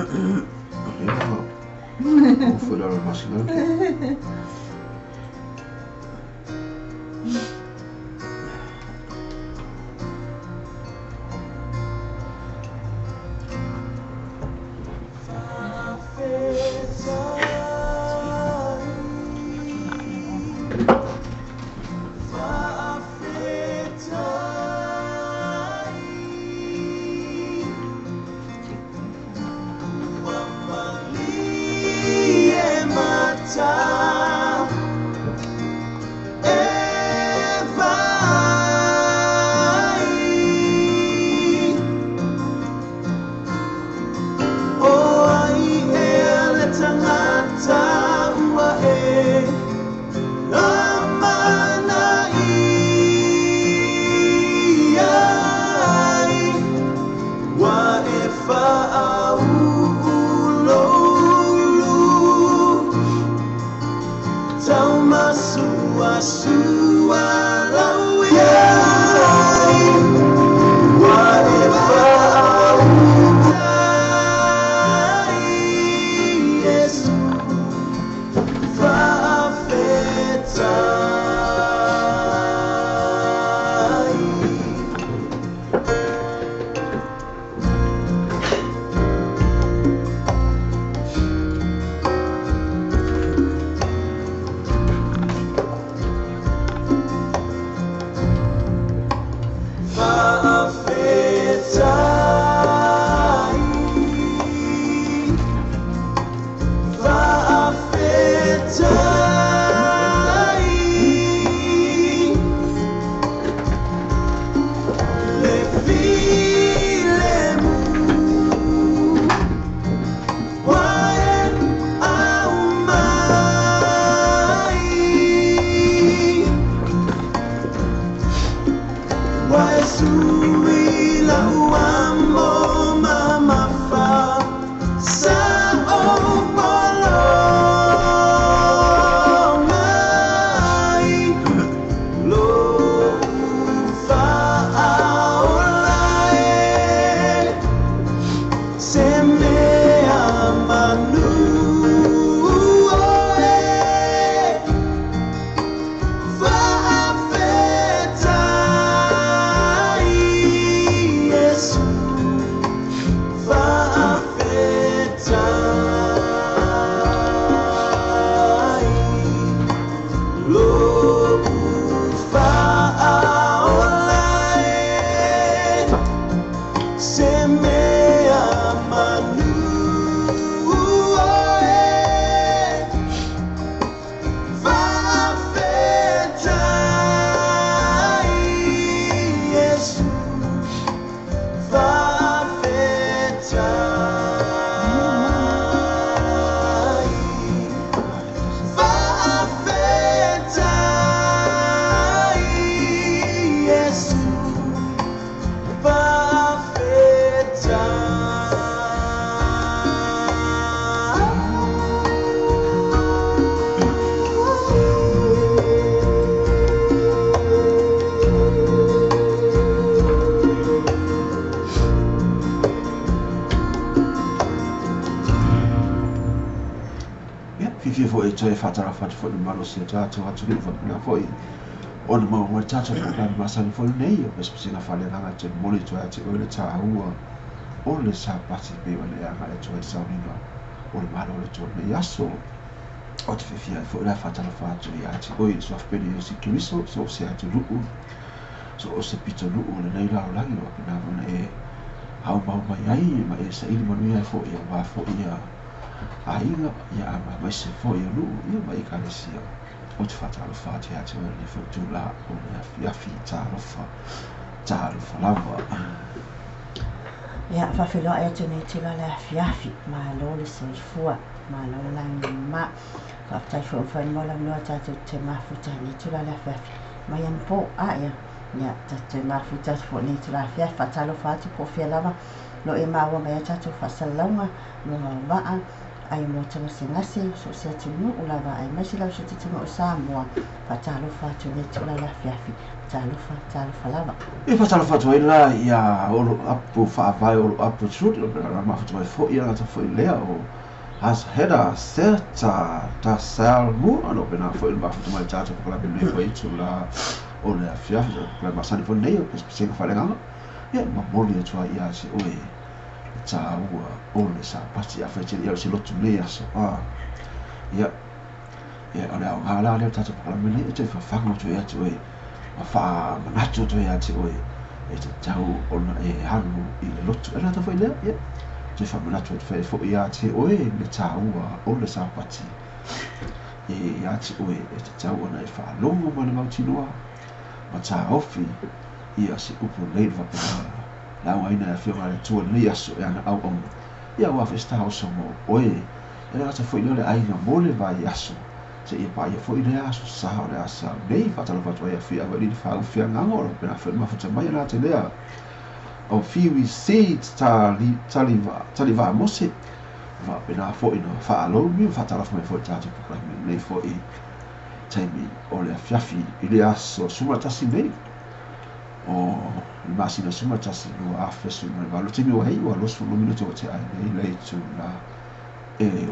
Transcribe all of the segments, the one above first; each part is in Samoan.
Ia, ua foi i lalo o le masina lenei. Ia, fiafia foi e toe faatalofa atu foi i le mamalu o si o tatou atunuu faapena foi ona maua mai le tatou polokalame masani foi lenei o Pesepesega Faaleagaga e toe momoli atu ai ia te oe le taua o le Sapati pei ona e agai atu ai i le sauniga o le Malo o le Atua i lenei aso. Ou te fiafia ai foi la e faatalofa atu ia te oe i le Suafa Pele Iesu Keriso, so o se atunuu, so o se pitonuu o lenei lalolagi o faapena foi ona e aumau mai ai ma e saili manuia ai foi aua foi ia aiga, ia aemaise foi o nuu, ia ma ekalesia. Ou te faatalofa atu ia te oe i lenei foi itula o le afiafi. Talofa, talofa lava. Ia, faafeiloai atu nei itula le afiafi. Malo le soifua, malo le lagi ma. Faafetai foi ua mafai ona maua le avanoa tatou te mafuta i lenei itula le afiafi. Mai anapo, a ia, ia, tatou te mafuta atu foi i lenei itula afiafi. Faatalofa atu po o fea lava lo e maua mai ai tatou faasalalauga, luga o vaa, Ai mo te gasegase so o se atunuu lava aemaise lava si o tatou o Samoa. Faatalofa atu i lenei itula i le afiafi. Talofa, talofa lava. E faatalofa atu ai la ia Olo Apu Faavae Olo Apu Trudy, o le mafuta mai foi ia gata foi lea o Has Heda Seta Ta Sal Mu ano pena foi le mafuta mai tatou pokalape nei foi itula o le afiafi o le masani foi nei o pesepesega faaleagaga. Ia momoli atu ai ia te oe le taua o le Sapati afai tele ia o se lotu nei aso. Ia, ia o le aoga la lea o tatou pokalape nei e toe fafaga atu ia te oe ma faamanatu atu ia te oe e tatau ona e alu i le lotu. E lata foi lea, ia, toe faamanatu atu foi ia te oe le taua o le Sapati e ia te oe e tatau ona e faalogo ma le mautinoa ma taofi ia se upu lelei le faapena laugaina e afioga i le Atua lenei aso e ana auauna. Ia aua foi se taoso mo oe e le gata foi lea o le aiga mo le vaiaso seia paia foi lea aso sa o le asa nei. Faatalofa atu ai afia ava i le faaufi agaga o lo pena foi le mafuta mai ana te lea o Fiwi Seeds tali tali tali vaa mose faapena foi na faalolu ma faatalofa mai foi tatou pokalape nei foi taimi o le afiafi i le aso 11 nei o le masina 11 2018. Taimi ua hei ua 22 minuto o te ai nei le itula e 6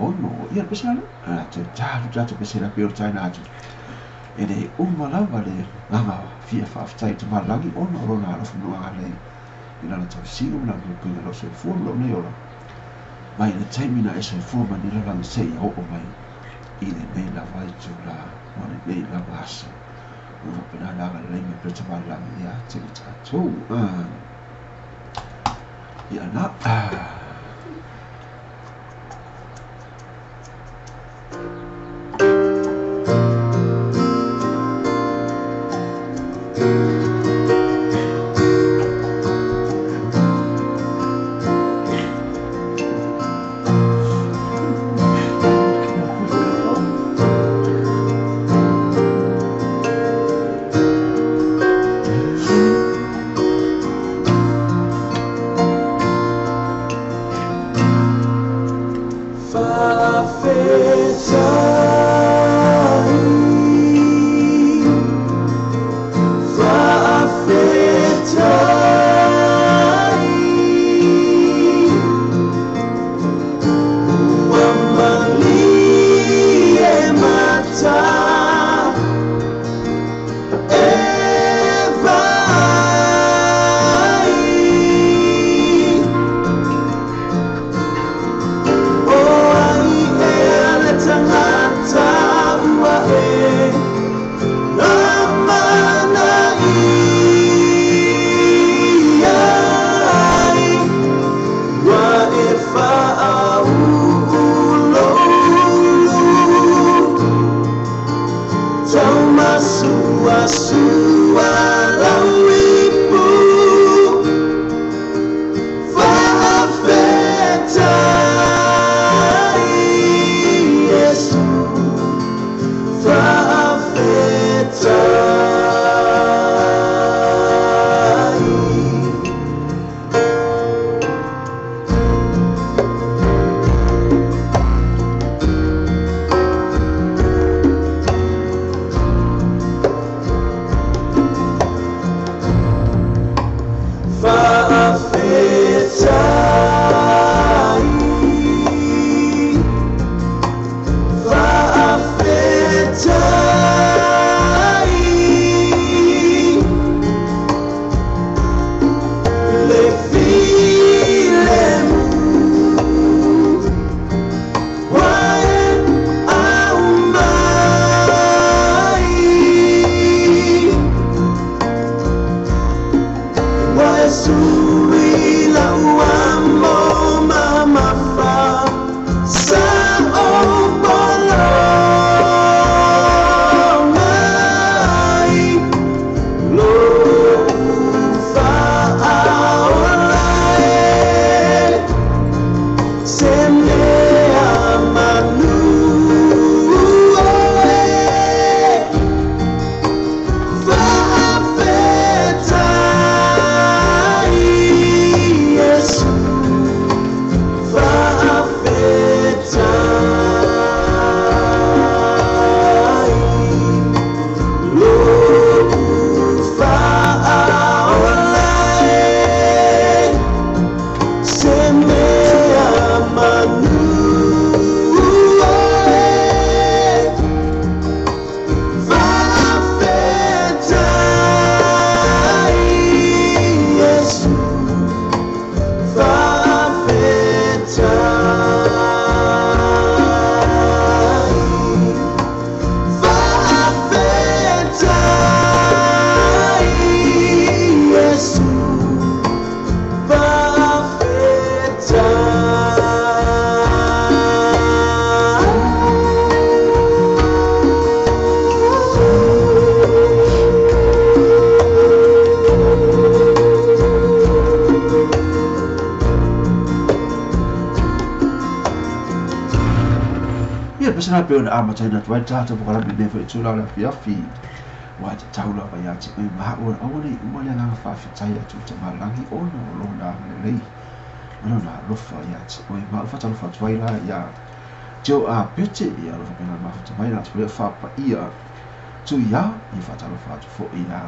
ia le pese lale a te talu tatou pese la pe o taina atu e le uma lava le gaga fia faafetai i Tamalagi ona o lona alofa ma lona agalelei i lana tausiga ma lana puipuiga i lou soifua ma lou nei ola mai le taimi na e soifua mai nei lalolagi seia oo mai i lenei lava itula ma lenei lava aso. O lo faapena le agalelei mai pea Tamalagi ia te i tatou. Ia na. Tala pe ona amataina atu ai tatou polokalame i lenei foi itula o le afiafi. Ua e tatau lava ia te oe ma au aua ne i uma le agaga faafetai atu i Tamalagi ona o lona agalelei ma lona alofa ia te oe. Ma ou faatalofa atu ai la ia Joe A. Pete, ia alofa pena mafuta mai la atu lea faapaia Tuia, ia faatalofa atu foi ia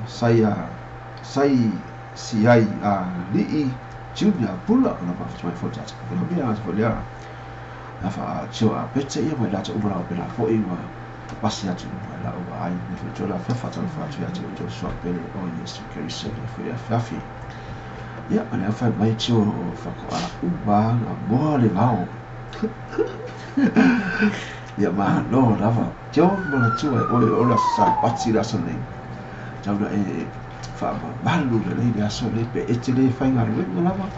Saia Sai Siai a Lii Junior Pula ona mafuta mai foi tatou polokalame atu foi lea a faa Joe A. Pete ia mai latou uma lava pena foi ma pasi atu i lau vaai nei foi tula afia faatalofa atu ia te outou soa pele o Iesu Keriso nei foi afiafi. Ia, o lea fai mai tio faatoa uma na moa le vao. Ia malo lava. Tio manatua e oe o le aso Sapati le aso nei. Tau na e faamamalu lelei le aso nei pe e te le faigaluega lava.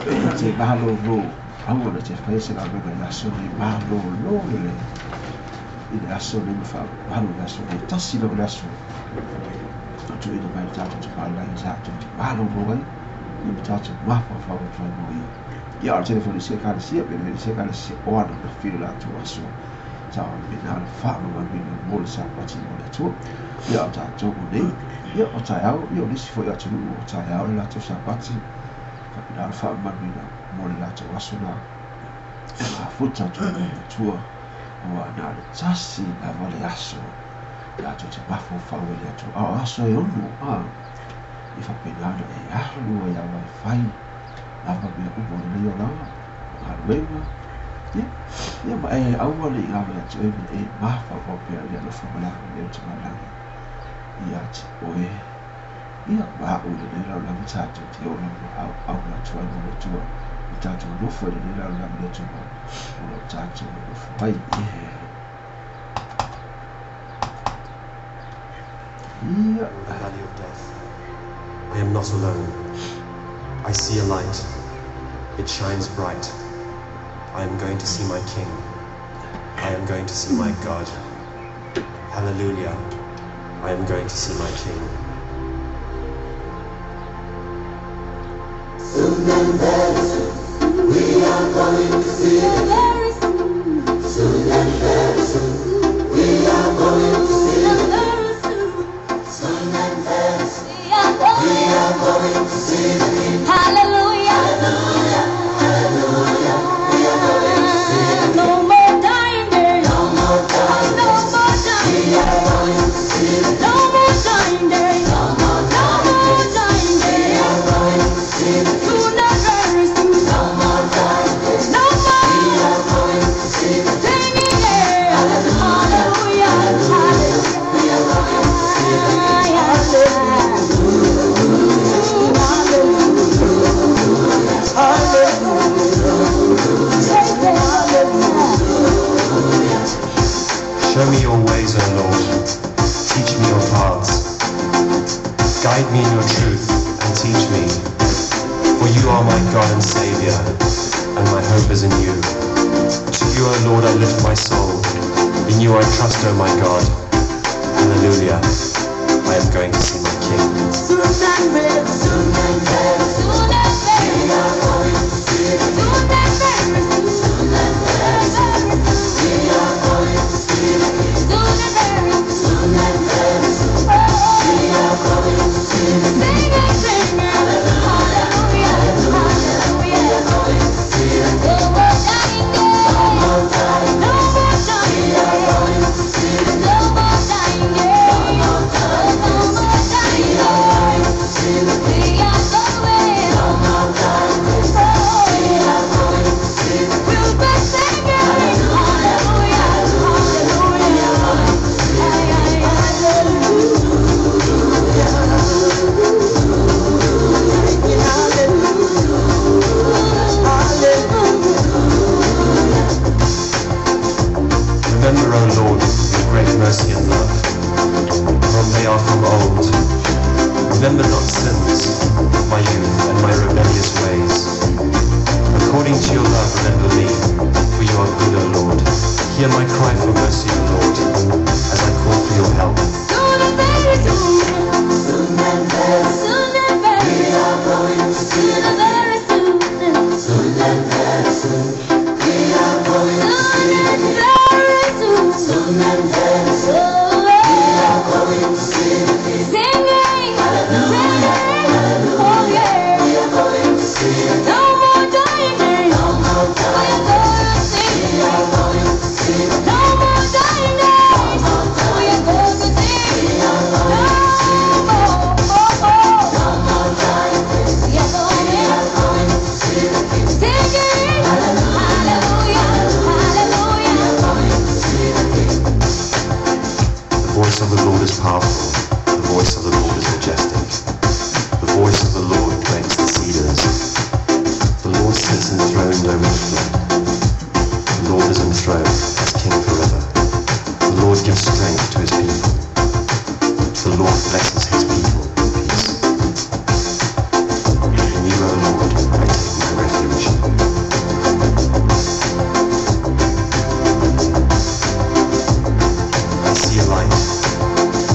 Pe e te malolo. Aua na te faia se galuega i le aso nei malolo lelei. I le aso nei ma faamamalu le aso nei. Tasi lava le aso. Na tuuina mai le tatou Tamalagi tatou te malolo ai. Ia ma tatou mafaufau atu ai mo ia. Ia o le tele foi o nisi ekalesia, pe le nisi ekalesia o ana na fili latou aso. Sa faapena ona faamamaluina mo le Sapati mo le Atua. Ia o tatou o nei, ia o taeao, ia o nisi foi atunuu o taeao le latou Sapati. Faapena ona faamamaluina mo le latou aso na e mafuta atu ai mo le Atua. Aua na o le tasi lava le aso latou te mafaufau ai le Atua. A o aso e ono, a, i faapena ona e alu ai lava e fai lava mea uma o lenei olaga, galuega, ia, ia ma e aua ne i galo ia te oe ma e mafaufau pea i le alofa ma le agalelei o Tamalagi ia te oe. Ia, ma au i lenei lalolagi tatou te ola ma auauna atu ai mo le Atua, i tatou nofo i lenei lalolagi le Atua o lo o tatou nonofo ai. Ia. The valley of death. I am not alone. I see a light. It shines bright. I am going to see my King. I am going to see my God. Hallelujah. I am going to see my King. Soon and very soon, we are going to see the King. Soon and very soon, we are going to see the King. Soon and very soon, we are going to see the King. Hallelujah. Hallelujah, hallelujah, we are going to see the King. No more dying days. No more dying No days. more dying We are going to see the days. No King. more dying days. No more No dying more days. dying We days. are going to see the King. Soon and very soon. No more dying days. No We more are going to see the King. singing. Yeah. Hallelujah, Hallelujah. hallelujah, we are going to see the King. Show me your ways, O Lord. Teach me your paths. Guide me in your truth and teach me. For you are my God and Savior, and my hope is in you. To you, O Lord, I lift my soul. In you I trust, O my God. Hallelujah. I am going to see my King. Soon and very soon, Soon and very we are going to see the King. soon and very soon. Soon and very soon, we are going to see the King. Soon and very soon. Soon and very soon, Oh, we are going to see the King. singing, singing. Hallelujah. We Hallelujah. are going to see the No King. more dying No days. more dying No days. more We dying are days. going to see the No King. more dying No days. more dying No days. more We dying are going days. to see the We King. are going. No more dying days. Oh, We are going to see the King. we'll be singing. Hallelujah, Hallelujah. hallelujah, we are Hallelujah. going to see the Ay, King. ay, ay. Remember, O Lord, your great mercy and love, for they are from old. Remember not sins of my youth and my rebellious ways. According to your love, remember me, for you are good, O Lord. Hear my cry for mercy, O Lord, as I call for your help. Soon and very soon. Soon and very soon, Soon and very we are going to see soon the and King. very soon. Soon and very soon, voice of the Lord is powerful. The voice of the Lord is majestic. The voice of the Lord breaks the cedars. The Lord sits enthroned over the flood. The Lord is enthroned as king forever. The Lord gives strength to his people. The Lord blesses his people with peace. In you, O Lord, I take my refuge. I see a light.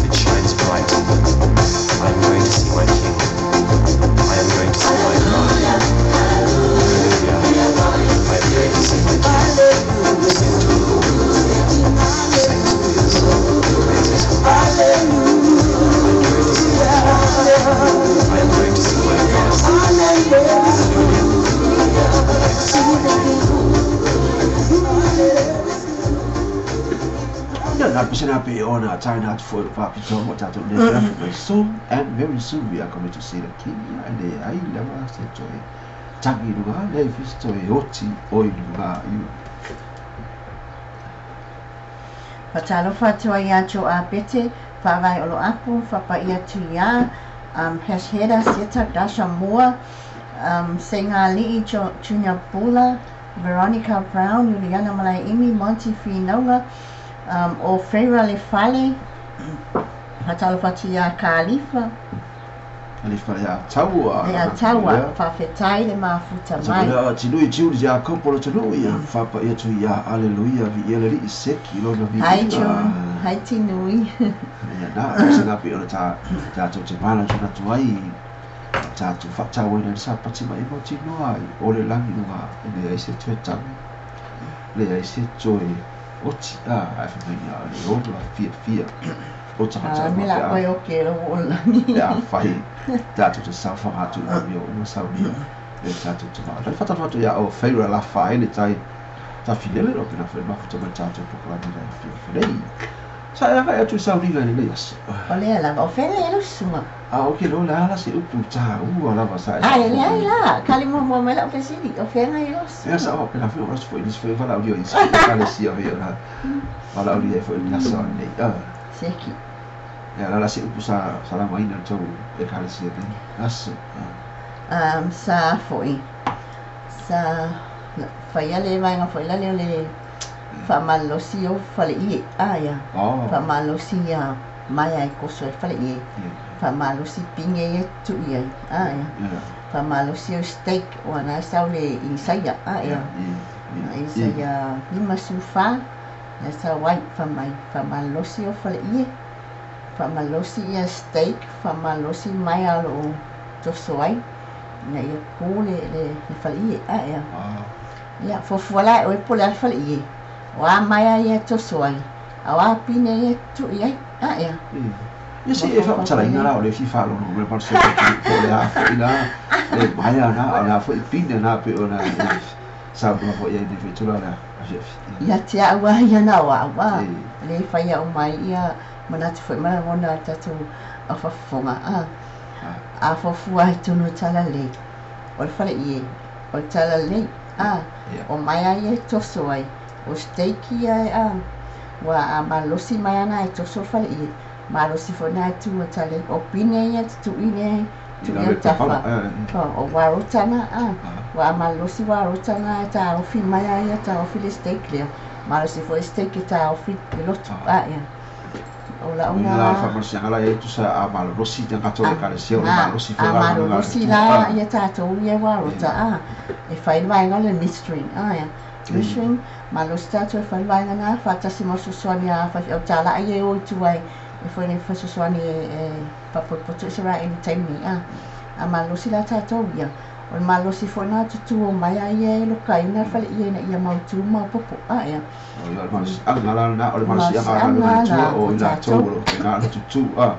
It shines bright. I am going to see my King. I am going to see my God. Hallelujah. I am going to see my King. Sing to the Lord. Saints of his praises. I am going to see my King. I am going to see my God. Hallelujah. I am to see my King. Na pesena pe ona taina atu foi whapitoa mo tātou nei mm. Soon and very soon we are going to see the king ia le ai lava se toe tangi lunga le fisi toe oti oi lunga iu. Fatalofa atu ai ia tō a Bete, whāwai olo apu, whapaia tu ia, Heshera, Seta, Dasha Moa, Senga Li'i, Junior Bula, Veronica Brown, Juliana Malaimi, Monty Whinaunga, o Freira Le Fale, Fatalofa atu ia Kalifa. Alifa ia taua. Ia taua, whawhetai le mafuta mai. Ia tinui tiuli ia kopolo tunu ia whapaia tu ia aleluia vi ia le li seki lona vi. Hai June, hai Tinui. Ia na, pesena pe ona tā tātou te mana tuna tuai tātou whatau ina sa pati mai mo tinoa i ole langi nunga e le ai se toe tangi le ai se toe oti a ai whamai ia le ono a fia fia o tangata Me la koe o ke lo o langi. Ia whai tātou te sauwhanga atu ngā mea o saunia e tātou te maa. Whatatu atu ia o whaira la whae le tai tā filele ro pena whai mafuta mai tātou pokalani lai fia whanei. Sa e anga e atu sauninga ni lei aso. O lea lava, o whenga e lo sunga. A o ke lo le ala se upu tā ua lava sa e. Ai le ai la, kali mua mua mai lau fesili, o whenga e lo sunga. Ea sa o pena whai o rasu fo inis whai wala uri o isi kale sia whai o la wala uri e fo ina sa nei. Seki. Ia la se upu sa lama ina tau e kale sia nei. Aso. Sa foi. Sa whaia le vaenga foi la leo le whamalosi o whale ie. Ia. Whamalosi ia mai ai koso e whale ie. Whamalosi pinge e tu ia. Ia. Whamalosi o steak o ana sau le isaia. Ia. Isaia lima sufa. Ia sa wai whamai. Whamalosi o whale ie. Whamalosi ia steak. Whamalosi mai alo o toso ai. Ina ia kō le whale ie. Ia. Ia, fofua lai o e pole a whale ie. O a mai a ia toso ai. A o a pine ia tu i ai. Ia. Ia se e whamatara inga la o le fifa lono me parse ko le a fo ila le mai ana o la fo i pine na pe o na sa mo fo ia ni fitura la. Ia te aua ia na wa wa. Le whaia o mai ia manatu fo mana wona tatu a fafonga a. A fofua i tunu tala le. O le whale ie. O tala le. A. O mai a ia toso ai. O steak ia a. Wa a malosi mai ana e toso whale ie. Malosi fo nā tu o tale. O pine ia te tu ine. Tu ia tawha. O warotana a. Wa malosi warotana e tā ofi mai a ia tā ofi le steak lea. Malosi fo e steak e tā ofi le lotu a ia. O la una la whamarsianga la e tusa a malorosi te katoa e kalesia o le malosi A malorosi la ia tātou ia warota a. E whai vaenga le mystery a ia. Mystery malosi tātou e whai vaenga nā whatasi mo susuani a whai o tā la ai e oi tuai. E whai nei whasusuani e papopoto i sera e taimi a. A malosi la tātou ia. O le malosi fo nā tutu o mai a ia e loka ina whale ia ina ia mautu mau popo a ia. O ia o le malosi anga la na o le malosi anga la na tua o ina tau o ngā tutu a.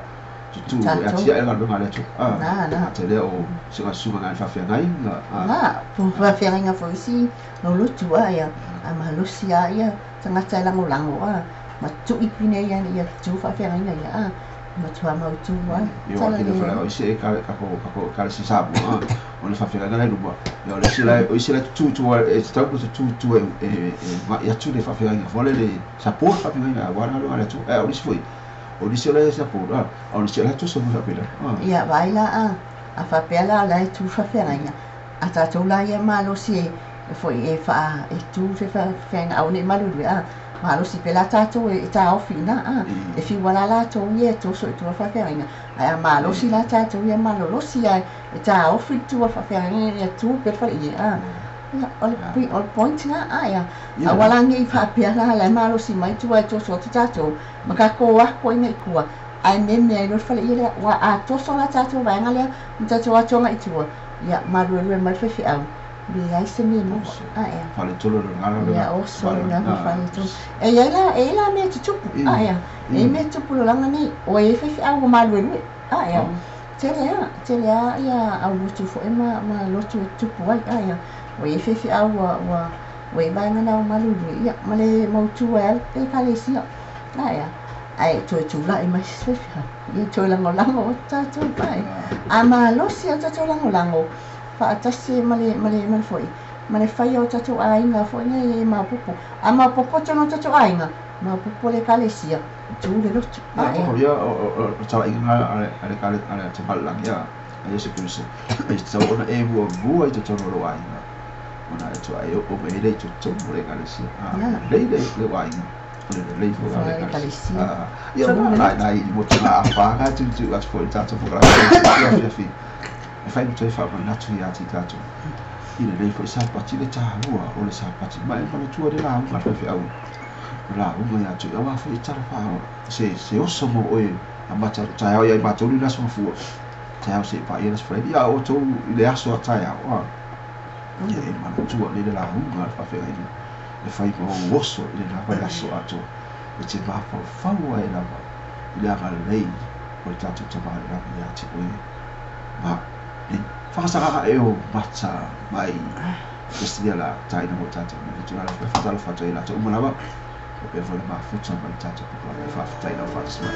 Tutu e atia e ngā lunga le tu a. Nā. A te lea o se ngā sunga ngā whawhia ngai a. Nā, whawhia ngai ngā whausi no lutu a ia. A malosi a ia tangata e lango lango a. Ma tu i pine ia ia tu whawhia ngai ia a. Matua mautu a. Ia o kina whale o isi e kare kako kare si sabu a. O le whawhia ngai luma. Ia o le si lai o isi lai tutu tu e te tau tu tu e ma ia tu le whawhia ngai fole le sa po whawhia ngai wa ngā lunga le tu. E o isi foi. O nisi o la e sa po a o nisi o la toso mo faapela. Ia vaai la a a faapea la o la e tu faafeagaiga a tatou la ia malosi e foi e faa e tu se faafeagaiga aua nei malului a malosi pe la tatou e taofi i ina a e fiu la latou ia e toso i tua faafeagaiga ae a malosi la tatou ia malolosi ae e taofi le tu a le faafeagaiga ia tu pea le faleie a. Ia o le o le point na a ia aua la nei faapea la la e malosi mai tua e toso atu tatou ma tatou o atu ai i tua ae meme ai loa le faleie lea ua a toso la tatou vaega lea ma tatou o atu agai i tua ia maluelue mai le faifeau leai se mea e maua a ia. Faaletonu le gagana lena. Ia oso le gagana faaletonu. E i ai la e i ai la mea e tutupu a ia e i ai mea e tutupu i le olaga nei ua i ai faifeau ua maluelue a ia. Tele a, tele a ia au lotu foi ma ma lotu e tutupu ai a ia ua i ai faifeau ua ua ua i ai vaega na ua maluelue ia ma le mautu ai a le ekalesia a ia ae toe tulai mai se isi faifeau ia toe lagolago atu tatou a ia a malosi a tatou lagolago faatasi ai ma le ma le ma le foi ma le faia o tatou aiga foi nei e maopoopo a maopoopo tonu o tatou aiga maopoopo le ekalesia tu le lotu. Ia po ia o talaiga na a le a le Tamalelagi a Iesu Keriso e tatau ona e muamua i totonu o lou aiga ona e toa e oo mai ai lea i totonu o le ekalesia. A lelei le aiga o le lelei foi o le ekalesia. Ia na nai motuga-ā-fa na e tuutuu atu foi i le tatou polokalame i afiafi e fai ma toe faamanatu ia te i tatou i lenei foi Sapati le taua o le Sapati ma e manatua le lauga a le faifeau o lauga ia te oe aua foi e tala faa se oso mo oe amata atu taeao ia i matou le aso Gafua taeao seia paia le aso Faraili a o outou i le aso a taeao a ia e manatua lelei le lauga a le faafeagaiga e fai ma ou oso i lena vaiaso atoa e te mafaufau ai lava i le agalelei o le tatou Tama i le Lagi ia te oe ma le whakasakaka e o mata mai Destiny la taina mo tatou nei tulaga le whatalofa atu ai latou uma lava faapea foi le mafuta mai le tatou polokalame faafetai lau faatasi mai.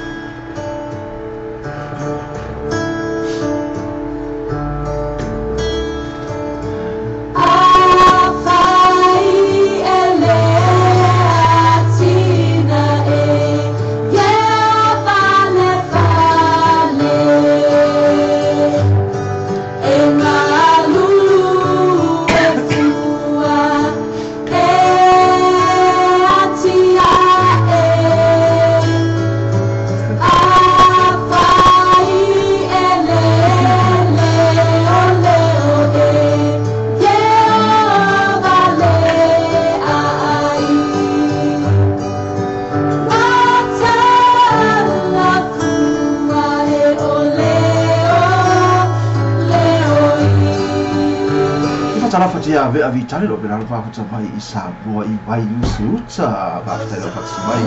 Afai e le atinae, ia falefale, e malulu e fua, e atiae. Afai e le leo leo e, Jehovah le ai. Matalafua e o leo leo E i. whatalofatia a Vea Vitale lo pena mafuta mai i Samoa i Waiusiuta. Faafetai lau faatasi mai.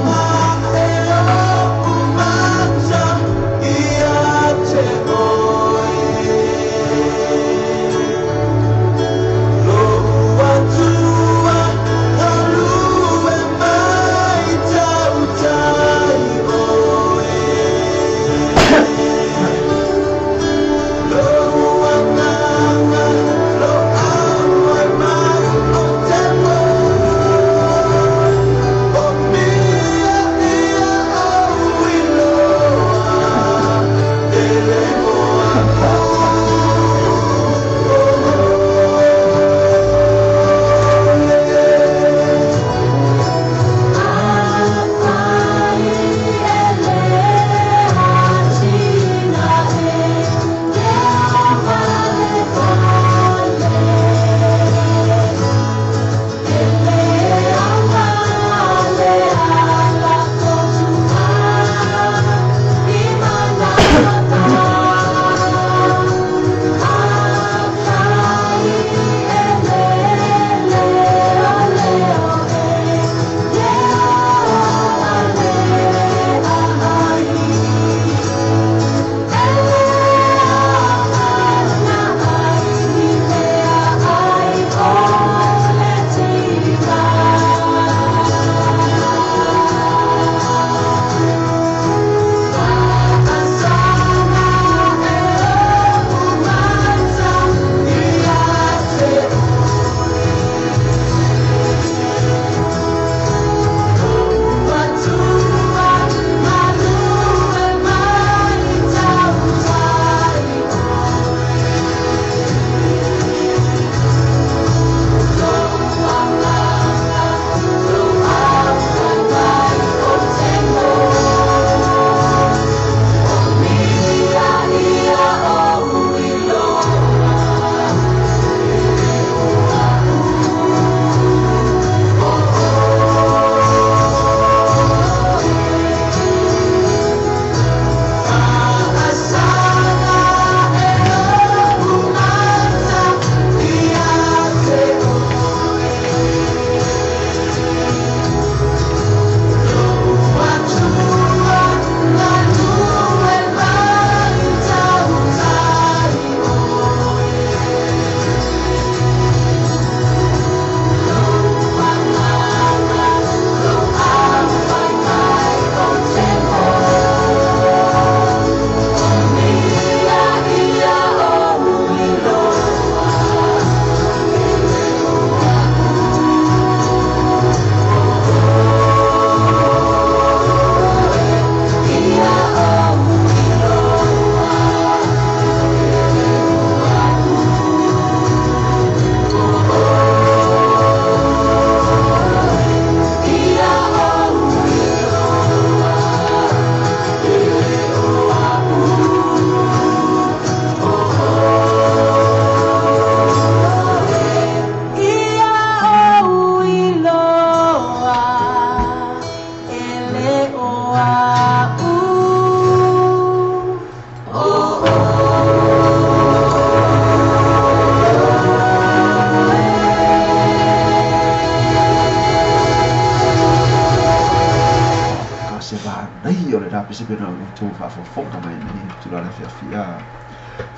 Nei o le la pese pena o tō whaafofonga mai nei tula le fiafia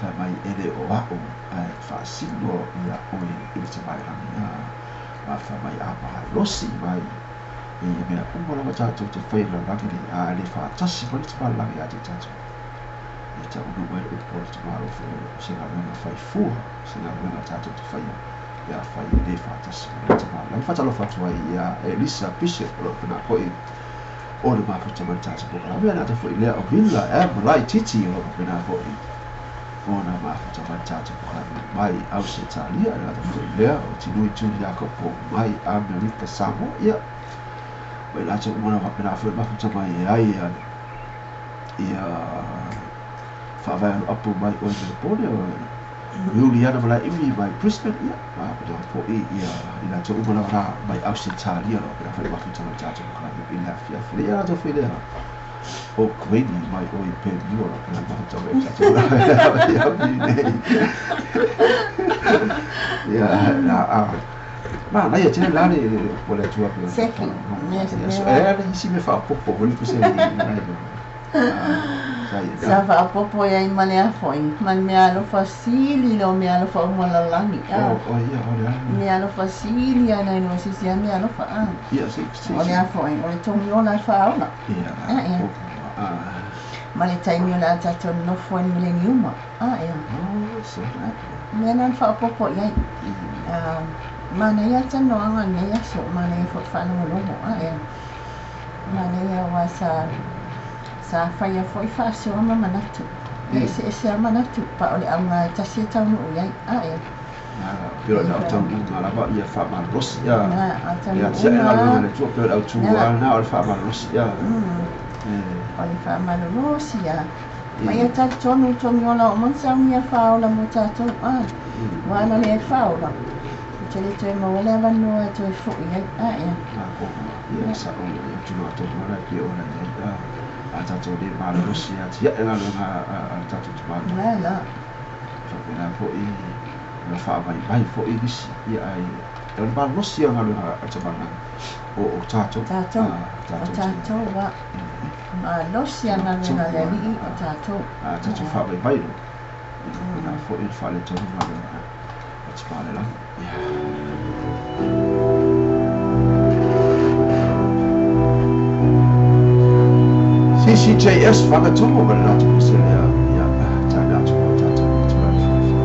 wha mai ele o au ai whaasino ia oe i le tamailangi a wha mai a mahalosi mai e ia mea uma lava tātou te whai lalagi nei a le whaatasi mai le tamailangi a te tātou e ta unu mai le upo le tamalo o se galuega faifua se galuega tātou te whaia ia whai e le whaatasi mai le tamailangi whatalofa atu ai ia Elisa Bishop o lo pena koi o le mafuta mai tātou pokalame ana ta foi lea o Villa e malai titi o lo pena foi o na mafuta mai tātou pokalame mai Ausetalia ana ta foi lea o Tinui Tuli Iakopo mai Amerika Samoa ia mai lātou uma na pena foi mafuta mai e ai ia whaavae apu mai o i pone o Juliana Malai Imi mai Brisbane ia ma pena foi ia i lātou uma na mai Ausetalia lo pena foi mafuta mai tātou pokalame i le afiafi le ia lātou foi lea o Gwenny mai o i Pemua lo pena mafuta mai tātou nei ia na a ma na ia tele lale o le atua pe Seki e le isi me faapopo o le pese i nai Sa faapopo ia i male afoi ma le mea alofa sili le o mea alofa uma lalagi o ia o le a mea alofa sili ana i no sisi a mea alofa ia si si o le afoi o le togi ola e faaola ia ia ma le taimi o le a tatou nofo ai le mileniuma ia o so mea na faapopo i ai manaia tanoaga nei aso manaia foi faalogologo ia manaia ua sa faia foi faasoa ma manatu e eseese a manatu pa o le auga e tasi e taunuu i ai ia pei o le au taunuuga lava ia faamalosi ia ia tia e galuega le Atua pei o le autū lena o le faamalosi ia o le faamalolosi ia ma ia talitonu togiola oo mai saunia faaola mo tatou ua ana le ai faaola te le toe maua le avanoa e toe fo'i ai ia ia sa'o ia tulaga tonu ala e pei ona i ai a tātou le malolosi a tia e galuega a le tatou tamalo la faapena foi o le faavaivai foi nisi ia ai o le malolosi o galuega a le tamalagi o tatou o tatou a malosi a galuega le alii o tatou a tatou faavaivai lo faapena foi le faaletonu galuega a tamalelagi CCJS Fagatogo ma le latou pesele ia tae atu mo tatou tulaga fiafia.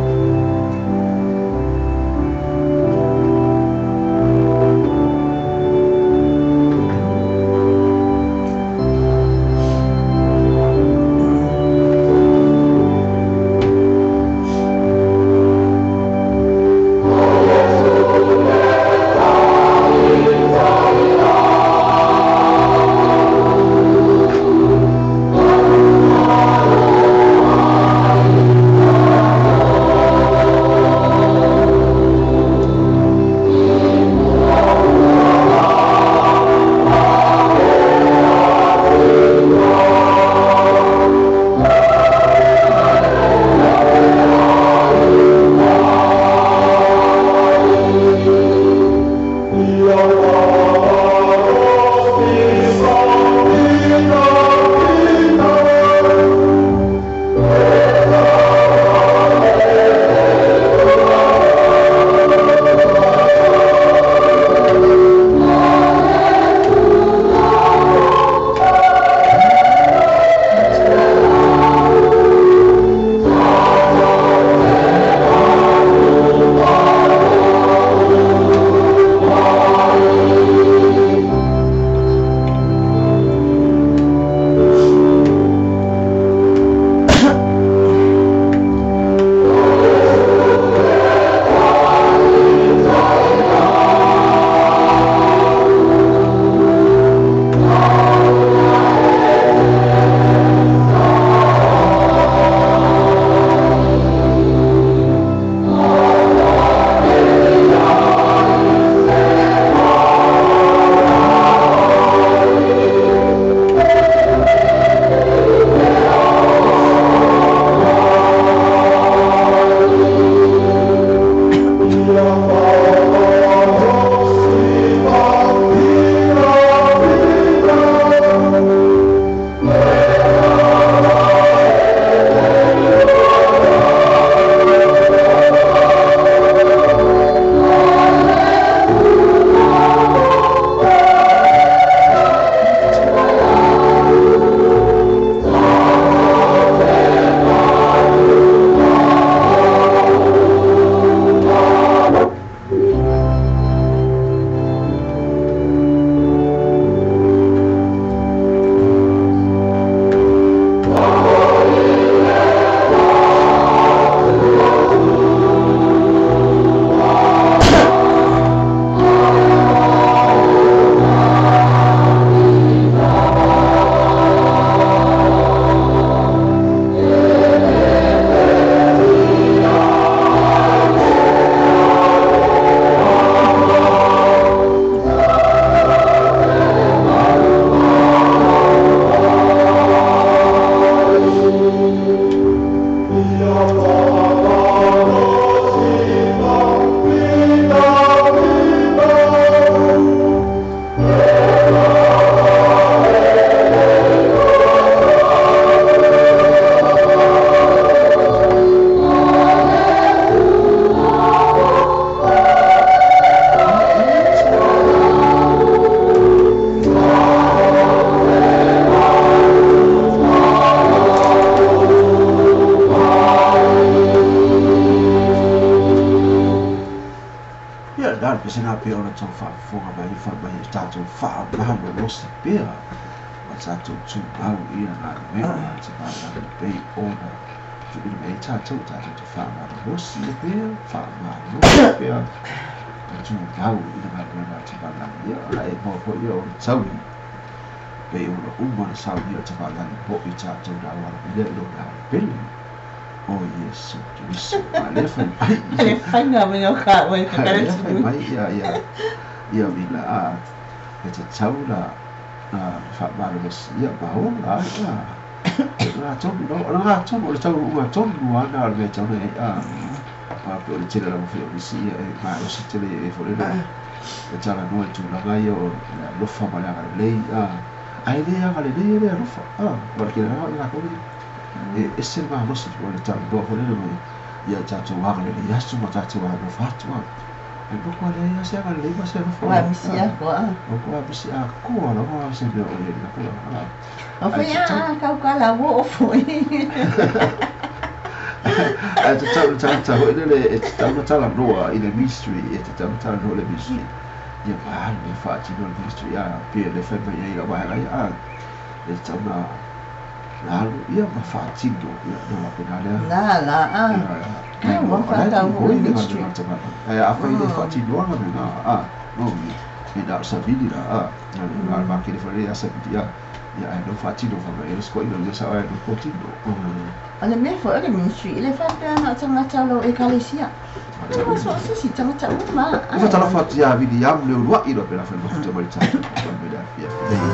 pea ona tou faafofoga mai fai mai e tatou faamalolosi pea ma tatou tumau i le galuega a le tamalagi e pei ona tuuina mai ai tatou tatou te faamalolosi pea faamalolosi pea ma tumau i le galuega a le tamalagi. Ia ona e maua foi ia o le taui pei ona uma le saunia o le tamalagi mo i tatou na auala mai lea i lona alo pele o Iesu Keriso. A lea fai mai Le faiga mai o ka oi ka a kare lea fai tului. mai ia ia ia vila a e tatau la faamalolosi ia ma ola ai a e gatonu lava o le gatonu o le taunuuga tonu lava lena o le mea e tatau ona i ai a a pe o le tele lava foi o nisi ia e malosi tele e foi lele e talanoa i tulaga ia o le alofa ma le agalelei a ae le agalelei e le alofa a ma le tele lava i latou nei e ese le malosi o le talanoa foi lele mai ia tatou agalelei atu ma tatou alofa atu a ae matua leai lava se agalelei ma se alofa o Ua i ai misi a akoa. matua misi atoa lava se mea o i ai i lena tulaga a O ae foi tatau a kau ka la wo foi. Ae tatau le tagata foi lele e tatau ona talanoa i le ministry e tatau ona talanoa i le ministry ia ma alu e faatino le ministry a pe le fai mai ai lau vaega ia a e tatau ona na alu ia ma faatino ia ona faapena lea La la a. ia Ka na ua iloa o la e whakau o pipoi le le ministry. galuega a le tamalagi ae afai le faatinoa galuega a moni e na o savili la a na le makele foi lea ia savili a ia ae no faatino fai mai e le sikoa ina ia sao ae no kotino. O le mea foi o le ministry, i le faapea na o tagata o lou ekalesia. Tagata Ua so uma o se isi tagata uma. E faatalofa atu ia Viliamu le uluai loa pe la fai mafuta mai le tatou mai le afiafi nei.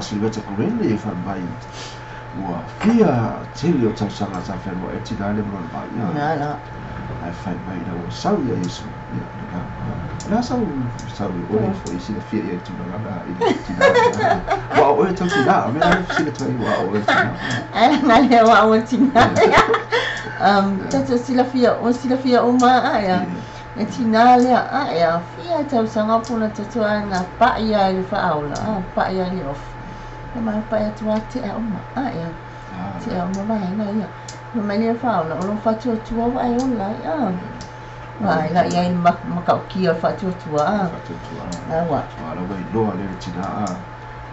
Silveta Kurele e fai mai ua fia tele o tausaga sa fealuai ai tina le ma lona mai Na la. Ae fai mai ina ua sau ia Iesu ia lena la sau sau i oe foi silafia ia i tulaga na i le tina ua o oe tau tina o mea la sila tuai ua o oe tina. Ai la le wa o tina. Tatou silafia o silafia uma ae e tina lea ae fia tausaga puna tatou na pa'i ai le faaola a pa'i ai le ofu. E mai pa'i atu a tea uma ae tea uma vaega ia. Ma mai le faaola o lo faatuatua ua e ola ai a. Vai la ia i makaukia o le faatuatua a. Faatuatua. Aua. Wala wai loa le tina a.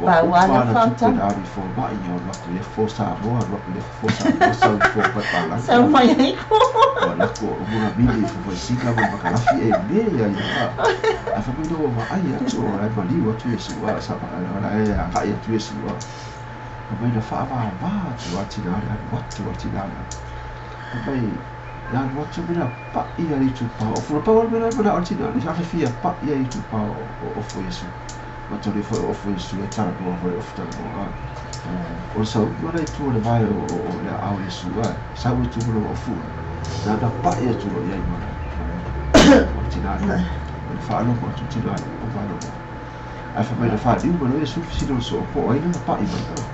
Ua Pa ua uma na na tupe fauta. na ali fo mai o lako le fo sa moa lako le fo sa moa sa fo pa pa Sau laki. mai ai ko. Ua lako o muna mili fo fo sika ma makalafi e me ia ia. A fa mai no ma ai atu o lai maliu atu e sua sa pa la e a kai atu e sua. A mai na fa va va atu a tina le alu atu a tina le. A mai na alu atu me na pa ia i tu pa o fura pa o me na o tina le sa fia pa ia i tu pa o fo Yesu. Ma tole foi o fo Yesu e tala no foi o tala no a. O sa u mara i tu le vai o le au Yesu a. Sa u tu no o fu. Na na pa ia tu lo ia i mana. O tina le. O le whaalo mo atu tina le. O whaalo mo. Ai fa mai na whaaliu ma no Yesu sino so po ai na pa i mai.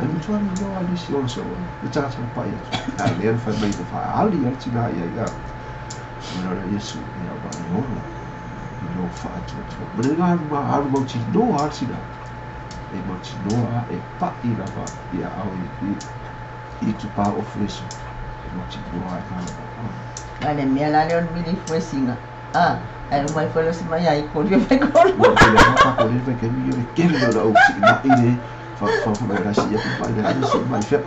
Ai mutu ali no ali si ona so. Le tagata na pa i atu. Ai le whai mai na whaali a tina ia ia. Ma no Yesu ia wa i ona. I no whaatu atu. Ma le ngā ma aru mau tinoa a tina. E mau tinoa e pa i lava ia au i tu pā o Yesu. E mau tinoa e ngā lava. Ai le mea la le o le mili fuesinga. Ah, ai mai foi lo se mai ai ko le fai ko. Ua te le hapa ko le fai kemi yo le kemi o la au si ma i le fa fa fa mai la si ya mai la si mai fe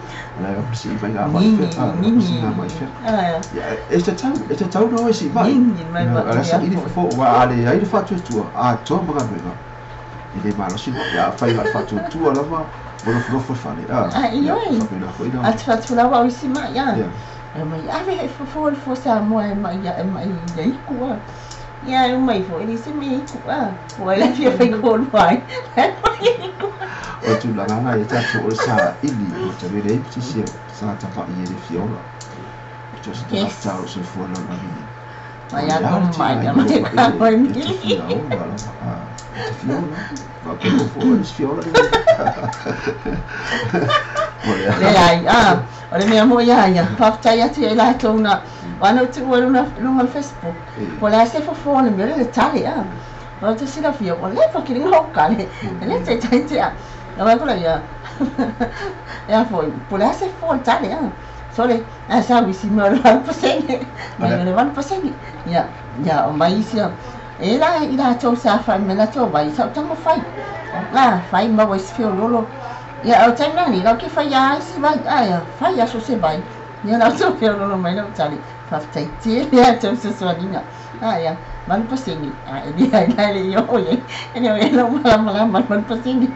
la ya si mai nga mai fe Nini a la si nini. nga mai fe Ah, ya e te tau e te tau no e si mai nini mai pa ala sa ia ili foi. fo wa ale ai le fatu tua a to ma ga e le malo si ya fai ga fatu tua lava mo no fo fale a Ai ya oi. fa pena foi na Atu atu la wa o si mai ia. ya E mai ave he fofo le fo sa mo e mai ia e mai ia iku a. Ia e mai fo e se me iku a. Ua le fia fai ko mai. Mai iku. O tu la na e ta tu o sa ili o te le ti si sa ta pa i le fiola o se ta Yes. ta o se fo la la ni Mai o a le ko ale tina mai i a lo mai pa ka i mai le e te mili. fia ola lava a e te fia ola ma pe ko fo e fia ola o le Le ai, a, o le mea mo ia ia, whaftai atu e la tōna, wana tu ua luna, lunga le Facebook, po le ase fofo le mea le tale a, o te sila fia, o le whakiri ngā kale, e le te tai te a, na wai kula ia, e a foi, po le ase fofo le tale a, sole, a sa wisi mea o le 1%, mai o le 1%, ia, ia, o mai isi a, e la i la tō sa whai me la tō wai, sa o tanga whai, la, whai mawa isi whio lolo, ia o taimi lani lau ke fai ia isi vai ae fai aso se vai ia lau tou feololo mai lau tali faafetai tele a tou fesoasoaniga aia 8% a e le ai la le i oo iai e le o e lau malamalama le 8%.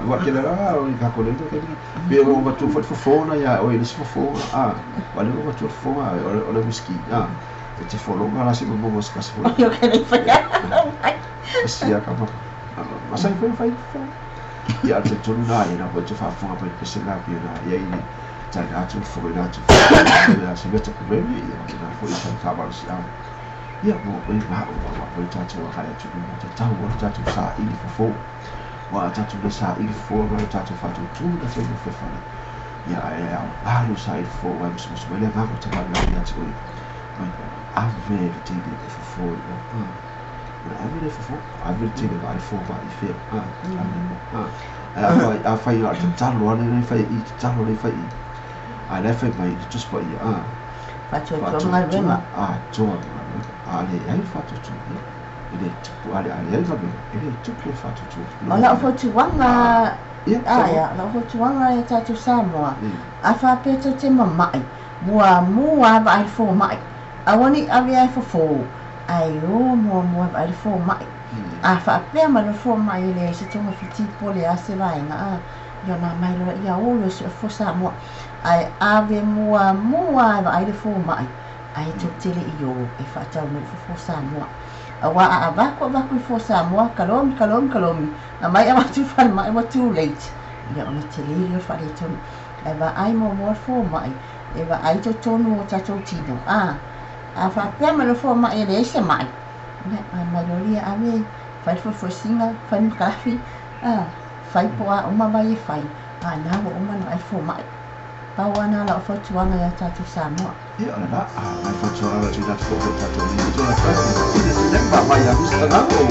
Ua ke la o i ka ko le ke ni pe o ma tu fo fo na ya o le fo fo a wa le o ma tu fo a o le whisky a e te fo longa la se mo mo ska se fo O ke le fai a sia ka ma ma sai fo fai fo ia te tonu nā e na ko te whaafonga mai pe se ngā pia nā ia i tai nā tu fo nā tu fo ia se meta ko meri ia te nā fo i sa ka maro si au ia mo e ngā o wa ko tātou a kai atu mo te tau o tātou sa ili fo fo wa tātou le sa ili fo wa tātou whātou tu na te mo whewhare ia e au alu sa ili fo wa musu musu mai le ngā ko te wā ia te oi mai ave le tini e fo fo i o Ora ave le fo fo ave le tini vai fo vai fe a ave a a whai a te talo ane nei whai i te talo nei whai i a nei whai mai i tuspa i a Faatuatua ma galuega. A toa ma galuega a le ai faatuatua e le tupu a le a le ai galuega e le tupu le faatuatua. O lau fautuaga ia aia o lau fautuaga e tatou Samoa a faapea tou te mama'i muamua a vaai le foma'i aua nei ave ai fofō ae o muamua e vaai le foma'i a faapea mai le foma'i e leai se togafiti po o le a se vaega a ia ona mai loa ia o loe soifua Samoa ae ave muamua e vaai le foma'i ae tou te le'i o e faatau mai le fofo Samoa. Auā a avatu avatu i fua Samoa, kalomi kalomi kalomi, aumai avatu i falemai ua too late. Ia ona tele lea o le faaletonu. Ae vaai muamua le fomai, e vaai i totonu o tatou tino. A, a faapea mai loa le fomai e leai se mai, ia aumai loa lea ave fai le fuefuesina, fai le makalafi, a, fai po o a uma vai e fai, a na ua uma ona vaai le fomai. Pau lava lena o lau fautuaga ia tatou Samoa. Ia, o lena, mai fautuaga la tuuina atu foi mo tatou alii i tona fai. I le September mai ia Mister Galo.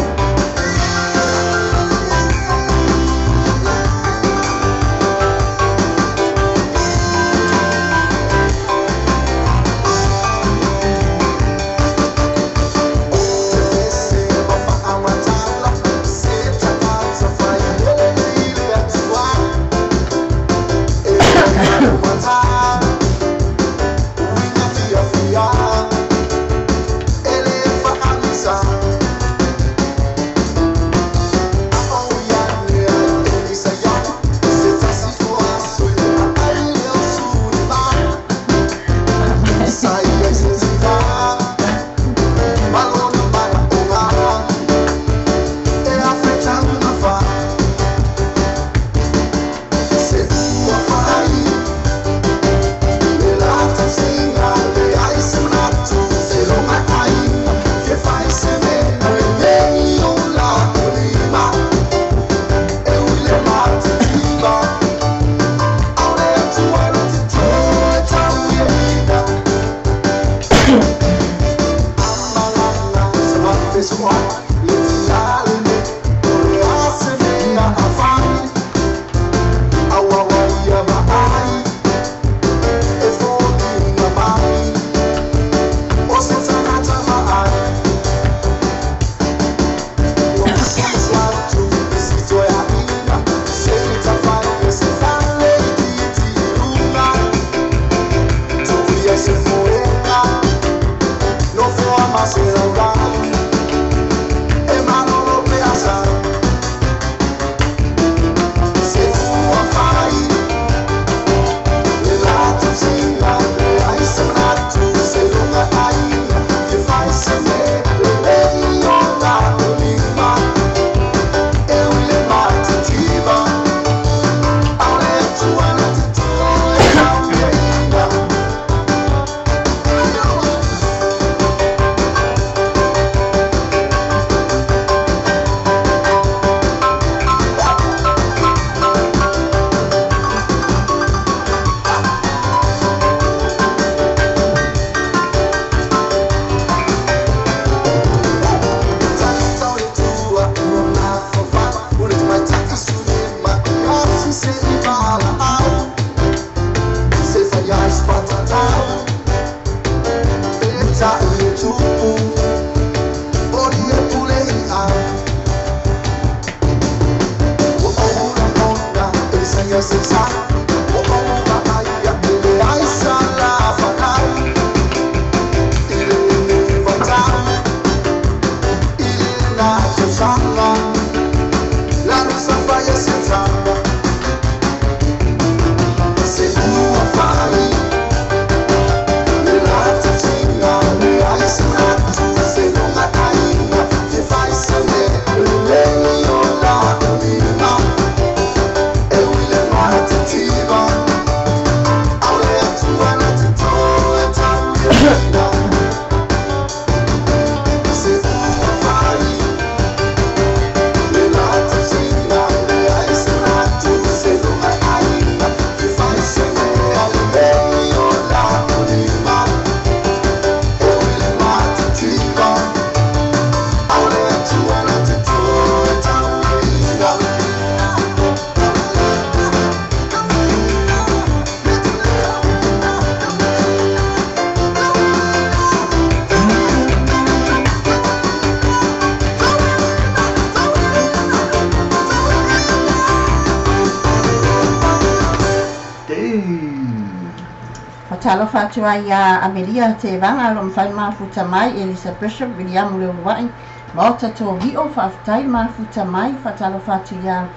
Faatalofa atu ai ia Amelia Tevaga o lo o mafai ona mafuta mai, Elisa Bishop, Viliamu Leulua'i, Maota Tohi'o, faafetai le mafuta mai. Faatalofa atu ia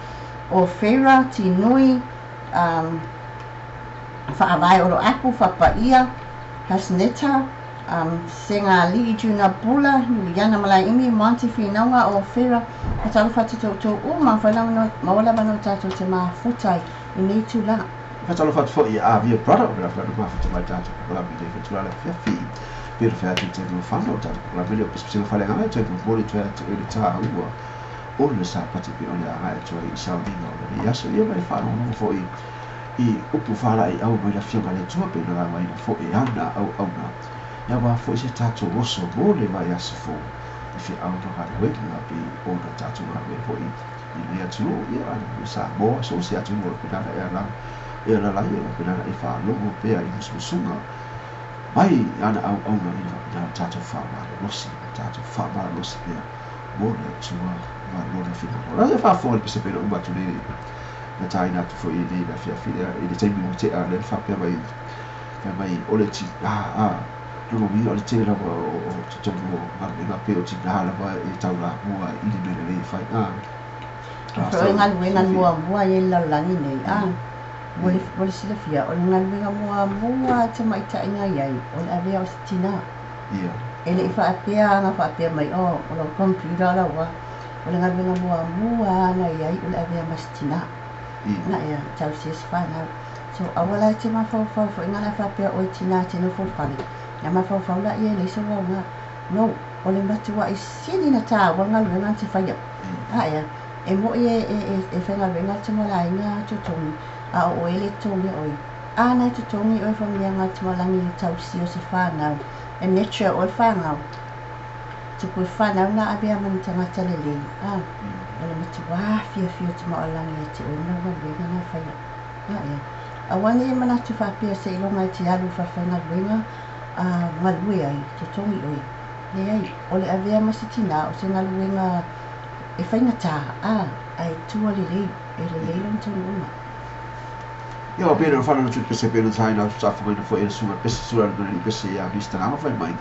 Ofera Tinui, um, Faavae Oloapu, Fapaia, Hasneta, Segalii Juna Bula Iuliana Malaeimi Monty Finauga o Fera faatalofa atu i outou uma afai maua le avanoa tatou te mafuta ai i lenei itula. Faatalofa atu foi ia Avia Brother o le afioaga mafuta mai tatou polokalame i lenei itula le afiafi. Pei ona fai atu i le taimi ua fano o tatou polokalame lea o Pesepesega Faaleagaga e toe momoli toe atu ai le taua o le Sapati pei ona agai atu ai i sauniga o lenei aso. Ia ma le faalogologo foi i upu faalaeiau mai le Afioga a le Atua pei ona laugaina foi e ana auauna aua foi se tatou oso mo le vaiaso fou i feau ma galuega pei ona tatou galuega foi i lenei atunuu, ia i Samoa, so o se atunuu o le penana e ala e alaala ai, o le penana e faalogo pea i musumusuga mai ana auauna ina faapena ona tatou faamalolosi, tatou faamalolosi pea mo le Atua ma lona finagalo. O le faafofoga i le pesepena uma atu nei na taina atu foi i lenei afiafi i le taimi ua tea lea na faapea mai fai mai o le tinā a lona uiga o le tele lava o totonu o galuega pei o tinā lava e taulamua i le mea lelei e fai a O le galuega muamua ia i le lalolagi nei a mo le mo le silafia o le galuega muamua a tamaitai na i ai o le avea o se tinā. E le i faapea ana faapea mai o o lau computer lau a o le galuega muamua lava na i ai o le avea ma se tinā. Na ea tausia se fanau. So aua la e te mafaufau foi na la faapea oe tinā e te nofo i le fale ia mafaufau laia e leai sou aoga. No, o le matuai sili na tāua le galuega na te faia. A ea, e mo'i e e e faigaluega le tamaoaiga totogi, a o oe e le totogi oe. A na e totogi oe faamanuiaga a le tamalagi i le tausia o se fanau, e nurture oe le fanau. Tupu e fanau na avea ma ni tagata lelei, a o le matuā fiafia o tamaoalagi ia te oe ma lau galuega na e faia. A ea, aua ne i manatu faapea seiloga e te alu i le falefaigaluega a galue ai, totogi oe. Leai, o le avea ma se tinā o se galuega e faigata, a ae tua lelei, e lelei lona taunuuga. Ia, ua pei ona faalolo atu i le pese pei ona taina atu taafofogaina foi e le susuga pese sula le alii pese ia Mr Gama fai mai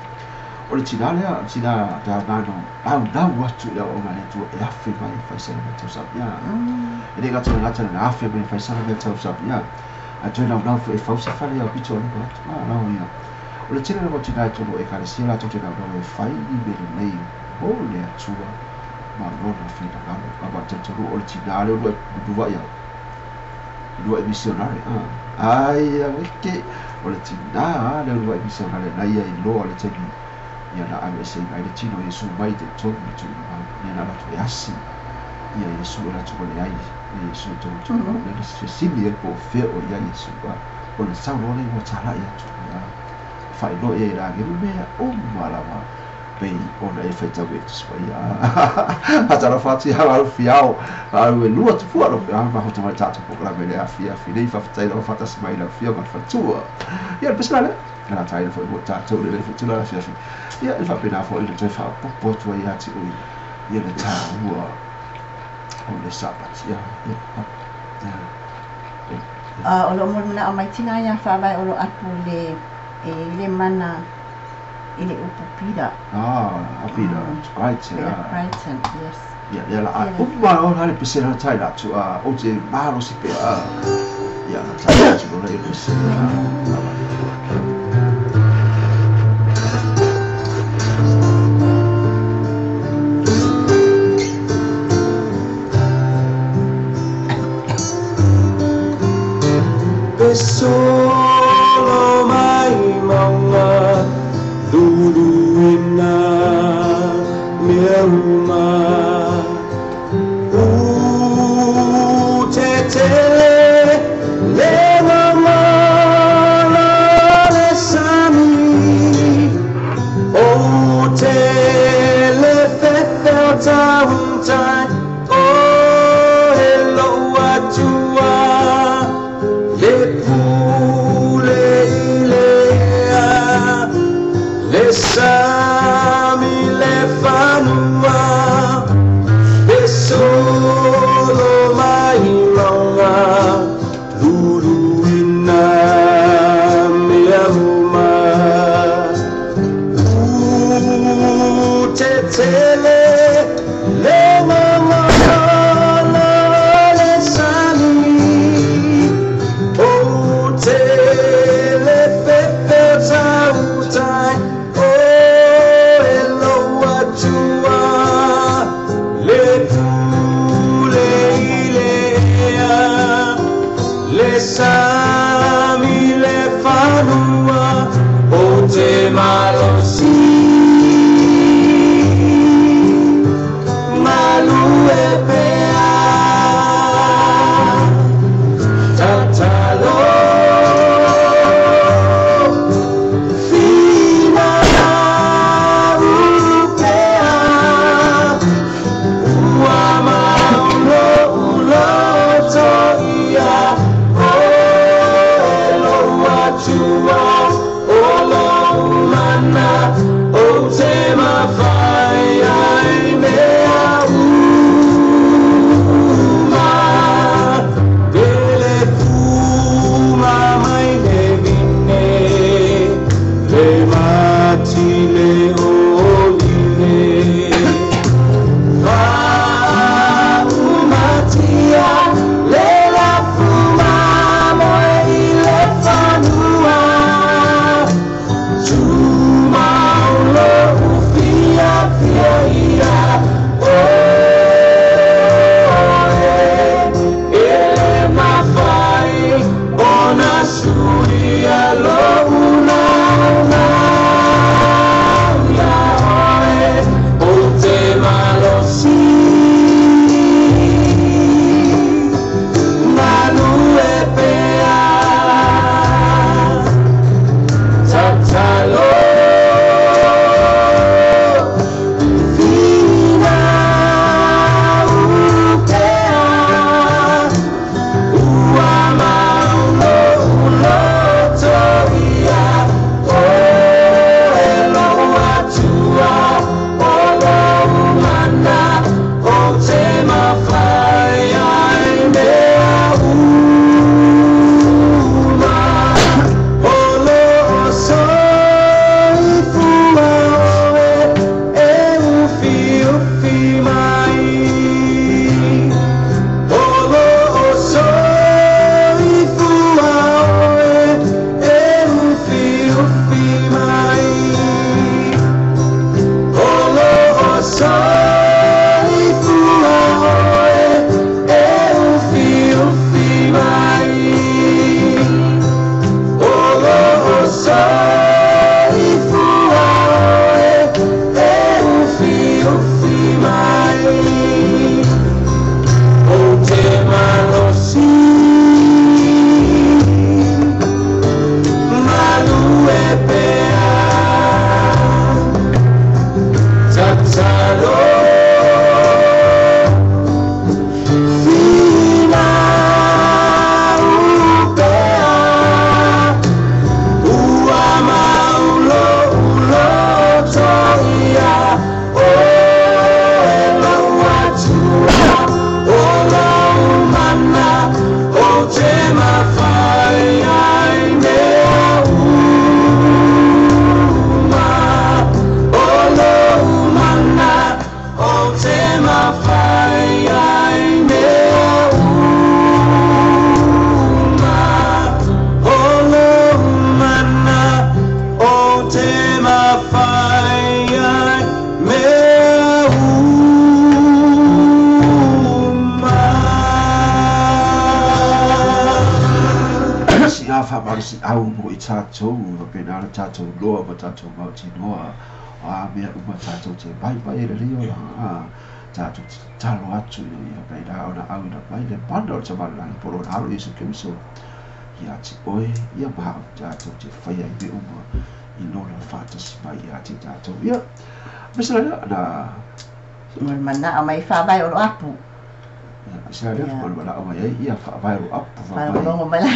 o le tinā lea o le tinā na naunau atu i le auauna a le Atua e afe mai e fai sana mea tausami ia e le gata i le gata na afe mai e fai sana mea tausami ia ae toe naunau foi e fau se fale ia pito o luma atu a lau ia o le tele lava o tinā i totonu o ekalesia latou te naunau e fai ni mea lelei mo le Atua ma lona finagalo aua talitonu o le tinā lea ua uluai ai uluai misionare ai aweke o le tinā lea uluai misionare na ia iloa le taimi ia na aveeseina ai le tino o Iesu mai te tonu le tuuina mai ia na alu atu e asi ia Iesu e alu atu ua leai ia Iesu i totonu o le tuuina mai lea na fesili ai po o fea o i ai Iesu ona sau loa lea ua talai atu ia faailoa i ai e le agelu mea uma lava pei ona e faitau e Tusi Paia. Faatalofa atu ia Alu Fiao, alu e lua tupua lau Fiao, mafuta mai tatou polokalame i le afiafi nei, faafetai lava faatasi mai lau Afioga i le Faletua. Ia, le pese la lea, e lata foi mo tatou i lenei foi itula afiafi. Ia, e faapena foi ona toe faaopoopo atu ai ia te oe ia le taua o le Sapati. Ia, ia, ia. O lo o molimanaʻo mai tinā iā Faavae o lo apu le e i le mana i le upu Peter. Ah, a Peter Crichton. Peter Crichton, yes. Ia, lea la a uma ona le pese na taina atu a o te malosi pea. Ia, na taina atu loa le pese. E solo mai mauga luluina mea uma U te tele le gagana le sami O te le fefe o tautai O e lou Atua le pule i le ea le sami le fanua e solo mai mauga luluina mea uma U te tele le gagana le sami O te le fefe o tautai Au mo i tātou, wa pena ara tātou loa ma tātou mautinoa, a mea uma tātou te mai mai e le reo la, tātou te talo atu ina ia pena ona au ina mai le mana o te marangi poro na alo Iesu Keriso. Ia te oe, ia maha o tātou te whaia i me uma i lona whātasi mai ia te tātou. Ia, mesela lea, na... Mo le manao mai whaavae o lo apu. Mesela lea, mo le manao mai ai, ia whaavae o apu wha mai. Whalolongo mai la.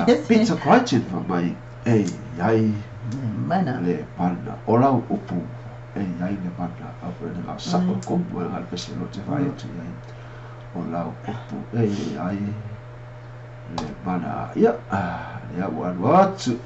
Ia, Peter Crichton wha mai, e iai Mana. Le mana, o lau upu, e iai le mana, a pere ngā sako kombu e ngā pese lo te whai atu iai. O lau upu, e iai le mana. Ia, lea ua alu atu.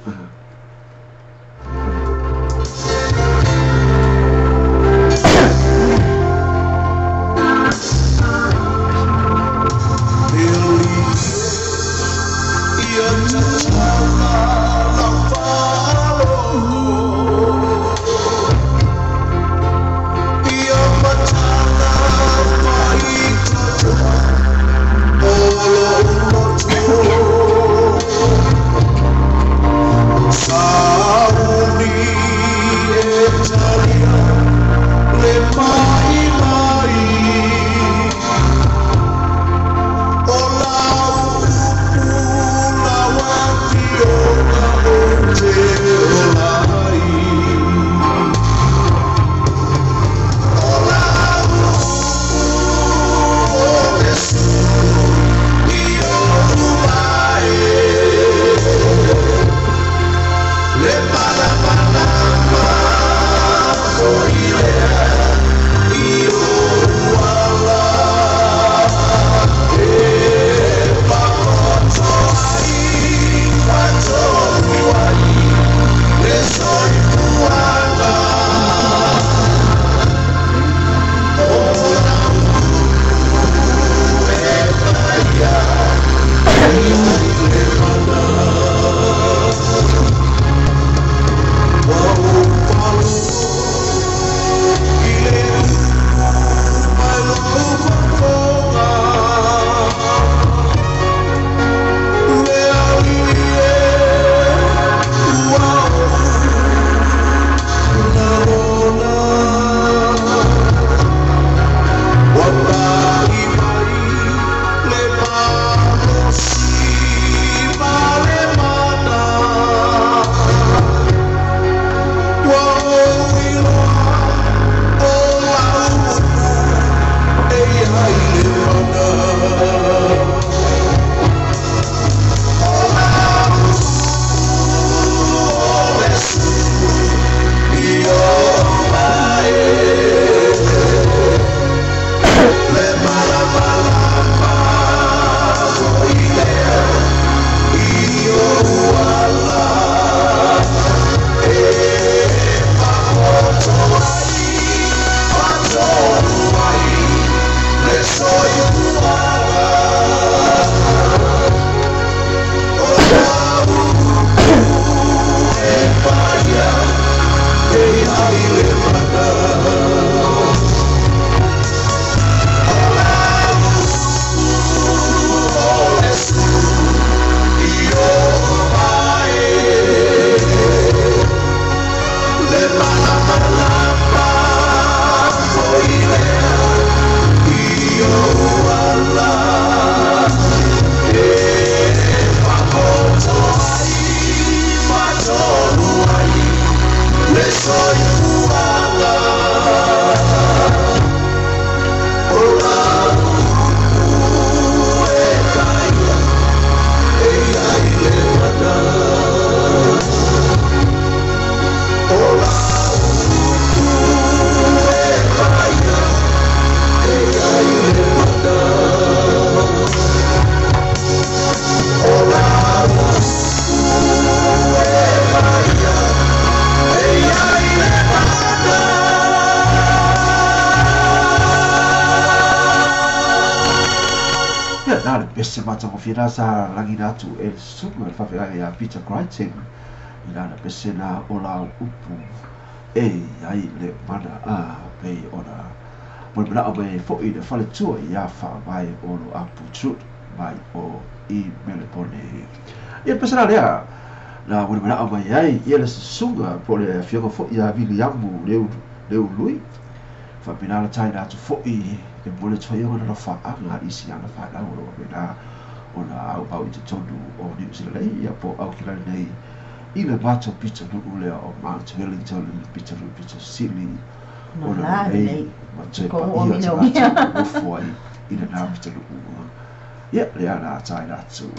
Ia le pese matagofie lena sa lagina atu e le susuga i le faafeagaiga ia Peter Crichton i lana pese lena o lau upu e i ai le mana a pei ona molimolao mai ai foi le faletua ia Faavae Olo Apu Truth mai o i Melepone. Ia pese la lea na molimolao mai ai ia le susuga po o le afioga foi ia Viliamu Leului faapena la taina atu foi e momoli atu ai ona alofaaga i si ana fanau o lo o faapena ona aumau i totonu o Niu Sila nei ia po o Aukilani nei i le matou pitonuu lea o Mount Wellington i le pitonuu pito sili ona lelei ma toe paia o tagata e nofo ai i lena pitonuu. Ia, lea na taina atu.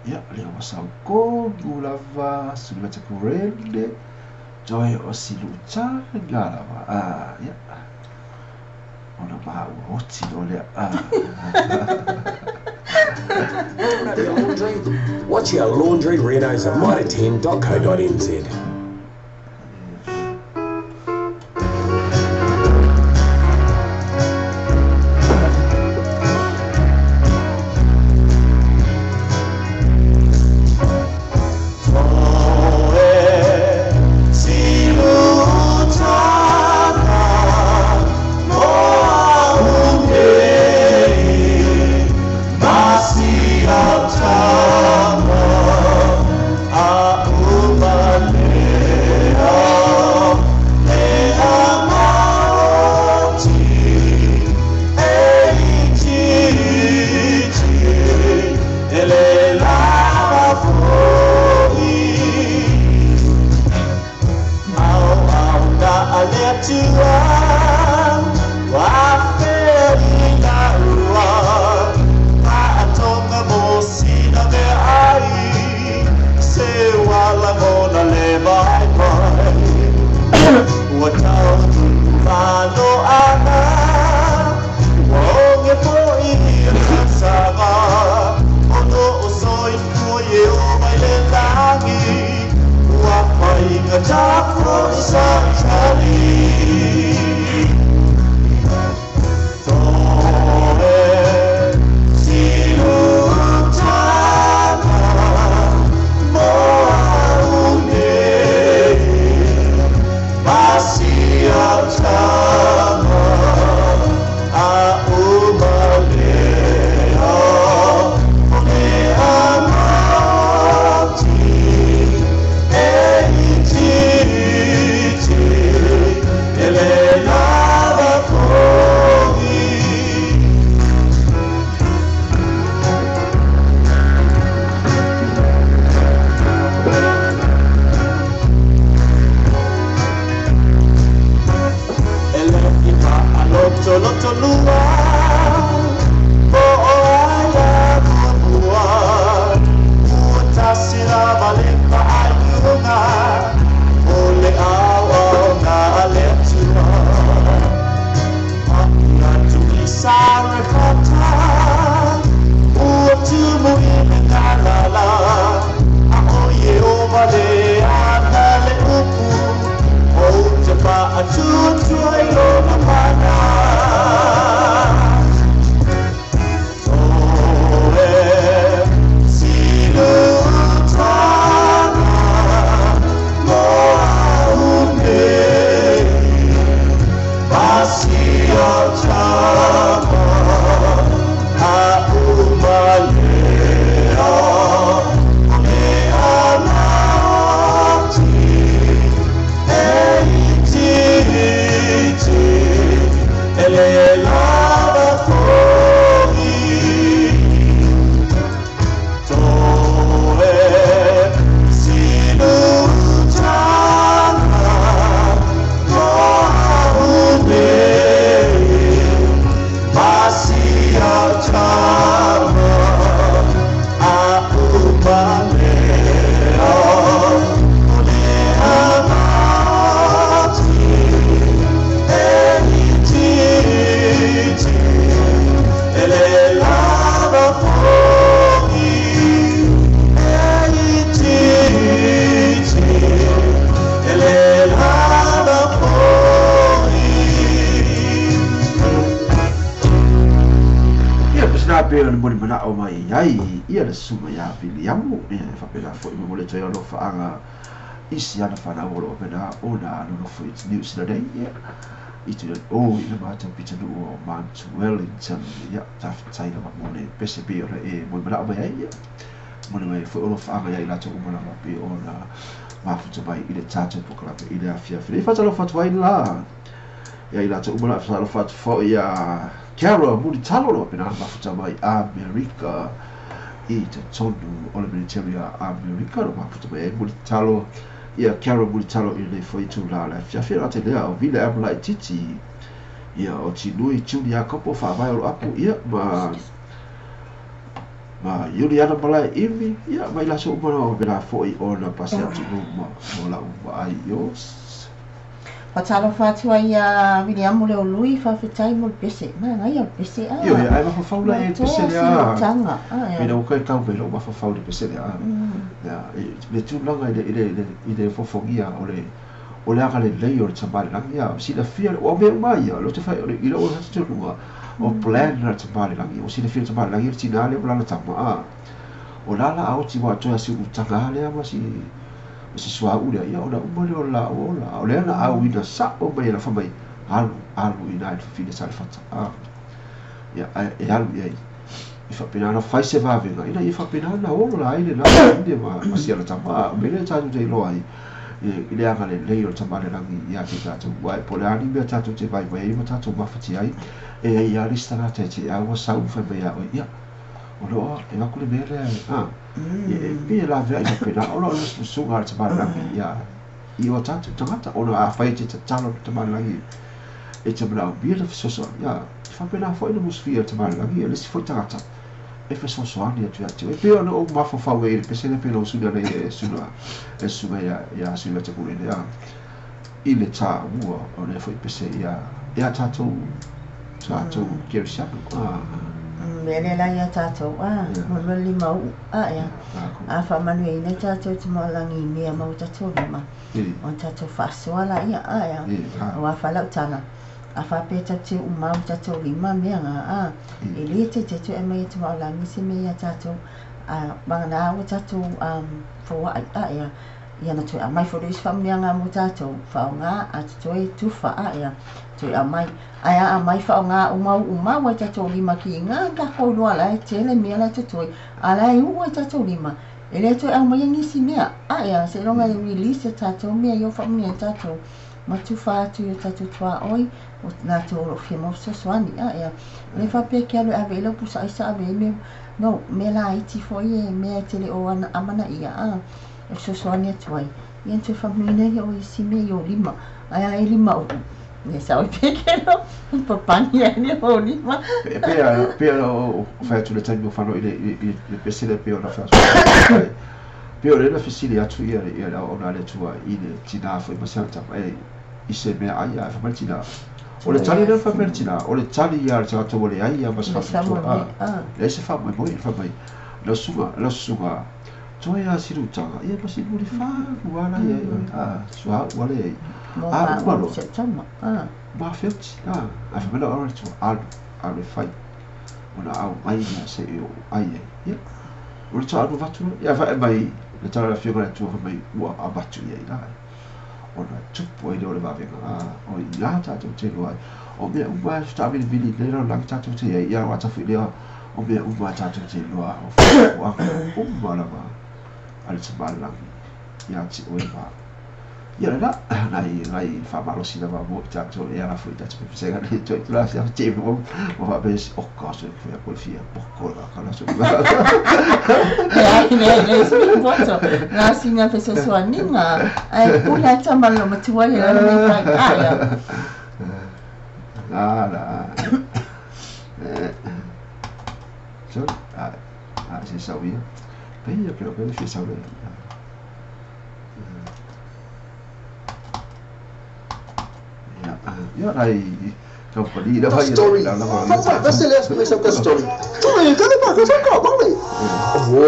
Ia, lea ua sau tonu lava, Suleta Kurele, toe o si lutaga lava. Ah, ia. Ona maua oti loa lea. Ah. Your laundry? Watch our laundry renos at mitre10.co.nz. pei ona molimanaʻo mai ai ia le susuga iā Viliamu, ia e faapena foʻi momoli atu ai alofaaga i si ana fanau o loo faapena ona nonofo i New Zealand nei, ia i tulaga o i le matou pitonuu o Mount Wellington. Ia tafetai lava mo le pese pei ona e molimanaʻo mai ai, ia momoli mai ai foi alofaaga iā i latou uma lava pei ona mafuta mai i le tatou polokalame i le afiafi nei. Faatalofa atu ai la ia i latou uma la, faatalofa atu foi ia Carol Mulitalo o faapena ona mafuta mai Amerika i totonu o le military a Amerika o mafuta mai ai Mulitalo, ia Carol Mulitalo i lenei foi itulā o le afiafi. E ate lea o Vile Amalaititi, ia o Tinui Tuni Iakopo Faavae o Loapu, ia ma Iuliana Malae Imi, ia ma i latou uma lava o faapena foi ona pasi atu i luma o lau vaai. Faatalofa atu ai ia Viliamu Leolui, faafetai mo le pese. Manaia o le pese a. Ioe, ae mafaufau la e le pese Matoa lea. siutaga. A Pei ia. na ua kai tau mai lou mafaufau i le pese lea. Ia, le tulaga i le fofogia o le agalelei o le Tamā i le Lagi, ia, silafia, ua mea uma ia, lo te fai, i lou talitonuga, o plan a le Tamā i le Lagi, ua silafia e le Tamā i le Lagi le tinā lea ma lana tama, a. O la la a oti ua toe si utaga lea ma si suauu lea, ia ona uma lea o le laua ola. A o lea na auina saʻo mai e la fai mai, alu, alu i ina i le fafine sa le fata. A, ia, ae e alu i ai. I faapena ona fai se vavega, ina ia faapena ona ola ai lena fafine ma si ana tama. A o mea lea tatou te iloa ai, i le agalelei o le Tama i le Lagi ia te tatou. Aua po o le a ni mea tatou te vaivai ai ma tatou mafatia ai, e ai lava le isi tagata e te au ua sau ma fai mai ia oe, ia, o loo e avatu le mea lea, a, e pei e laveai faapena ona o le musumusuga a le Tama i le Lagi ia i o tatou tagata, ona afai e te tatalo i le Tama i le Lagi e te manaomia le fesoasoani, ia, e faapena foi le musufia e le Tama i le Lagi le isi foi tagata e fesoasoani atu ia te oe. E pei ona ou mafaufau ai i le pese lea pei ona ou suna nei e suna e susuga ia Sui Atapule lea i le taua o lea foi pese ia ia tatou kerisiano. Mea lea la ia tatou a molimoli lima uu a ia a faamanuiaina tatou te maolagi i mea mau tatou lima ona tatou faasoa la ia a ia aua falautala a faapea tatou te uu mau tatou lima mea nga a e le taitai toe aumai e te maolagi se mea ia tatou a vagana ua tatou foai a ia ia na toe aumai foi le isi faamanuiaga mo tatou faaaoga a totoe tufa a ia toe aumai ae a aumai faaaoga uma uu mau ai tatou lima kiga takou iloa la e tele mea la e totoe a la e uu ai tatou lima e le toe aumaia nisi mea a ia seiloga e release e tatou mea ia faamanuia tatou ma tufa atu i o tatou tuaoi o latou o loo fia maua fesoasoani a ia le faapea ke alu e ave i lau pusa aisa ave ai mea no mea laiti foi e mea e tele o ana amanaia a e fesoasoani atu ai ia na toe faamanuina ia o isi mea i o lima ae a e lima uu ia sao i pekelo papani ai le o lima. Pe o fai atu le taimi o whanau i le pese lea pei ona fai atu. Pei o lea na fesili atu ia le auauna a le Atua i le tinā foi ma se ana tama e i se mea ai a e fai mai le tinā. O le tali lea na fai mai le tinā, o le tali ia a le tagata ua leai ia ma se faatuatua. A, leai se faamoemoe, fai mai, lau susuga, lau susuga, toe a silutaga, ia ma si mulifalu ala ia i oe, a, suauu ala ia i. A, uma loa. Mafeoti, a, a fai mai lau auauna a le Atua, alu, alu e fai. Ona aumai lea se i ou ai ai. Ia, o le taalu avatu loa, ia fai mai le tala a le afioga i le Atua fai mai ua avatu i ai la. Ona tupu ai lea o le vavega, a, o i ina tatou te iloa ai. O mea uma e taavilivili i le lalolagi tatou te i ai, ia ua atafu i lea o mea uma tatou te iloa o fuafuaga uma lava a le Tama i le Lagi ia te oe ma ia le la nai faamalosi lava mo i tatou e ala foi i tatou pepesega nei toe tula sia te mo mo faapea si o ka so fia ko fia poko la ka la so Leai, leai, leai se mea poto. Ngā singa fesoasoaniga. Ae pule a tama lo matua ia lana mea fai. A ia. La la so a a se sau ia pe ia pe pe fia sau le ia nai company la สตอรี่ฟังๆก็เสียแล้วไม่ชอบก็สตอรี่ตัวเองก็ได้มาก็ชอบก็บ้างเลยโอ้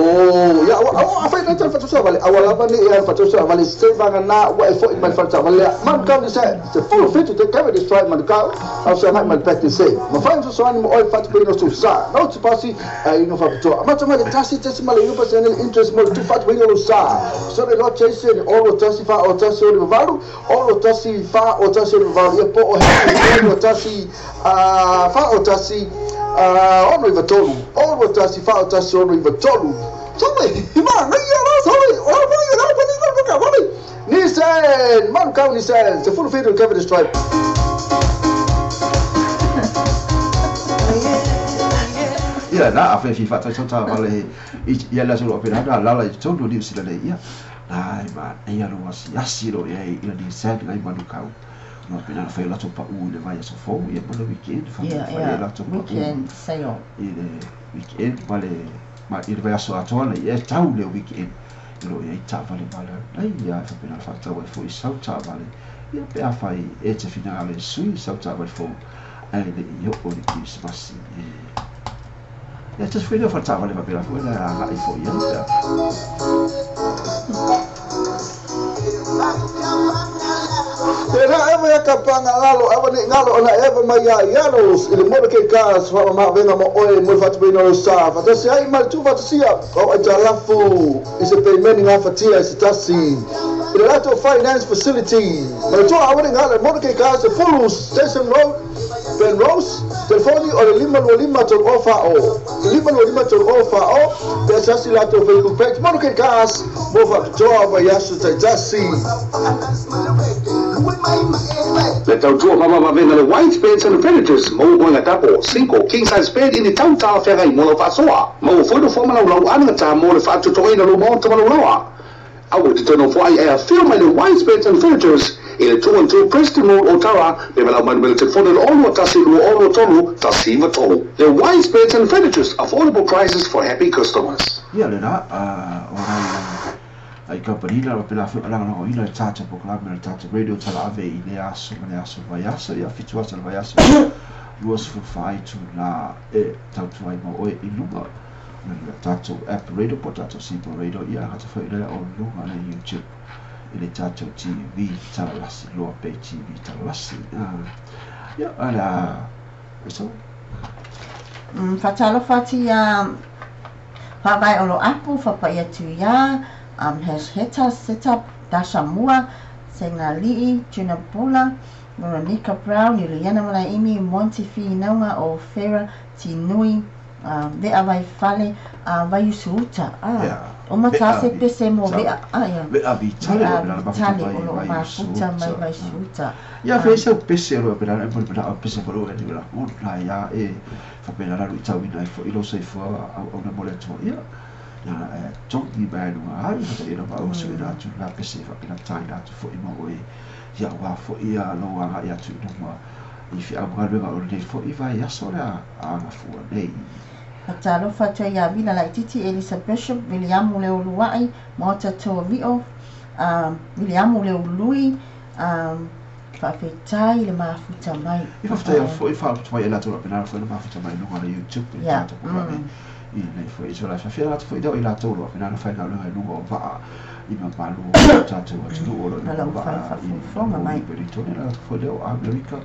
ยเอาเอาไฟ e tau fatu vale awa lava ni e fatu vale se vanga na wa e foi mai fatu vale man ka ni se se full fit te ka de strike man ka au se mai mai pek se ma fai so so ni mo oi fatu pino su sa no te pasi ai no fa to ma to mai tasi tasi ma le yupa se interest mo tu fatu pino sa so le lo chase ni o lo tasi fa o tasi o valu o lo tasi fa o tasi o valu e po o he o tasi a fa o tasi a ono i vatolu o lo tasi fa o tasi ono i vatolu sorry ma no ya sorry o lo ya no no no no Nissan man ka Nissan se full fit cover the stripe. Ia na a fe fa ta vale ia la solo pena na la la tonu ni sila le ia ai ma ia lo asi asi lo ia ia ni sa ngai manukau no pena fe la to pa u le vai so fo ia mo le weekend fa la to pa weekend sale i le weekend vale ma i le vai so atoa ia tau le weekend lo ia ta vale vale ai ia fa pena fa ta fo i sau ta vale ia pe a fai e te finale sui sau ta vale fo ai le io o le Christmas. Ja, det er selvfølgelig for at tage, hvad det var bedre for, eller har I fået hjælp der. Tena ewa ya kapanga ngalo, ewa ni ngalo, ona ewa mai ya yalos, ili mwana ke kas, wa ma venga mo oe, mo fatu pino lo sa, fatasi ai mal tu fatasia, o italafu, ise payment nga fatia, ise tasi, ile lato finance facility, malitoa awa ni ngalo, mwana ke kas, Fulu Station Road, Ben Rose, telefoni o le 525 tolu ofa o, 525 tolu ofa o, pesasi lato Facebook page, mwana ke kas, mo fatutoa wa yasu taitasi. Le tautua mama venga le white beds and furnitures mo moenga tapo 5 king size bed in the town ta fera i mo fasoa mo foi no forma lau anga ta mo le fatu to ina lo mo to lo lawa au te tono foi e feel my white beds and furnitures i le 212 Preston Road Otara me lau mai le telefone o tasi lo tolu tasi tolu. The white beds and furnitures, affordable prices for happy customers. Ia le na o ai kampanina o pela fo ala no ina tata proklame tata radio tala ave i le aso ma le aso vai aso ia fitu aso vai aso luas fu fai tu la e tautu ai mo oe i lunga na tata app radio po tata simple radio ia hata fo ile o lunga na YouTube ile tata TV tala lasi loa pe TV tala lasi ia ala so fatalo fati fa vai o lo apu fa pa ia tu ia has heta set up Dasha Mua, Sengalii, Tunapula, Veronica Brown, Juliana Malaimi, Monty Finaunga o Fera Tinui, Vea Vai Fale, Vai Usuuta. O matase pese mo vea ia. Vea Vitale o lo mafuta mai vai suuta. Ia fe sau pese lo pena e pena pese lo e la la ia e fa pena la itau ina fo ilo sei fo au na mole to ia. Na tongi mai lunga ai fa ina ma o se na tu la pese fa pena tai na tu fo i mo e ia wa fo ia lo anga ia tu no i fi au ga o le fo i vai aso la anga fu nei. Fatalo fatua ia vila laititi Elisa Bishop, Williamu Leuluai, Maota Toavio, Williamu Leului, faafetai le mafuta mai. I faafetai foi faafetai la tula pena foi le mafuta mai lunga na YouTube i tata programme. I nei foi so la fa la foi do i la tolo pena na fai na lunga lunga o va i ma malu tata o tu o lo va i mai Britone la foi do America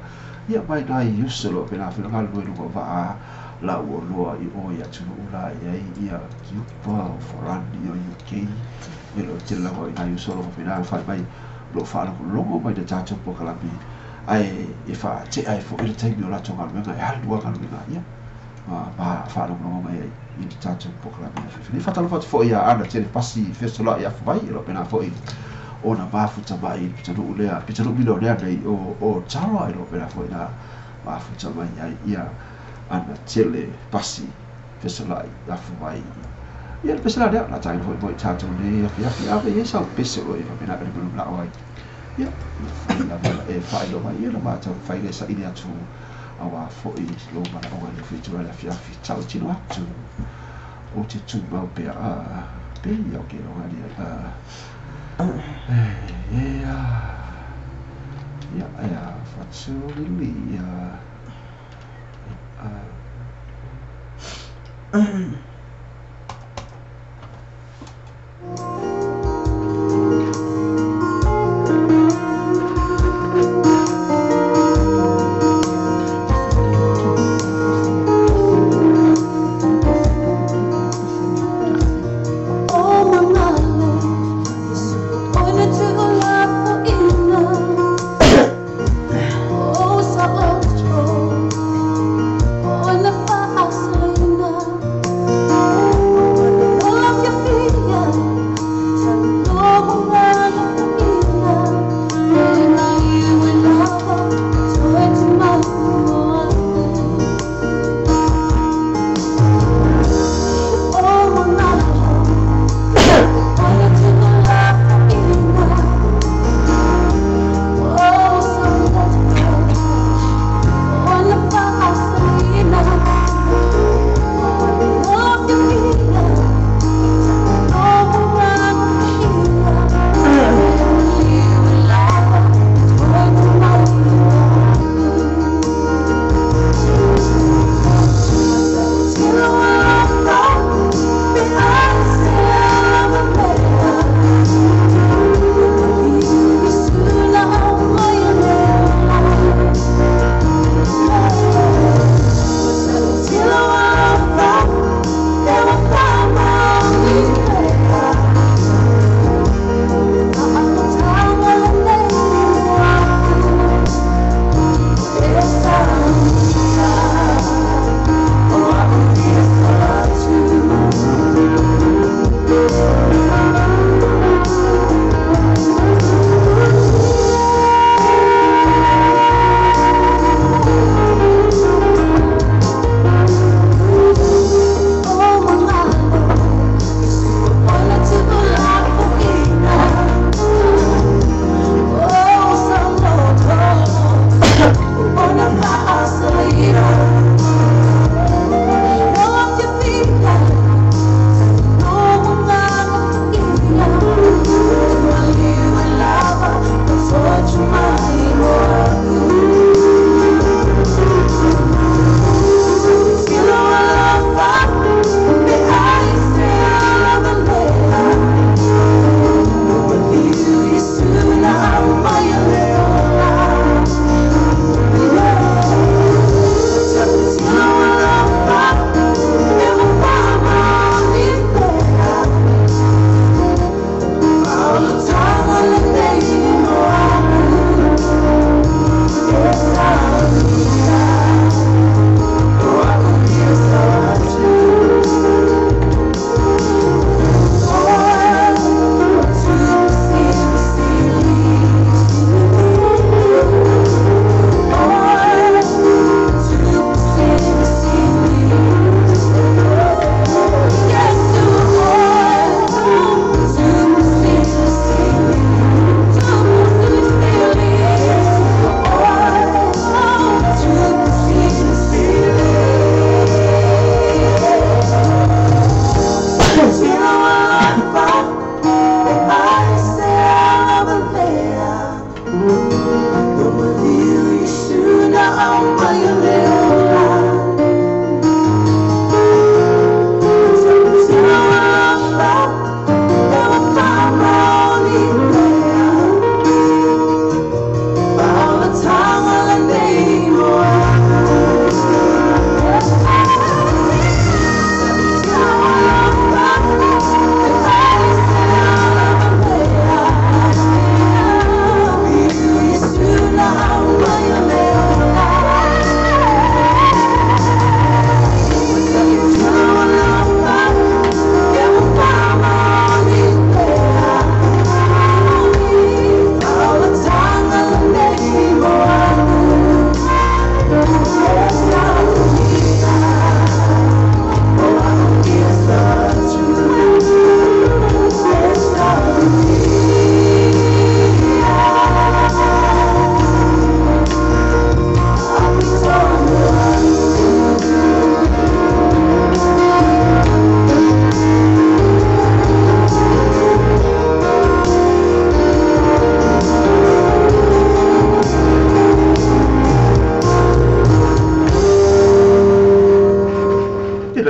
ia mai na usolo pena foi lunga lunga va la o loa i o ia tunu ula ia ia Cuba o Forani o UK e lo te lava i nai usolo pena fai mai lo fa lo longo mai de tata pokalami ai e fa te ai fo ile taimi o lato galuega e alu galuega ia ma fa lo longo mai i te tata pokalami e fa talo fo ia ana te pasi fesola ia fai lo pena fo i ona mafuta mai pitanu lea pitanu milo lea nei o tara lo pena fo ina mafuta mai ia ana tele pasi fesola ia fai ia le pesela lea la tai foi tata nei ia ia ia sa pese o ia pena le la oi ia la e fai lo mai ia ma ta fai le sa ile atu awa foi lo ma o le fi tu la fi fi tau tino atu o te tu mau pe a pe ia ke lo ali a ia ia ia fatu lili ia a.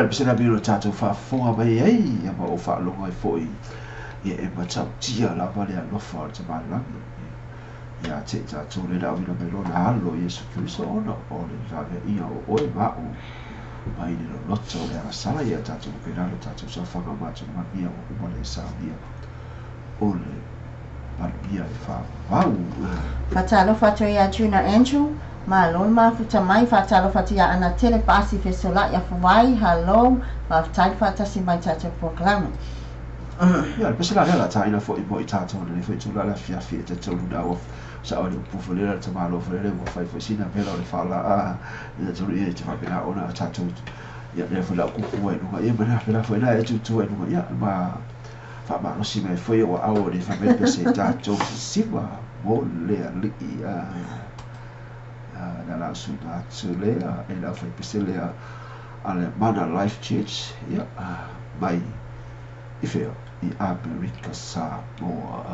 le pese la mea o tatou faafofoga mai ai ia ma ou faalogo ai foi ia e matautia lava le alofa o le tamalagi ia te i tatou le auina mai lona alo Iesu Keriso ona o le laveaiga o oe ma a'u mai le loloto o le agasala ia tatou makelalo tatou saofaga o matou manuia ua uma le saunia o le manuia e faavavau. Faatalofa atu ia Juna Andrew, malo le mafuta mai, faatalofa atu ia Ana Tele Paasi Fesolai Afuai, hallo, faafetai le faatasi mai i tatou polokalame. Ia, le pese la lea la taina foi mo i tatou nei foi tula le afiafi e te tolu na ua sa o le upu foi lea le tamalo foi lea ua fai foi sina pela o le faala a ia tolu ia te faapena ona tatou ia lea foi la kupu ai luga ia ma pela foi la e tutu ai luga ia ma faamalosi mai foi ua au le fa mai pese tatou sisiva mo le alii a na la suina atu lea e la fai pese lea a le Mana Life Church ia mai i fea i Amerika Samoa.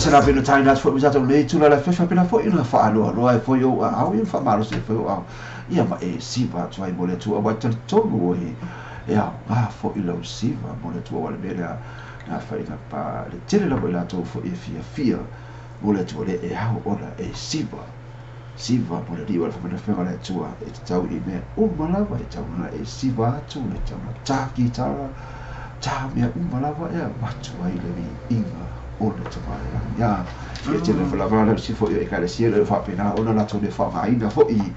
pese la pena tai nat foi mi tatou nei tula la fefa pena foi ina whaaloa e foi o au ia whamalo se foi o au. Ia ma e siva atu ai mo le Atua wa talitonu e e au ngā foi lau siva mo le Atua wa le mea lea nā whaina pa le tele lava i latou foi e fia fia mo le Atua le e au ona e siva siva mo le liu a le whamanawhenga le Atua e te tau i mea uma lava e tau na e siva atu le tau na tāki tara tā mea uma lava e matu ai le inga o le tamarelangi ia ia tele whalavara le si foi e ekalesia le whapena ona latou le whaangaina foi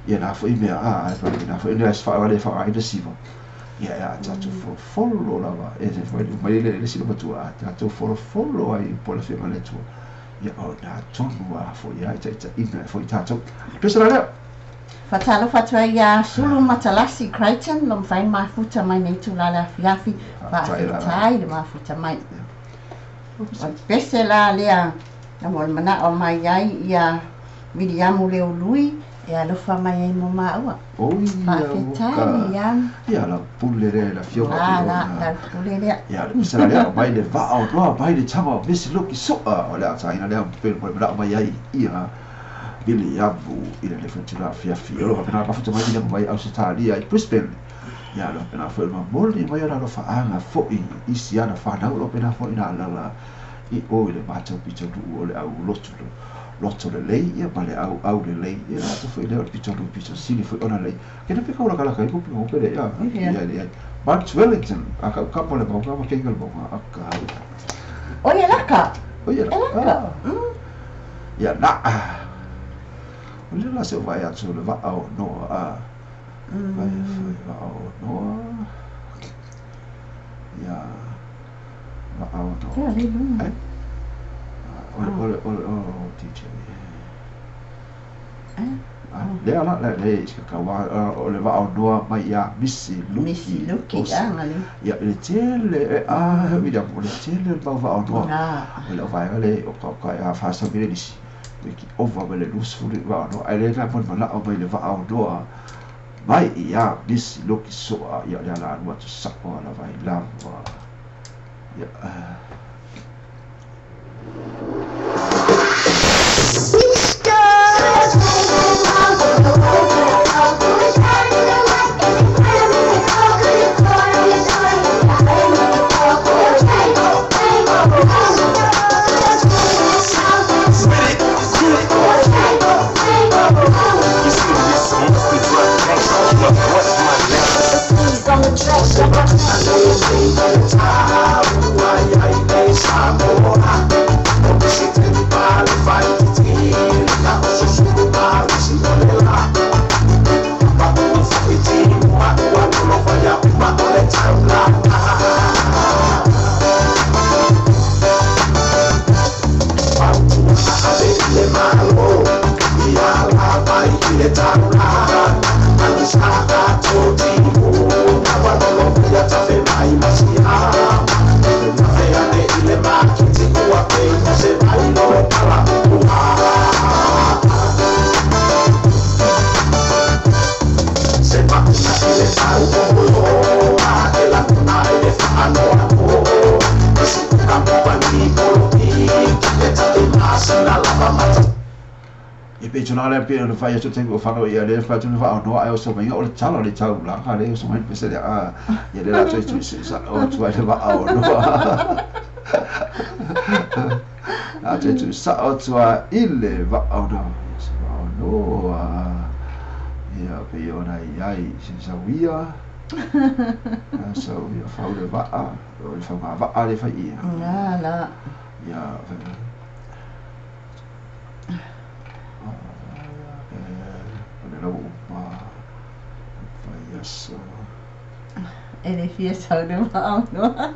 ia nā foi mea a e nā foi le whaale whaangaina siva ia e a tatou folofolo lava e te foi mai le le sila matua a tatou folofolo ai po le whianga le Atua ia o nā tonu a foi ai taita ina e foi tatou pesa la lea. Faatalofa atu ai ia Sulu Matalasi Crichton, lo mafai ona mafuta mai nei tula le afiafi, faafetai le mafuta mai. O le pese la lea na mo le manao mai ai ia Miliamu Leului e alofa mai ai mo maua. Oi, Faafetai Miliamu. Ia la pule lea la fioga Ah, la, la pule lea. Ia le pese la lea mai le vaa o noa mai le tama o Misi Luki Soa o le ataina lea pe mo le manao mai ai ia Miliamu i le lefa tula afiafi. O lo pena mafuta mai le mai Australia i Brisbane. Ia lo pena foi ma moli mai la lo faanga foi i siana whanau lo pena foi na lala i o i le mātou pito nuu o le au lotu loto le lei ia ma le au au le lei ia la foi le o le pito nuu pito sili foi ona lei. Kena peka ula kala kai kupi ngope le ia ia ia Mount Wellington a ka kapo le mauka ma kenga le mauka a ka O ia laka. O ia E laka. Ia na o le la se vai atu le vaa o noa a vai foi vaa o noa ia vaa o noa. Ia le lunga. Eh? Ole ole ole o DJ. Eh? Lea la le le iska ka wa o le vaa o noa mai ia Missy Luki. Missy Luki a ngale. Ia le tele a mi da o le tele le vaa o noa. Ah. O le vaega le o ka ka ia fa sa mi le nisi. Wiki ova me le lusu le vaa o noa. Ai le na mon mana o mai le vaa o noa. Mai ia Missy Luki soa ia le ala anu atu sako ala vai lava. Ia E pe tuna le pe le fai atu tengo o whanau ia le fai tuna wha noa ai o sa mai o le tala le tau la ka le o sa mai pese le a ia le la toi tui sa o tu ai le wa o noa a te tu sa o tu a i le wa o noa sa wa o noa ia pe o na i ai si sa wia a sa wia fau le wa a o le fau ngā wa a le fai ia La la. ia E le fia sau le vaa o noa.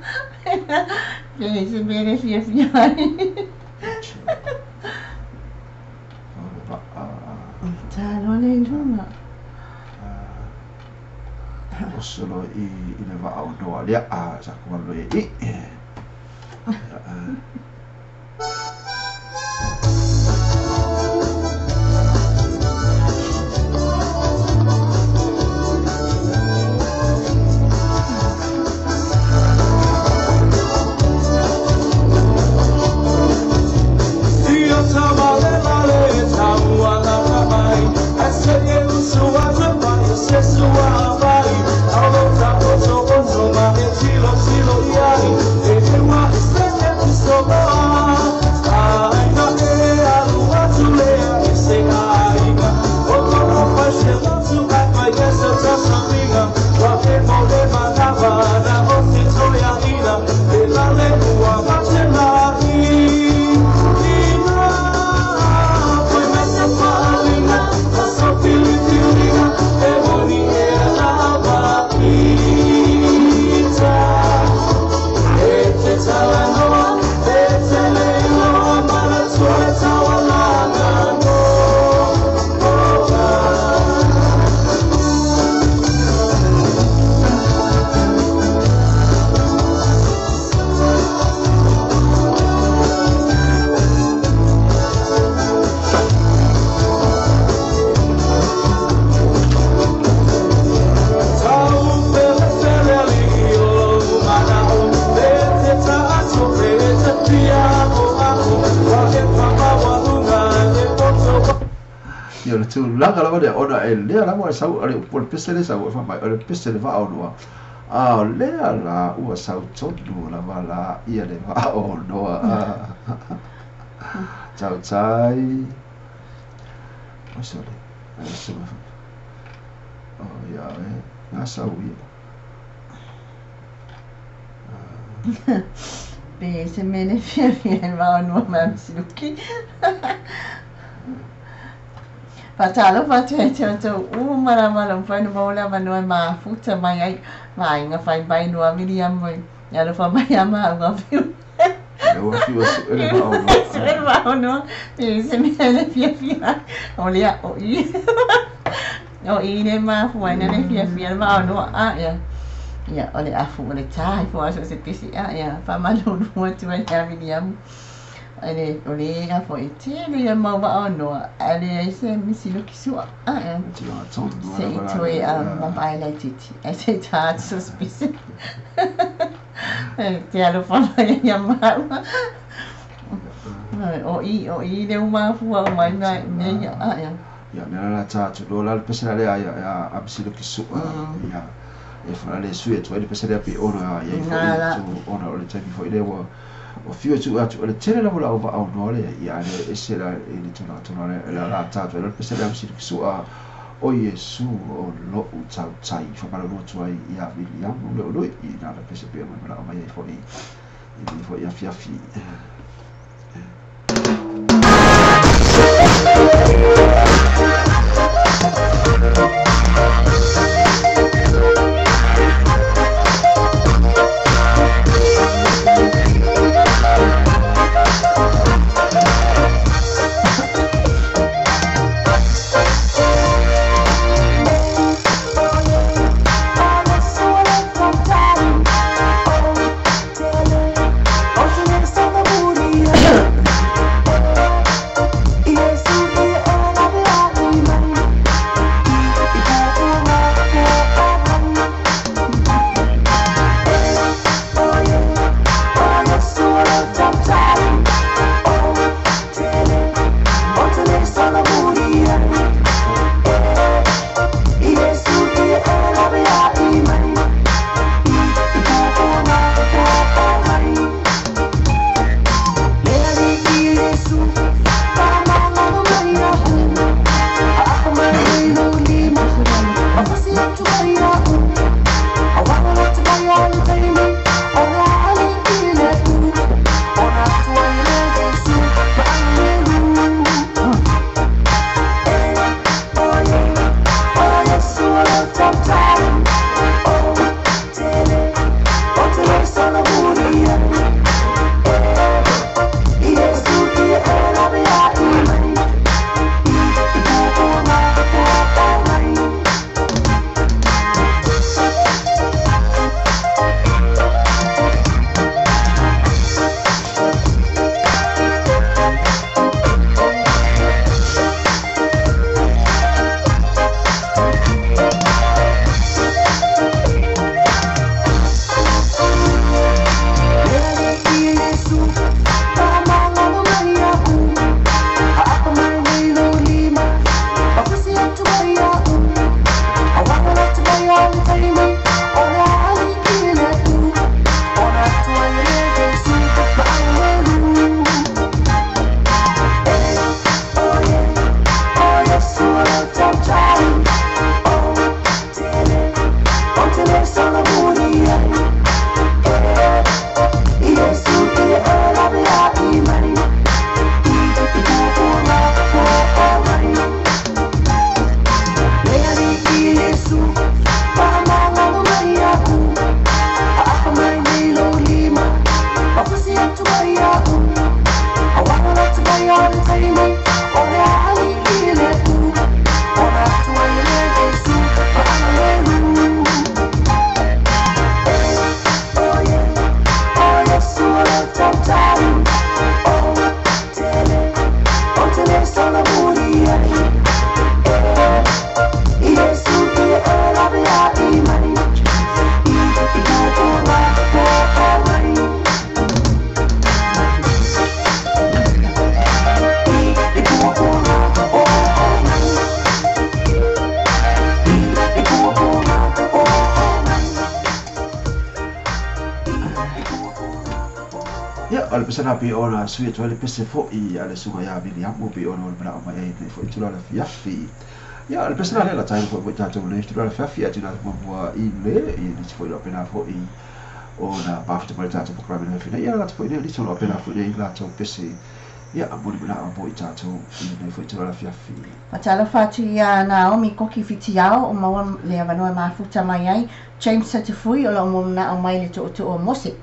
Pe se mea le fia fia ai. Talo le lunga. Osolo i le vaa o noa lea a sa kumalo e i. Ia o le tulaga lava lea ona e lea lava e sau o le upu o le pese lea sau e fai mai o le pese le vaaonoa a o lea la ua sau tonu lava la ia le vaaonoa tautai o sole ai se o ia e na sau ia Pe se mea le fiafia i le vaonoa ma Misiluki. Faatalofa atu ia te outou uma lava lau mafai ona maua le avanoa e mafuta mai ai ma aiga faipai noa Miriamu e e alofa mai ia maua fiu. Lea ua fiu e sue le vaonoa. Sue le vaonoa pe se mea le fiafia o lea o i. O i le mafuaina le fiafia le vaonoa a ia. Ia o le afu o le tā ifo a so o se pese a ia faamalulu atu ai ia Miriamu. Le o le a foi tele ia mau vaonoa ae leai se misiluki sua a ia. Se i toe mavae laitiiti ae se i tā atu so o se pese. E te alofa mai ai ia maua. O i o i le uma afua uma ai mea ia a ia. Ia mea la tā atu loa la le pese la lea ia a misiluki sua ia e fa le sui atu ai le pese lea pe ona ia i foi tu ona o le taimi foi lea ua ua fiu atu atu o le tele lava o le au vaonoa lea ia le ese la i le tulaga tonu lea la la tā atu ai le pese lea misiluki sua o Iesu o lo'u tautai faamalulu atu ai ia Viliamu Leului i na le pese pea mai manao mai ai foi i lenei foi afiafi. o le pese lena pei ona sui atu ai le pese fo'i a le susuga ia Viliamu pei ona ua mana'o mai ai i lenei fo'i itula o le afiafi. Ia, o le pese lena lea o le a taina foi mo i tatou i lenei itula o le afiafi, ae tuuina atu muamua i le i nisi foi o lo o faapena foi ona mafuta mai i le tatou polokalame i le afiafi nei. Ia, o latou foi nei, o nisi o lo o faapena foi nei latou pese, ia, mo ni mana'o mo i tatou i lenei foi itula o le afiafi. Faatalofa atu ia Naomi Koki Fitiao o maua le avanoa e mafuta mai ai James Satufui o lo o manao mai le tootoo o Mose.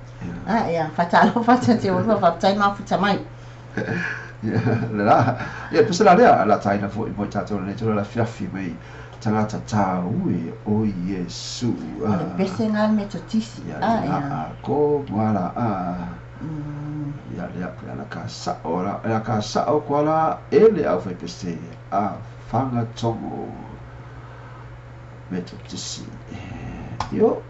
Ah, ia, faatalofa atu ia te oulua, faafetai mafuta mai. Le la, ia, pese la lea, la taina foi mo i tatou lenei itula o le afiafi mai tagata tāue o Iesu. O le pese nga le Metotisi. Ia, ah, ia. A ko moala a. Ia lea, ia la ka sa'o la, la ka sa'o koala e le au fai pese a Fagatogo Metotisi. Io,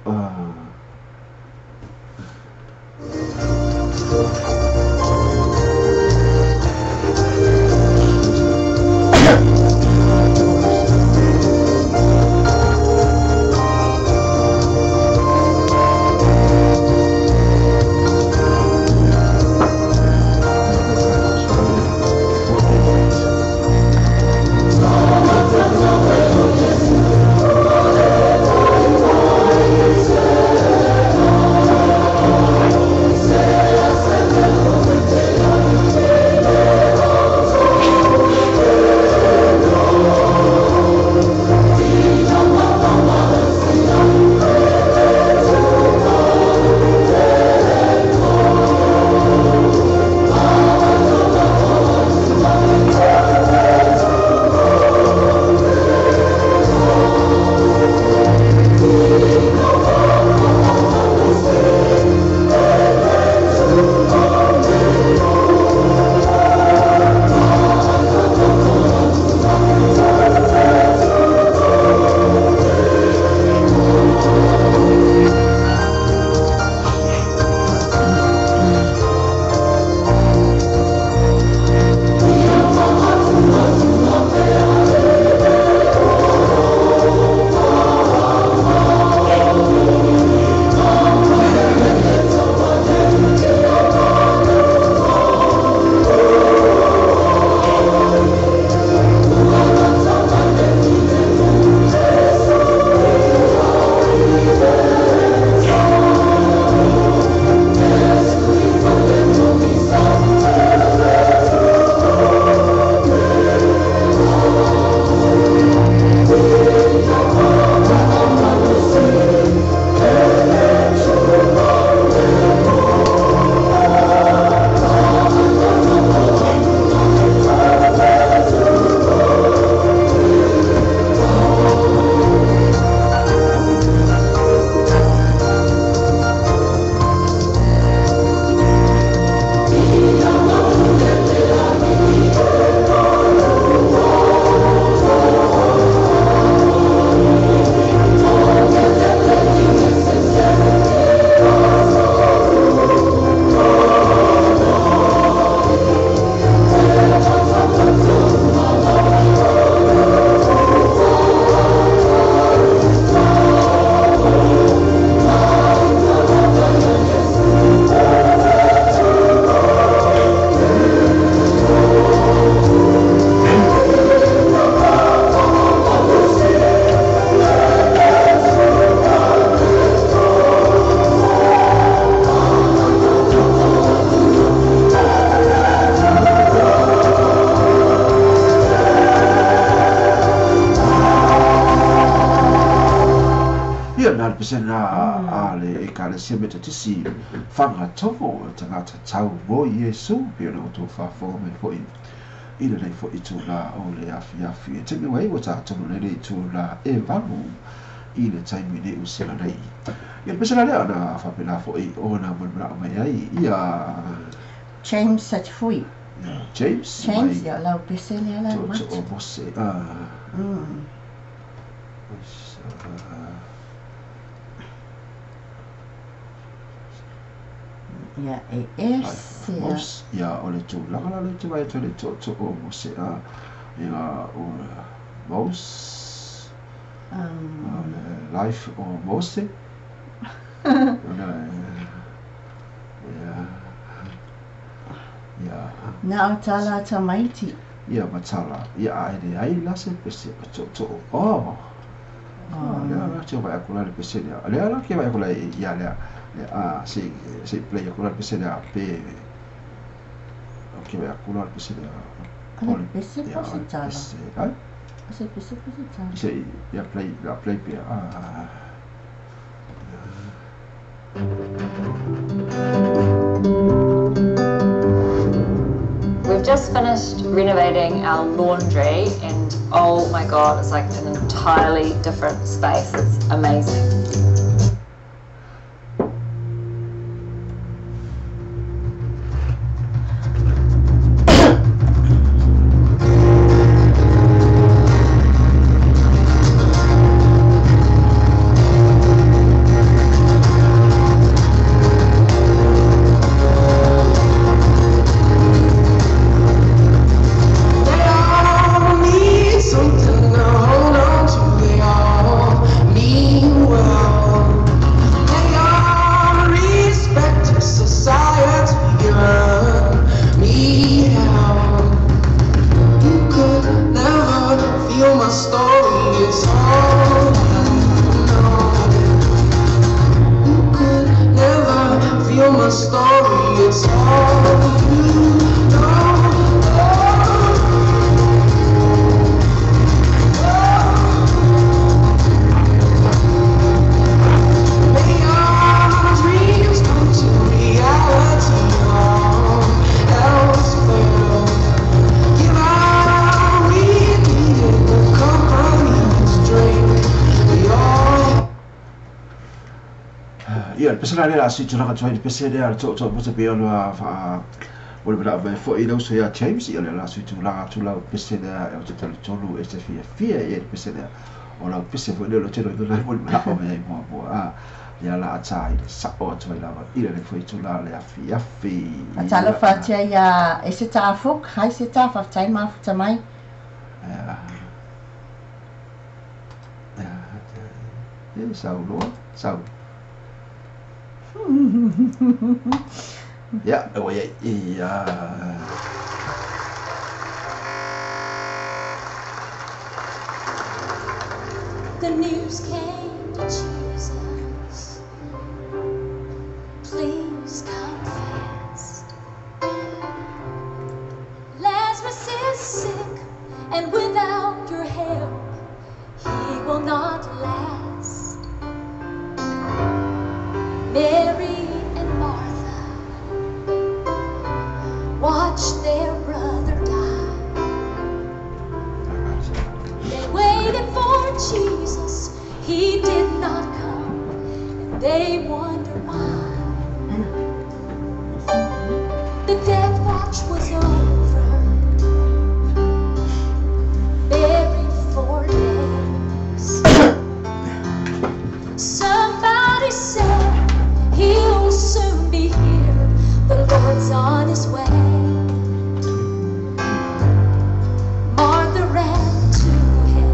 Ia, na le pesena a le Ekalesia Metotisi Fagatogo, tagata tau mo Iesu, pei ona outou faafofoga mai foi i lenei foi itula o le afiafi. E taimi ua ai ua tatou nei le itula e 8 i le taimi nei ua sela nei. Ia, le pesena lea na faapena foi ona molimola'o mai ai ia James Satfui. James, James, mai ia, o lau pese lea la Tootoo matu. o Mose. Ia, e ese ia. Mose, ia, o le tulaga la le te vai atu le tootoo o Mose, ia, o Mose, o le life o Mose, ona, ia. Ia. Na o tala tamaiti. Ia ma tala. Ia a e leai la se pese o tootoo. Oh. Oh, lea la te vai aku la le pese lea. Lea la ke vai aku la ia lea. A se se play aku la le pese lea pe. O ke vai aku la le pese lea. O le pese po se tala. Ai? O se pese po se tala. Se ia play la play pe. Ah. We've just finished renovating our laundry and oh my god, it's like an entirely different space. It's amazing. Ia, le pese la lea la si tulaga atu ai le pese lea le tootoo mo te pei ona faa o le manao mai foi i le uso ia James, ia o le la sui tulaga atu lau pese lea ou te talitonu e te fiafia i ai le pese lea. O lau pese foi lea o le tele o lona mo le manao mai ai muamua a lea la a tā i le sao atu ai lava i le foi tulaga le afiafi. Faatalofa atu ai ia Eseta Afuk. Hi Eseta, faafetai le mafuta mai. Ia. Ia, e sau loa, sau. Ia, ua iai, ia. The news came to Jesus. Please come fast. Lazarus is sick, and without your help, he will not last. Mary and Martha watched their brother die. They waited for Jesus, he did not come, and they wondered why. The death watch was over, buried for days. Somebody said he'll soon be here, the Lord's on his way. Martha ran to him,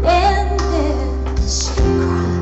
and then she cried.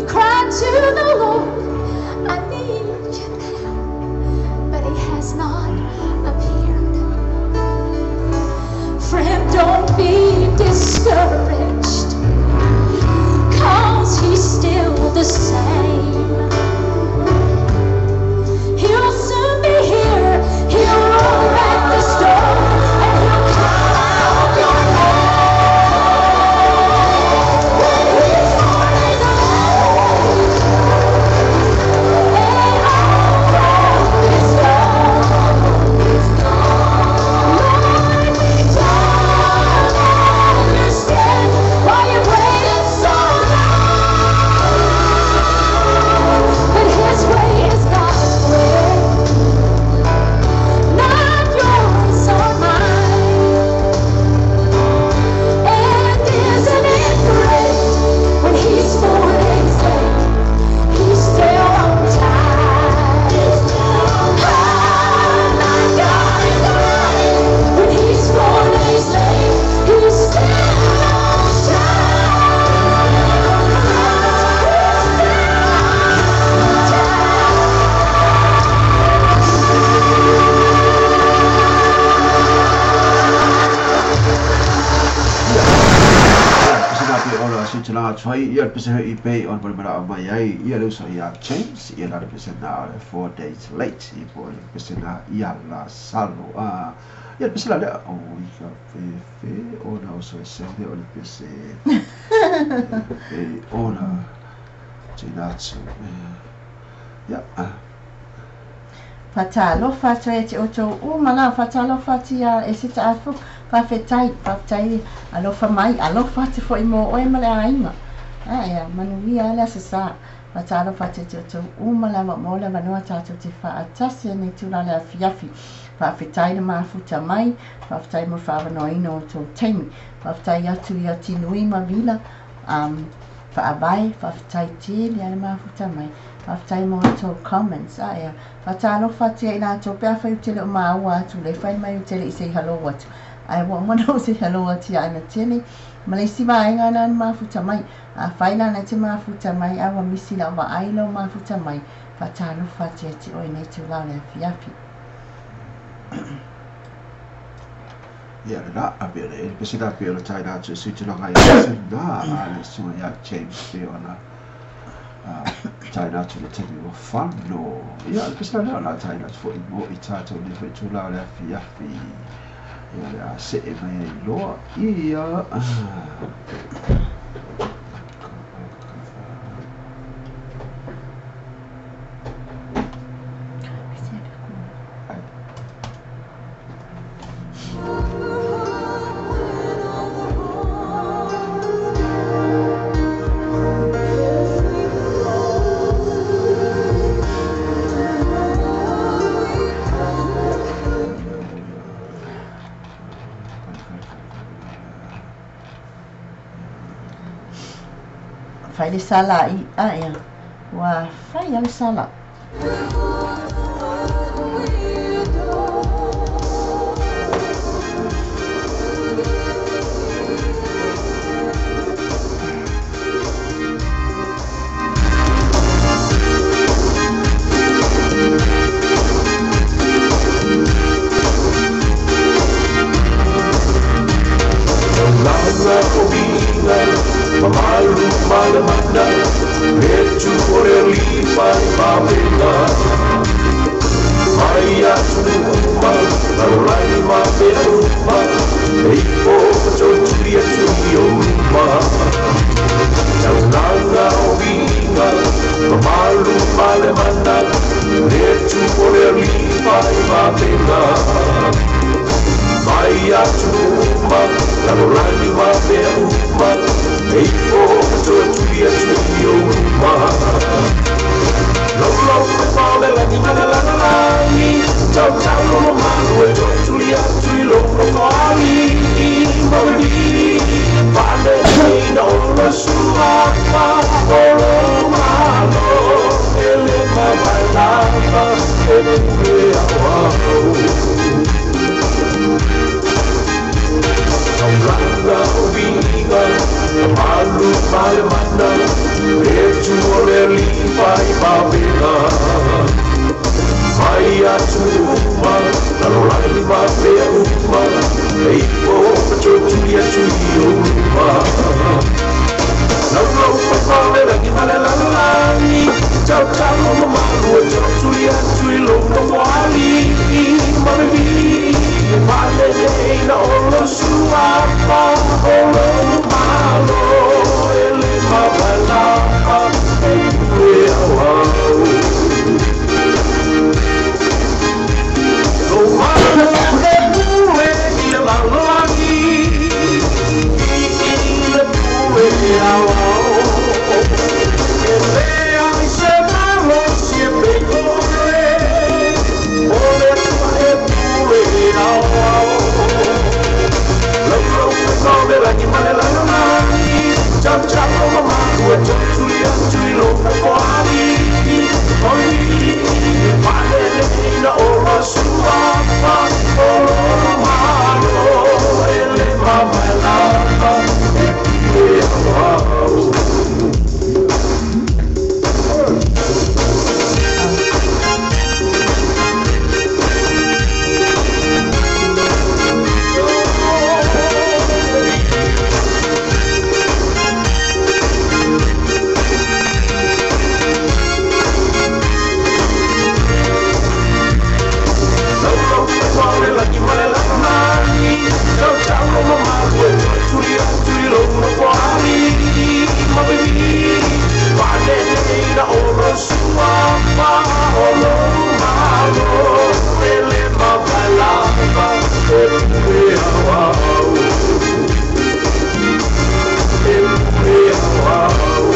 You've cried to the Lord, I need you now, but he has not appeared. Friend, don't be discouraged, 'cause he's still the same. He'll soon be here, he'll roll back the stone, and he'll call out your name. When he's 4 days late, and all hope is gone. Lord, we don't understand why you've waited so long, but his way is God's way, not yours or mine. And isn't it great when he's 4 days late, he's still on time? Oh, my God is great. When he's 4 days late, he's still on time. He's still on time. Pese na pe ola si tula twai ia pese i pe on pole mara mai ai ia le uso ia James ia la pese na 4 days late i pole pese na ia la salo a ia pese la o i ka fe fe ona o so se de o le pese pe ona tinatsu ia. Whatalofa atu e te oto uma la, whatalofa atu ia e se taafu, whawhetai, whawhetai, alofa mai, alofa atu fo i mō oe ma le ainga. Aia, manuia le asa sa, whatalofa atu e te oto uma la wa mō le wanoa tātou te whaatasi e nei tūra le afiafi. Whawhetai le mafuta mai, whawhetai mo whawanoa ino o tō teimi, whawhetai atu ia tinui ma vila, whaabai, whawhetai tēle ale mafuta mai, whawhetai mō tō comments, aia, whatalofa atu ia i lātou pea whai utele o māua atu, le whai mai utele i sei halo atu. Ai, wa mana o sei halo atu ia ana tele, ma le isi vaenga ana ana mafuta mai, a whai lana te mafuta mai, a wa misi la wa ai lau mafuta mai, whatalofa atu ia te oe nei tū lau le afiafi. Ia le la a pe le pese la pe o le tai la tu si tula ngai se na a le so ia James pe ona tai la tu le temi o fano ia le pese la la tai la fo i mo i tātou le fo i tula le afiafi ia le a se e mai ai loa ia. Fai le sala i aia, ua fai ale sala. Lana o vinga, mamalu malamana, etu ore lipa mavena. Mai atu uma, lalolai mavena uma, eipo patotuli atu i uma. Taulanga o vinga, mamalu malamana, etu ore lipa mavena. Mai atu uma, lalolai mavena uma, eipo patotuli atu i uma. Lolo me la ni la la la la ni, tau tau lo malu e totuli atu i lo koali mauri. Vale ni no lo sua pa olo malo, ele ma bailava e pule awa. Taulanga o vinga, malu malemana, etu o Fai mavega Mai atu uma Lalolagi mafea uma E ipo patotuli atu i uma Lau lau papa le lagi ma le lalolagi Tau tau mamalu e totuli atu i lou nofoali Ma le vii E palele ina o lo suafa o lo malo E le mavalapa e pule au au Lo malo e pule i le lalolagi I le pule au au E lea i se malosi e pekole O le tua e pule au au Lau lau papa le lagi ma le lalolagi Tau tau mamalu e totuli atu i lou nofoali Oi, e palele ina o lo suafa o lo malo E le mamaelapa e pule au au. Lau lau papa le lagi ma le lalolagi Tau tau mamalu e totuli atu i lou nofoali Ma le vii Palele ina o lo suafa o lo malo E le mamaelapa e pule au au E pule au au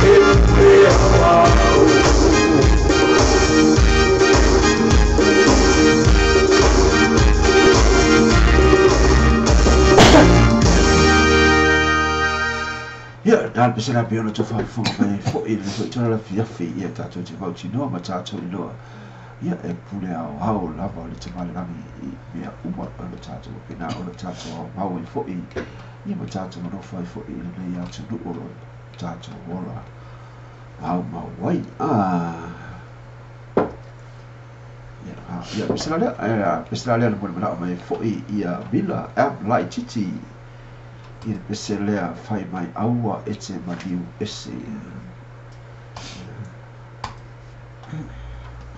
E pule au au. Ia, na le pese la pe ona tofa funga mai foi le foi tona la fiafi ia tātou te mautinoa ma tātou iloa. Ia e pule au hao lava o le tamale langi i mea uma o le tātou pe nā o le tātou au mau ai foi ia ma tātou manofa ai foi i lenei atunuu o lo tātou ola au mau ai. Ia, ia, pese la lea, pese la lea na mo le manao mai foi ia Mila M. Laititi i le pese lea fai mai aua e te maliu ese.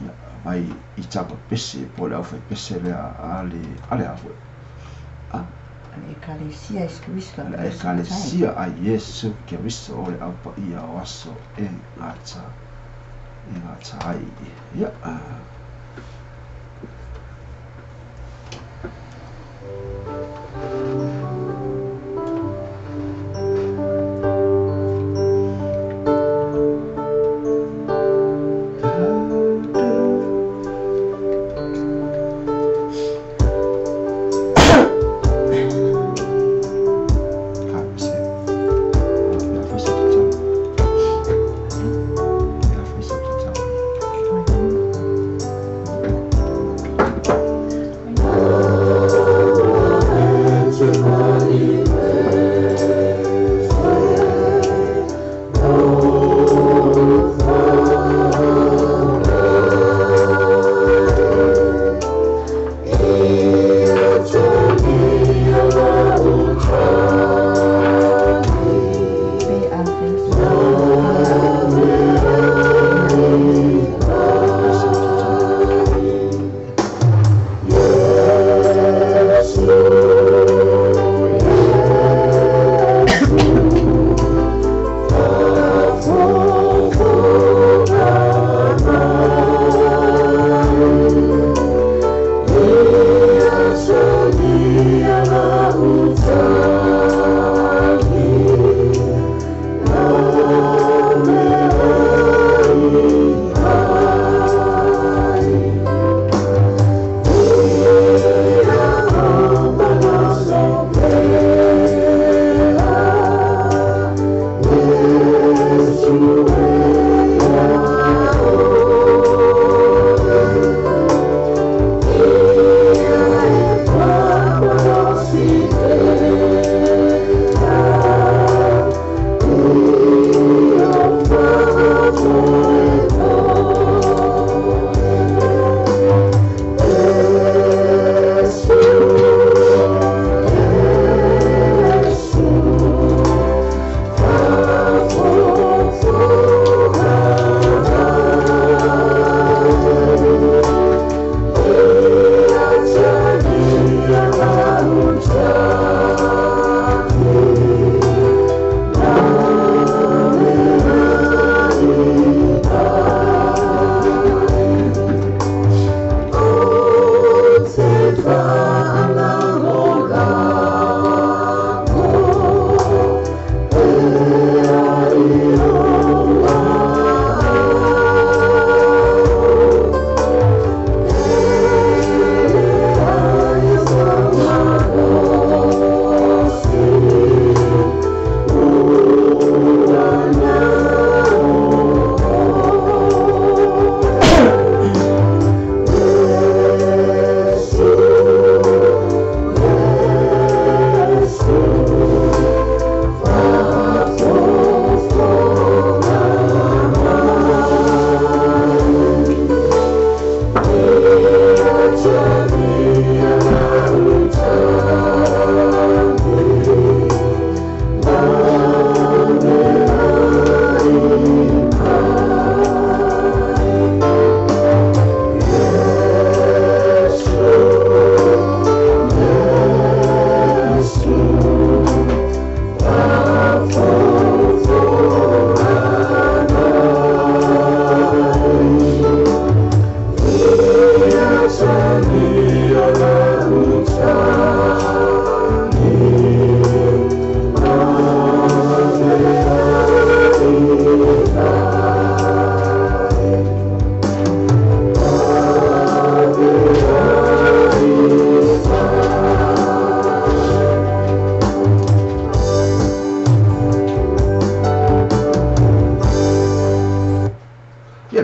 Ia, mai i tapa pese, po le au fai pese lea ale a foi. Le ekalesia Iesu Keriso. Le ekalesia a Iesu Keriso o le au paia o aso e gata ai. Ia.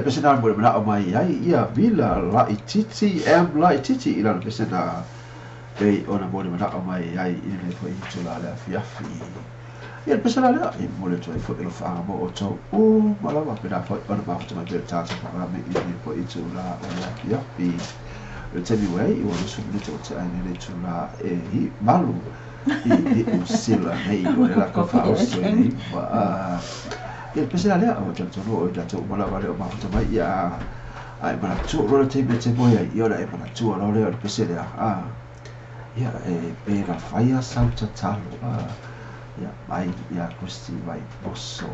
Ia, pese na mo le mana'o mai ai ia Vila Laitiiti M Laitiiti i lana pese na pei ona mo le mana'o mai ai i lenei foi itulā le afiafi. Ia, le pese la lea e momoli atu ai foi alofaaga mo outou uma lava pena foi ona mafuta mai pea le tatou polokalame i lenei foi itulā o le afiafi. O le taimi ua ai ua 20 minute ua tea ai nei le itulā e 8 i Niu Sila nei, o le lakou faaoso i le 9. Ia, le pese la lea ua talitonu o i tatou uma lava lea o mafuta mai, ia a e manatua loa le taimi e te moe ai, ia ona e manatua loa lea o le pese lea, ia e pe na faia sau tatalo, ia mai ia Christy Vaimoso.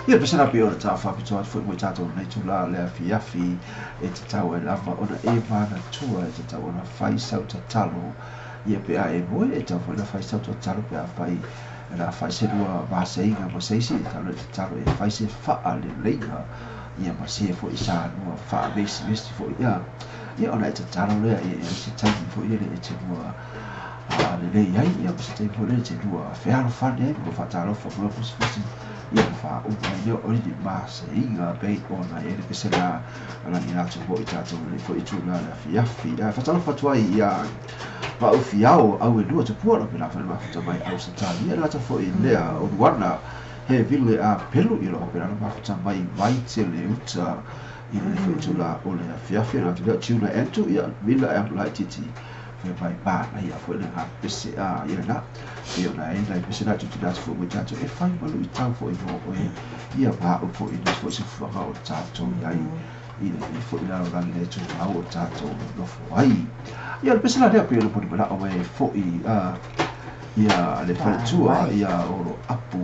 Ia, pese la pei ona ta faapitoa atu foi mo i tatou lenei itulā le afiafi, e tatau ai lava ona e manatua e tatau ona fai sau tatalo, ia pe a e moe, e tatau foi ona fai sau tatalo pe a fai na fai se lua vaseiga ma se isi, e tatau e tatalo e fai se faaleleiga ia ma se foi sa lua faavesivesi foi ia, ia ona e tatalo lea e se taimi foi lele e te lua lelei ai, ia ma se taimi foi lele e te lua fealofani ai ma faatalofa ma fusifusi. Ia na faauma ai lea o ni maseiga pei ona i ai le pese lena lagi atu foi tatou i lenei foi itula i le afiafi. Ae faatalofa atu ai ia Vaaufiao au e lua tupua lau pela foi le mafuta mai Ausetalia le gata foi lea o Luana he vile a pelu i loo pela le mafuta mai Vaitele uta i lenei foi itula o le afiafi. Le gata lea o Tuna Antu ia Mila e laitiiti fai mai manaia foi le pese a ia lena e ona e nai pese na tutu atu foi mo tatou e fai ma luitau foi mo oe ia maau foi i foi se fuaga o tatou i ai i lenei foi lalolagi le tumau o tatou nofo ai. Ia le pese la lea pei ona poni manao mai foi ia le faletua ia olo apu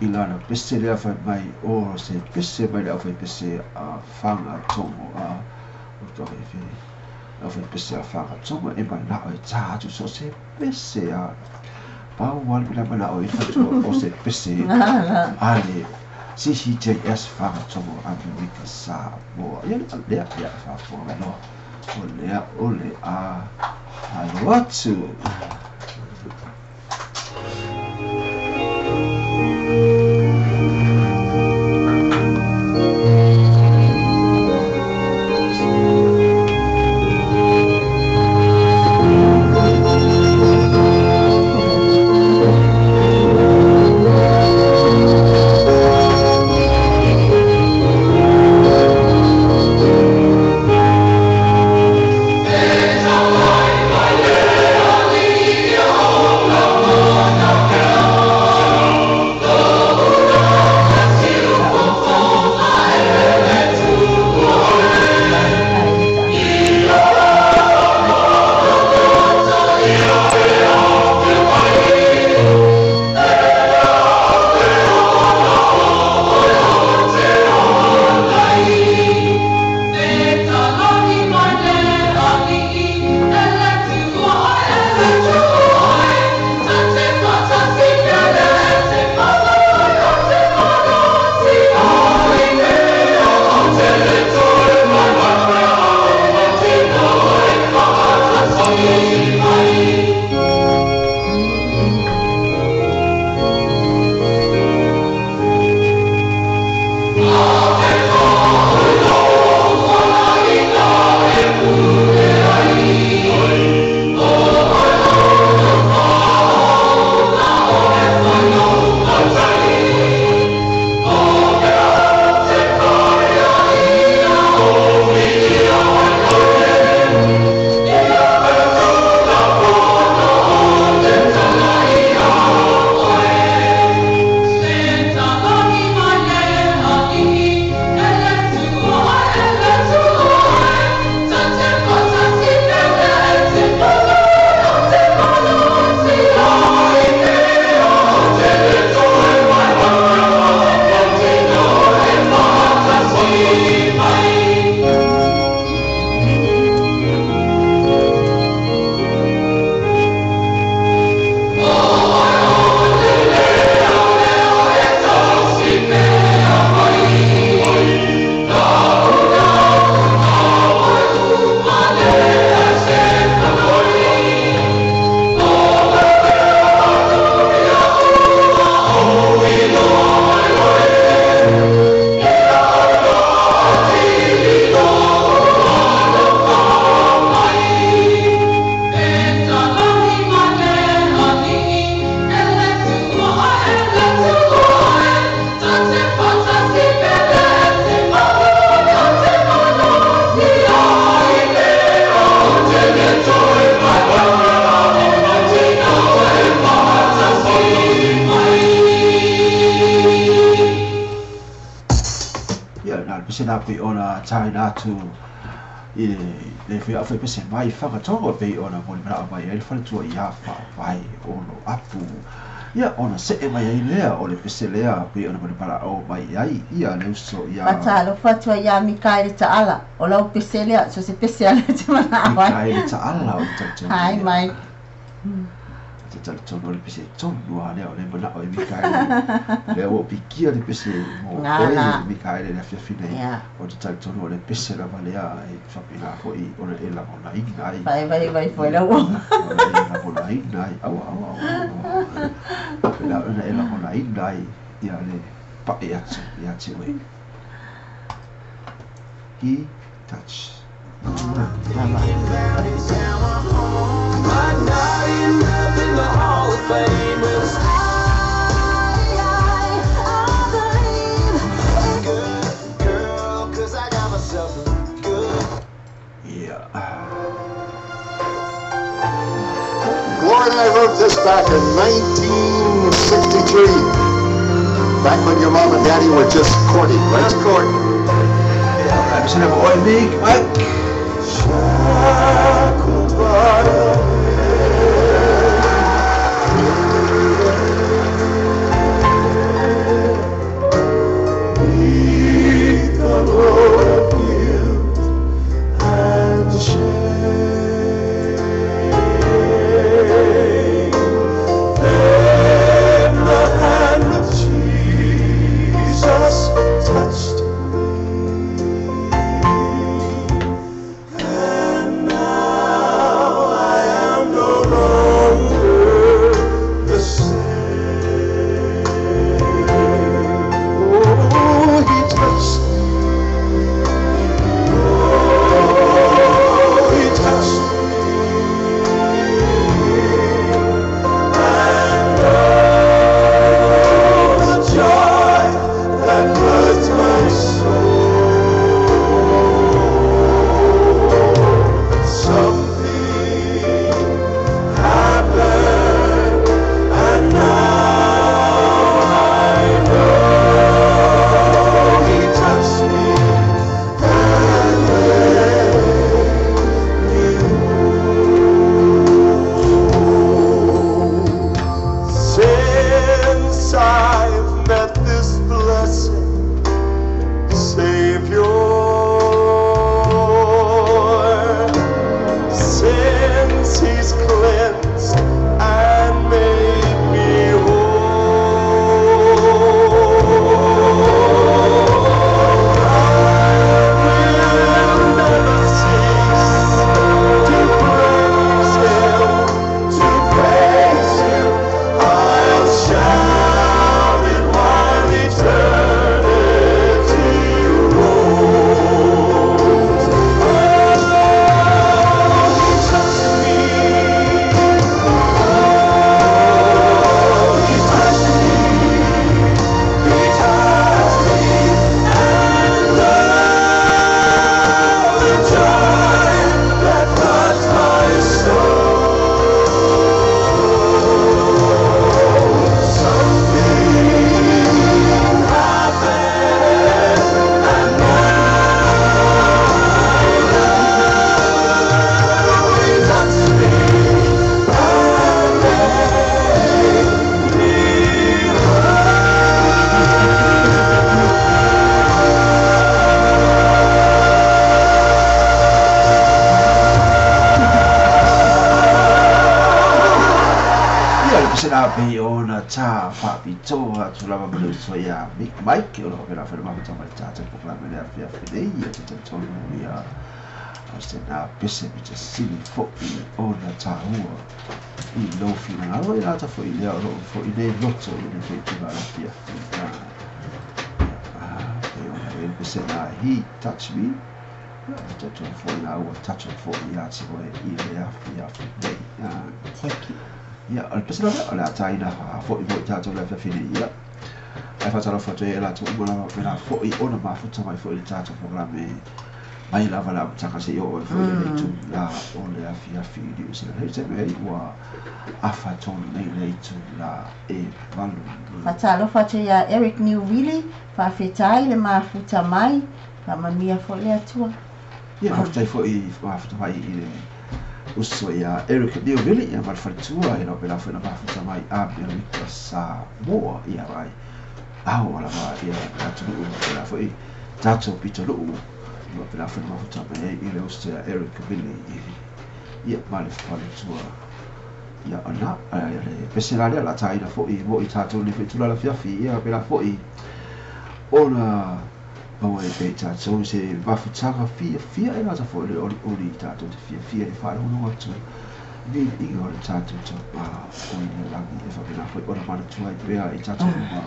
i lana pese lea fai mai o se pese mai le au fai pese a Fagatogo a o toa e au fai pese a Fagatogo e manao e tā atu so se pese a pau wale pila manao e faletua o se pese a le CCJS Fagatogo Amerika Samoa. Ia lea ia faafofoga mai loa o lea o le a alo atu. Pei ona taina atu i le fai pese mai Fagatogo pei ona moli manao mai ai le faletua ia Faavae Olo Apu. Ia ona see mai ai lea o le pese lea pei ona moli manao mai ai ia le uso ia. Faatalofa atu ai ia Mikaele Taala o lau pese lea so se pese ale te manao ai. Mikaele Taala o le talitonu. Hai mai. Te talitonu o le pese tonu a lea o le manao e Mikaele. Lea ua pikia le pese mo oe Mikaele le afiafi nei. O te talitonu o le pese lava lea e faapena foi ona e lagonaina ai. Vai vai vai foi lau. Ona e lagonaina ai. Aua aua aua. Faapena ona e lagonaina ai ia le Pa'i atu ia te oe. He touch. Might not end up in the Hall of Fame. Good girl, 'cause I got myself a good Ia. Gloria and I wrote this back in 1963. Back when your mom and daddy were just courting, right? Just courting. Ia, pese lea mo oe Mick, Mike. Shackled by a beneath the load of guilt and shame. Then the hand of Jesus touched me, and now I am no longer the same. Oh, he touched me. Oh, he touched me. And oh, the joy that floods my soul. Something happened, and now I know he touched me and made me whole. Since I've met this blessed Savior, since he's cleansed and made me whole, I will never cease to praise him, to praise him. I'll shout it while eternity rolls. Oh, he touched me. Oh, he touched me. He touched me. And oh, the joy that floods my soul. Something happened, and now he touched me and made me Ia, le pese la pe ona tā whaapitoa atu lava ma le uso ia Mick Mike, o lo whena whena mafuta mai tātou pokrame le awhia whinei, ia te tantonu ia o se nā pese me te sili fo'i ona tāua i lou finagalo i lata fo'i lea o loo fo'i nei loto i le whaitura la awhia whina. Ia, pe ona e le pese nā he touch me, ia, te tantonu fo'i nā ua touch fo'i ia te oe i le awhia whinei. Thank you. Ia, o le pese lava, o le ataina fo'i mo i tātou le awhia whinei, ia. Ai whātalo whātau e la tō uma lava me la fo'i ona mafuta mai fo'i le tātou programe mai lava la amataga seia oo ai fo'i le itu la o le afiafi i Niu Sila. Hei taimi ai ua afa tonu nei le itu la e 8. Faatalofa atu iā Eric Niuwili, faafetai le mafuta mai, faamanuia foi le Atua. Ia, faafetai foi mafuta mai i le uso ia Eric Niuwili, ia ma le faletua, ia lau foi na mafuta mai Amerika Samoa, ia mai ao lava ia atunuu pela foi tatou pitonuu ia pela foi na mafuta mai ai i le uso ia Eric Vili ia ma le faletua. Ia ona le pese la lea la taina foi mo i tatou nei foi tula la fiafi ia pela foi ona maua e pe tatou se mafutaga fiafia e lata foi le olioli i tatou te fiafia e faalogologo atu. Viiga o le tatou Tama o i le lagi, e faapena foi ona manatua ai pea i tatou uma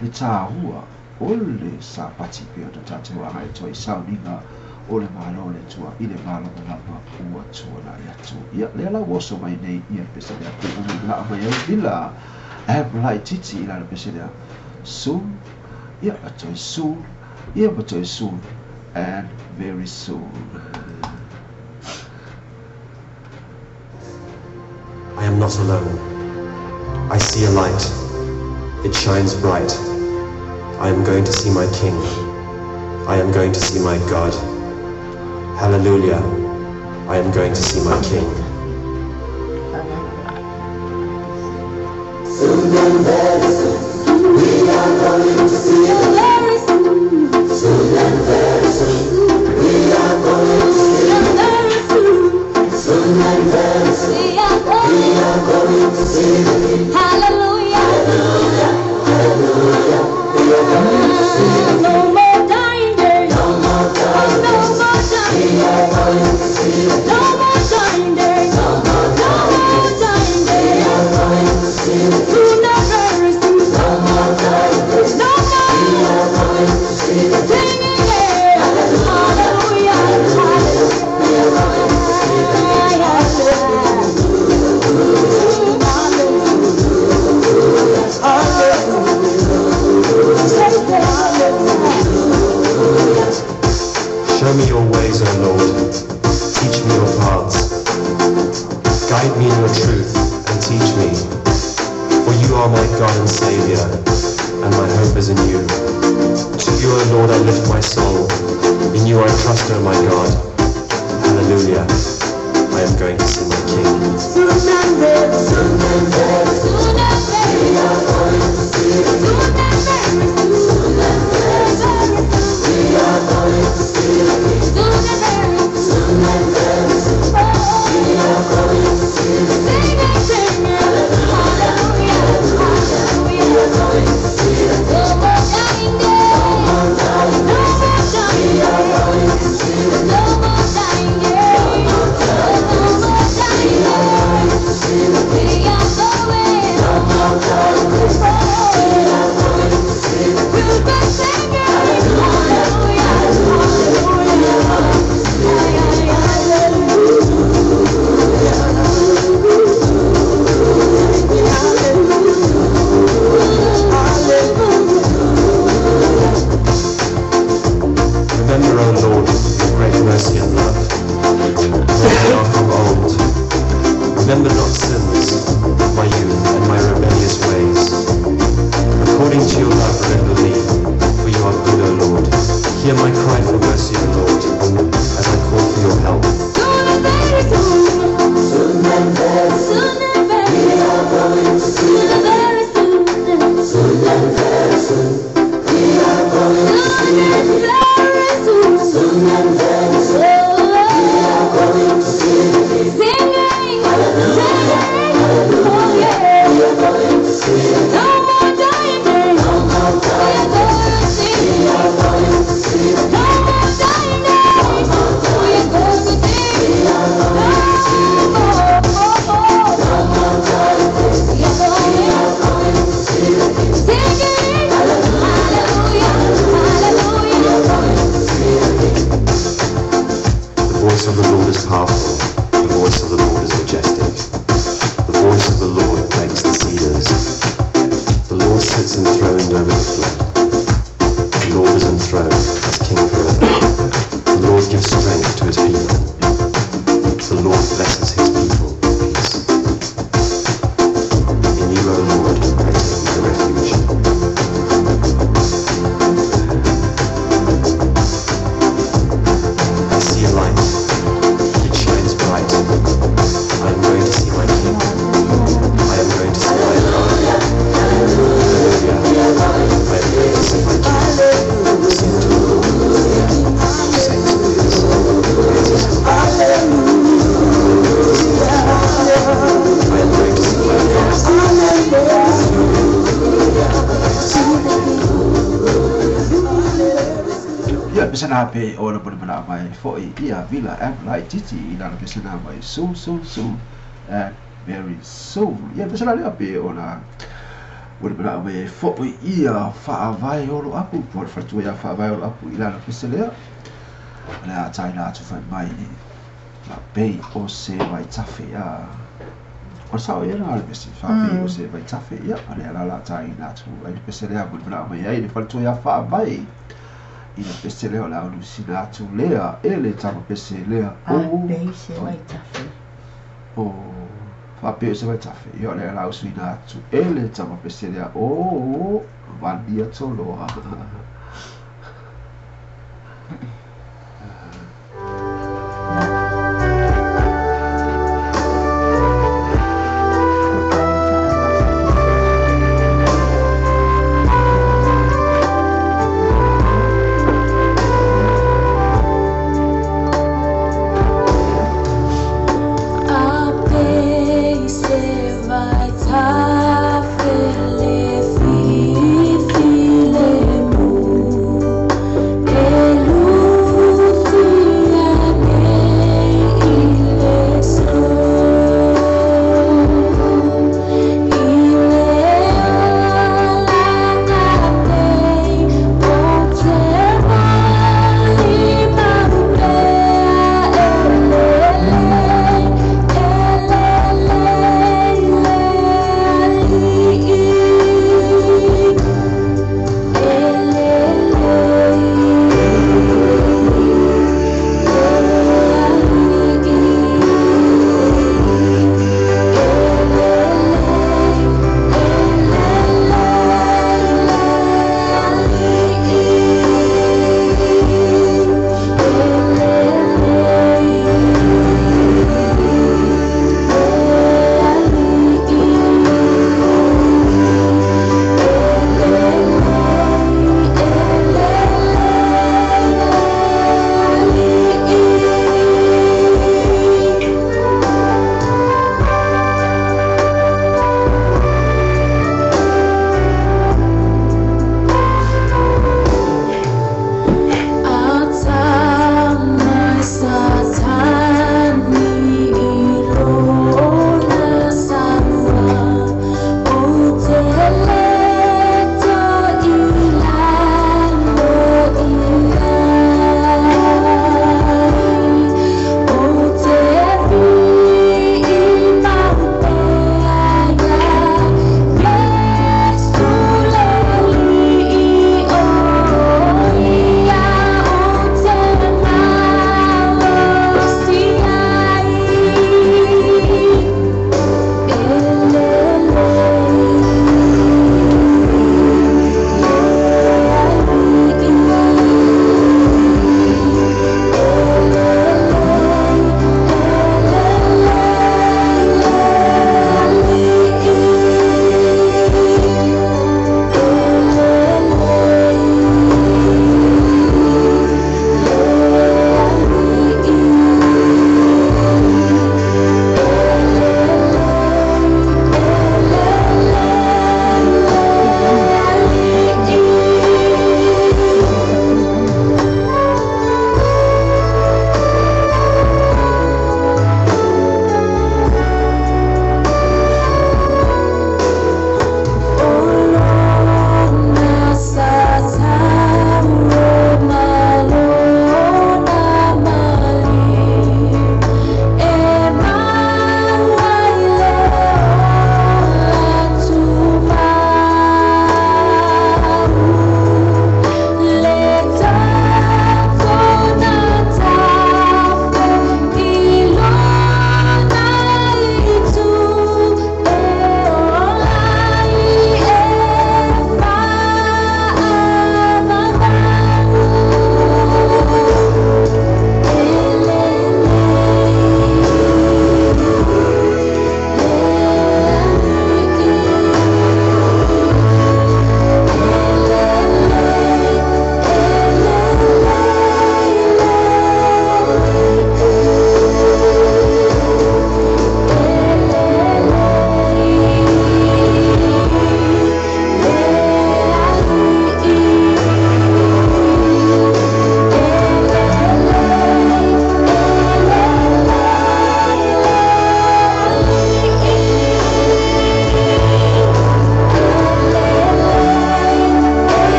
le tāua o le Sapati pei ona tatou agai atu ai i sauniga o le Malo o le Atua i le malamalama ua tuanai atu. Ia, lea la ua oso mai nei ia le pese lea pei ona laa mai ai Vila M laitiiti i lana pese lea. Soon, ia, ma toe soon, ia ma toe soon, and very soon. I am not alone. I see a light. It shines bright. I am going to see my King. I am going to see my God. Hallelujah. I am going to see my King. Soon and very soon, we are going to see the very soon. Soon and very soon, we are going to see the very soon. Soon and very soon, we are going to see the King. Hallelujah, hallelujah, hallelujah. We are going to see the King. No more dying days. No more dying days. No more dying days. We are going to see the King. No more dying days. No more dying days. We are going to see the King. Soon and very soon. No more dying days. No more. We are going to see the King. Singing, yeah. Hallelujah, hallelujah. We are going to see the King. Show me your ways, O Lord. Teach me your paths. Guide me in your truth and teach me. For you are my God and Savior, and my hope is in you. To you, O Lord, I lift my soul. In you I trust, O my God. Hallelujah. I am going to see my King. Soon and very soon, and very soon, we are going to see the King. Soon and very soon, we are going to see the King. Soon and very soon, we are going to see the King. Hallelujah, hallelujah, we are going to see the King. No more dying days, no more dying days, we are going to see the King. No more dying days, no more dying days, we are going. No more dying days, we are going to see the King. We'll be singing, hallelujah, hallelujah, Remember, O Lord, your great mercy and love, for they are from old. Remember not sins of my youth and my rebellious ways. According to your love, remember me, for you are good, O Lord. Hear my cry for mercy, O Lord, as I call for your help. Soon and very soon, soon and very soon, we are going to see the very soon, soon and very soon, we are going to see the King. Soon and very soon, we are going to see the King. Singing, hallelujah, hallelujah, we are going to see the King. No more dying days, no more dying days, we are going to see the King. No more dying days, we are going to see. We are going to see the King. No more dying days, we are going to see the King. Singing, hallelujah, hallelujah, we are going to see the King. The voice of the Lord is powerful. The voice of the Lord is majestic. The voice of the Lord breaks the cedars. The Lord sits enthroned over the flood. The Lord is enthroned as King forever. The Lord gives strength to his people. The Lord blesses his people with peace. In you, O Lord, I take my refuge. I see a light. It shines bright. I am going to see my King. I am going to see my God. Hallelujah. I am going to see my King. Sing to the Lord. Saints of his. Praise his I am going to see my God. Hallelujah. I am going to see my King. Ia le pese na pe o na mone mana mai foi ia Vila M laitiiti i lana pese na mai soon, soon, soon. and very soon. Ia pese la lea pe ona ua le manao mai ai foʻi ia faavae o lo apu po o le faletua iā faavae o lo apu i lana pese lea o le a taina atu fai mai faapei o se vaitafe ia o le sao ia na le pese faapei o se vaitafe ia o lea la la taina atu ai le pese lea ua le manao mai ai le faletua iā faavae i le pese lea o le a ulusina atu lea e le tama pese lea o Faapei se vaitafe. O faapei o se vaitafe ia o lea la usuina atu e le tama pese lea o Vania Toloa. E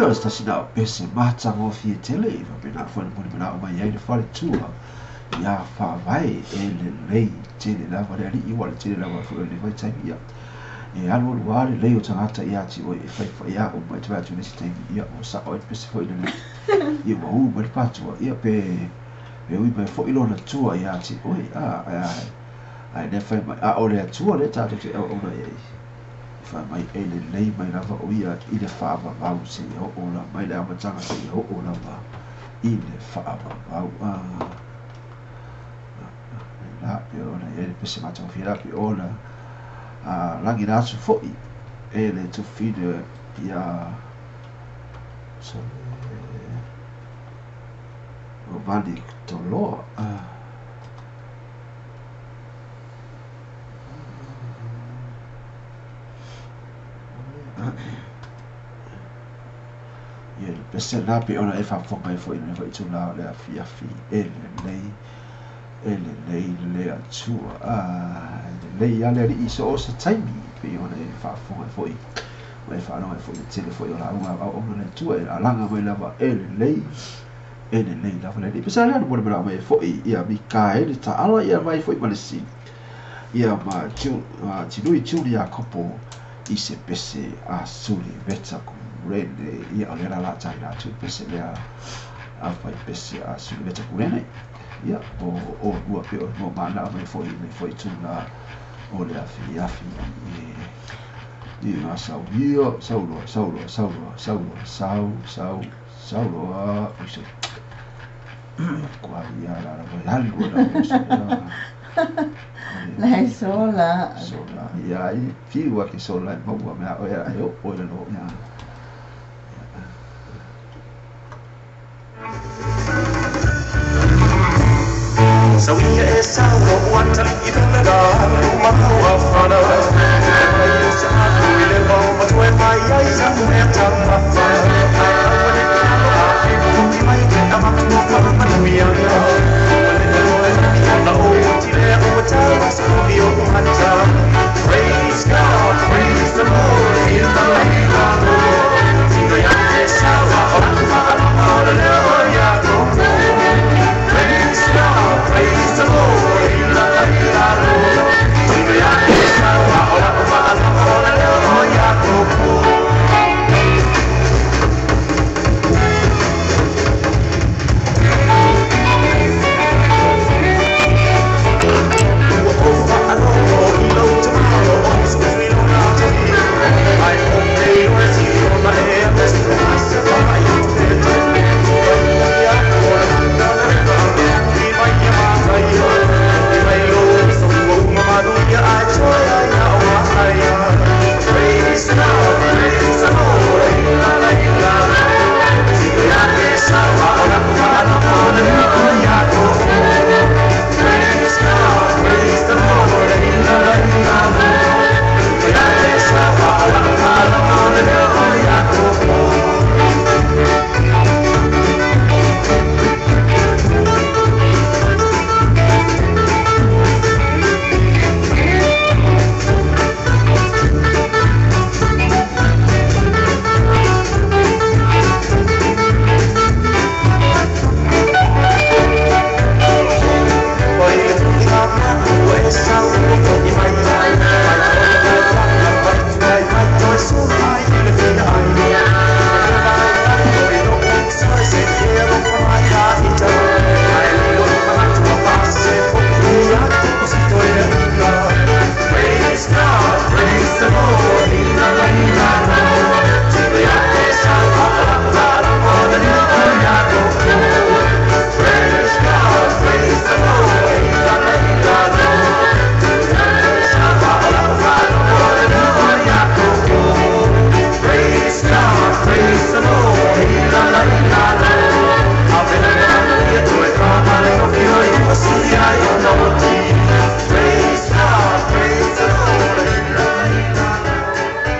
Ia o se tasi lena o pese matagofie tele i faapena foi ona mulimanao mai ai le faletua ia faavae e lelei tele lava le alii ua le tele lava foi o lenei vaitaimi ia e alualu lava lelei o tagata ia te oe e faifaiā uma e te vaai atu i le isi taimi ia ua sao ai le pese foi lele ia ua ū mai le patua ia pe pe ui mai foi lona tua ia te oe a ae ae lea fai mai a o le Atua lea tatou te auauna i ai e fai mai e lelei mai lava o ia i le faavavau seia oo lava mai le amataga seia oo lava i le faavavau a la pe ona i ai le pese matagofie la pe ona a lagina atu foi e le tufine ia o vali toloa Ia le pese lena pei ona e faafofoga ai foi i lenei foi itula o le afiafi e lelei e lelei le Atua a e lelei lava le Alii i so o se taimi pei ona e faafofoga ai foi ma e faalogo ai foi i le tele foi o lauga a auauna a le Atua e alaga mai lava e lelei e lelei lava le Alii. Pese lea na molimau mai ai foi ia Mikaele Taala ia mai foi ma le si ia ma Tinui Tuli Iakopo i se pese a Suli Veta Kurene ia o lea la la tai la tu pese lea a fai pese a Suli Veta Kurene ia o o lua pe o lua mana mai foi mai foi tuna o le afi afi e i ngā sau ia sau loa sau loa sau loa sau loa sau sau sau loa uso kua ia la la la lua la la Lai sola. Sola ia i fiu a ke sola e maua mea o ia e o o le lo ia. Sauia e saulo ua tali i vela mau a whana Mai e sa atu i le vau matue mai ai sa mea taumafa Ai aua le ke alo a e puki mai ke a matu o whamanuianga Ua le le loe ona o ua tile ua tau a sa o mata Praise God, praise the Lord, in the lei la lo Tino ia te saua o la whaalama o le leo o ia koko Praise God, praise the Lord, in the lei la lo Tino ia te saua o la whaalama o le leo o ia koko Ua ou faalogo i lou tamalo o sui lona tohi Ai o te iloa ti ona e a pese mai se whai o te tohi Wai ia o le mata le reka i mai ia mata ia I mai lo so ua uma malu ia ai toi ai a o ai a Praise the Lord, praise the Lord, ila la ila la Tino ia te sawa o la whaalama o le leo o ia koko Praise God, praise the Lord, ila la ila la Tino ia te sawa o la whaalama o le leo o ia koko Oi le tuliga mapu e sau ua fo'i mai ai Mai o le o vai tu ai mai toi sulu ai i le fia ai Le vai ai oi no o sai se te alofa mai a ita Ai lilo i manatu a pase foku ia kuku si toi le ula Praise God, praise the Lord, ila la ila lo Tino ia te sau a la la la o le leo o ia koko Praise God, praise the Lord, ila la ila lo Tino ia te sau a la la la o le leo o ia koko Praise God, praise the Lord, ila la ila lo Avena na ia toe ka male o ki oi ua suli ai o na oti Praise God, praise the Lord, ila la ila lo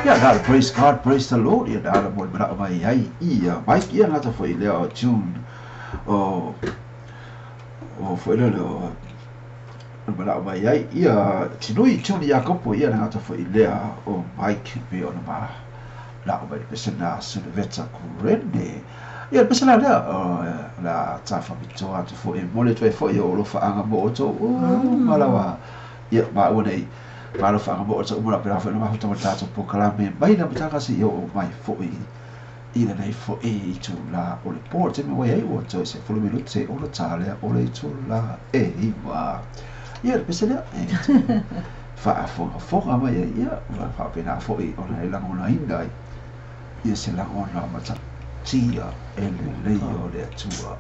Ia na le praise God, praise the Lord ia na le mo le manao mai ai ia Mike ia ngata foi lea o June o o foi lea le o le manao mai ai ia Tinui Tuni Iakopo ia le gata foi lea o Mike pe ona ma La o mai le pese na Suleveta Kurene. Ia le pese la lea, o le a ta faapitoa atu foi e momoli atu ai foi o alofaaga mo outou uma lava. Ia, maua nei, ma alofaaga mo outou uma lava, pela foi na mafuta ma le tatou polokalame mai le amataga seia oo mai foi i lenei foi itula o le po. Le taimi ua i ai ua toe 10 minute ona ta lea o le itula e 9. Ia le pese lea e te faafogafoga mai ai, ia ua faapena foi ona e lagonaina ai ia se lagona matautia e lelei o le Atua.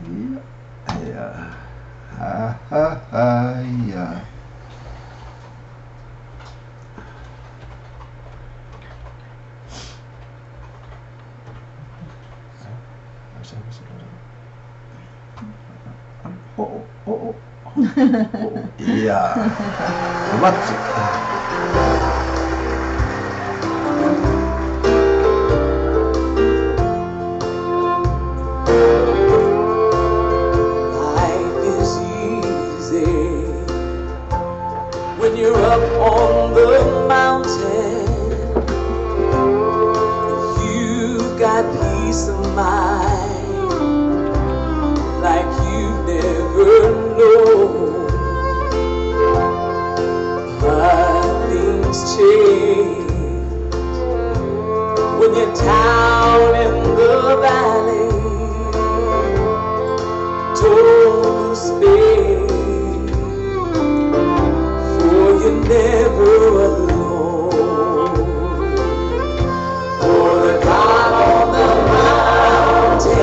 Ia, ia, ha, ha, ha, ia. Ia, avatu. Life is easy when you're up on the mountain. You've got peace of mind like you never know. But things change when you're down in the valley. Don't despair, for you're never alone. For the God on the mountain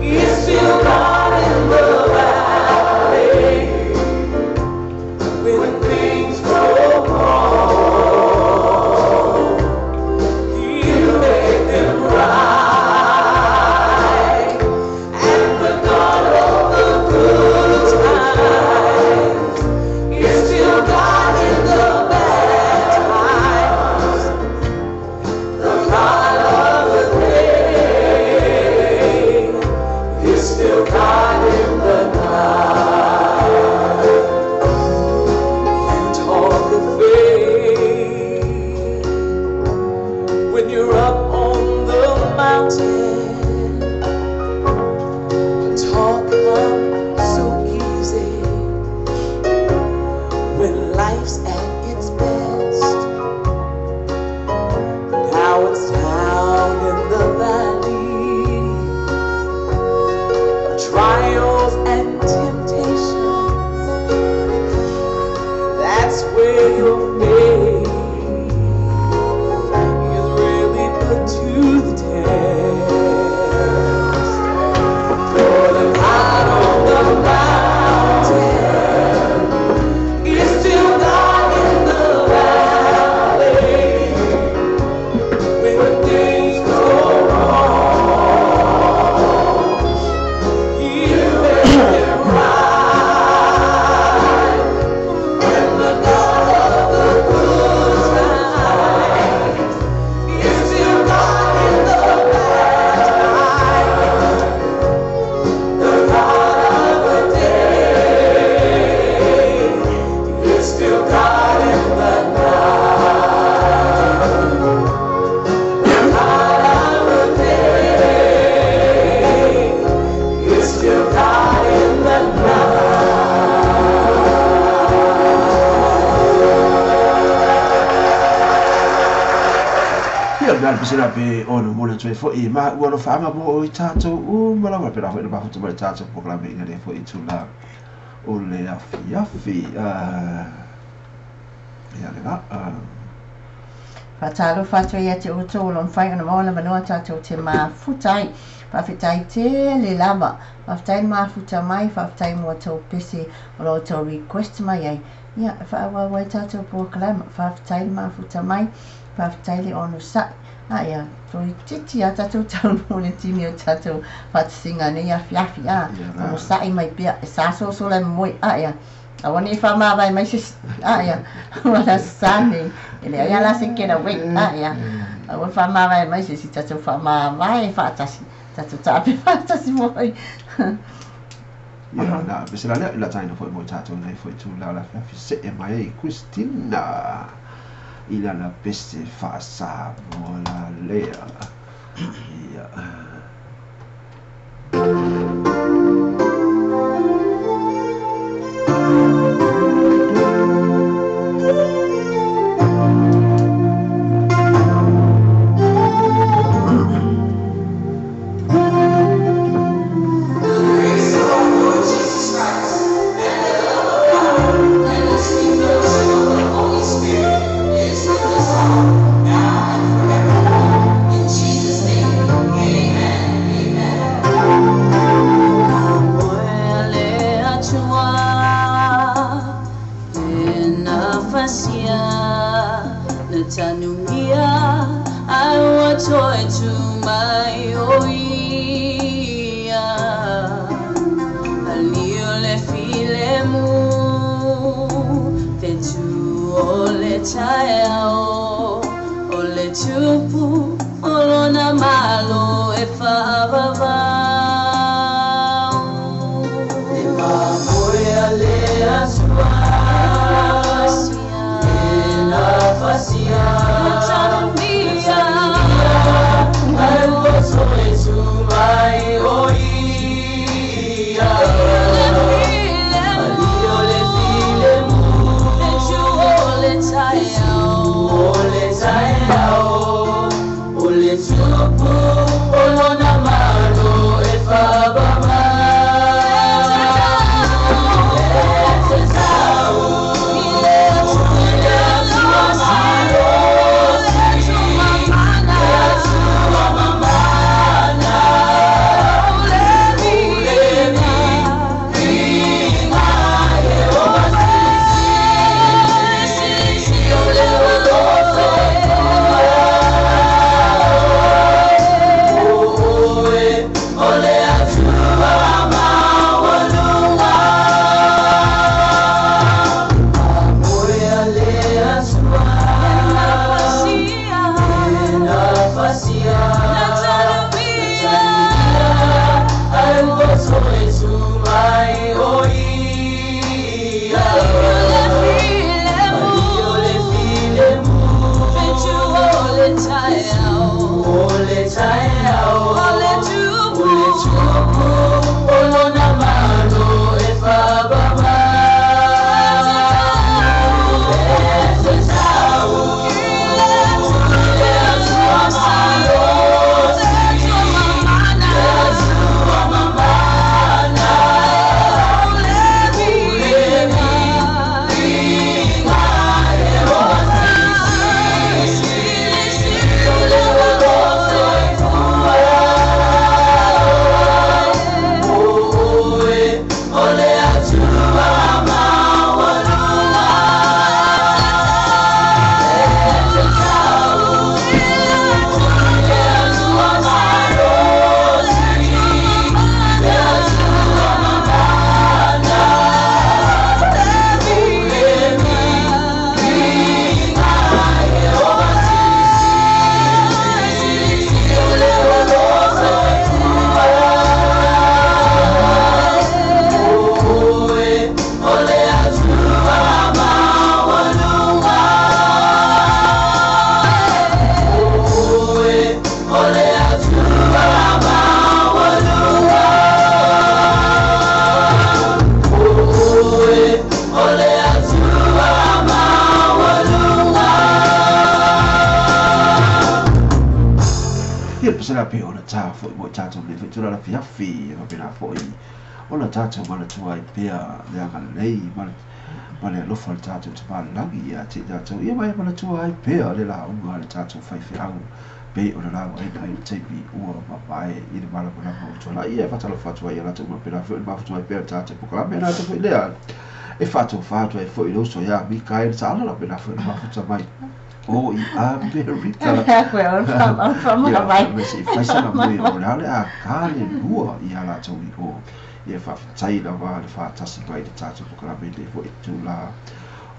is still God in the valley. When things go wrong, He'll make them right. And the God of the good times is still God in the bad times. The God of the day is still God in the night. You talk of faith when you're up on the mountain. Talk comes so easy when life's at its best. Now it's down in the valley of trials and temptations. That's where your faith is really put to the test. For the God on the mountain is still God in the valley. When things go wrong, He'll make them right. And the God of the good times is still God in the bad times. The God of the day is still God in the night. The God of the day is still God in the Ia, le pese la pe ona momoli atu ai foi ma ua alofaaga mo i tatou uma lava, pela foi na mafuta ma le tatou polokalame ina le foi itula o le afiafi. Ia le la. Faatalofa atu ai ia te outou o lo o mafai ona maua le avanoa tatou te mafuta ai. Faafetai tele lava. Faafetai le mafuta mai, faafetai mo tou pese o lo outou request mai ai. Ia, e faaauau ai tatou polokalame. Faafetai le mafuta mai, faafetai le onosai. A ia, toeitiiti a tatou taunuu i le tini o tatou faatasiga nei afiafi. A, onosai mai pea, e sasoso lai moe. A ia, aua ne i faamavae mai se isi. A ia, ua le aso sa nei, e leai lava la se getaway. A ia, aua le faamavae mai se isi, tatou faamavae faatasi, tatou taape faatasi foi. Ia, na pese la lea, i la taina foi mo i tatou nei foi tula o le afiafi, see mai ai Christina. I lana pese faa-Samoa la lea. Ia. Ia pe ona tā foi mo tātou nei whaitura la fiafi e whapena foi ona tātou manatua ai pea le agalelei ma le alofa le tātou te malalagi ia te tātou ia mai manatua ai pea le laauga le tātou faifeau pe ona lau ai nai le taimi ua mamae i le malamalama o tuala ia e whatalofa atu ai ia latou mapena foi le mafutu ai pea le tātou pokalame na atu foi lea e whaatofa atu ai foi i le uso ia Mikaele Saala la pena foi le mafuta mai o i Amerika. I'm from Hawaii. Me se faisana moe o le ale a ka le lua i a latou i o. Ia faafetai lava le faatasi mai le tātou pokalame le foi tula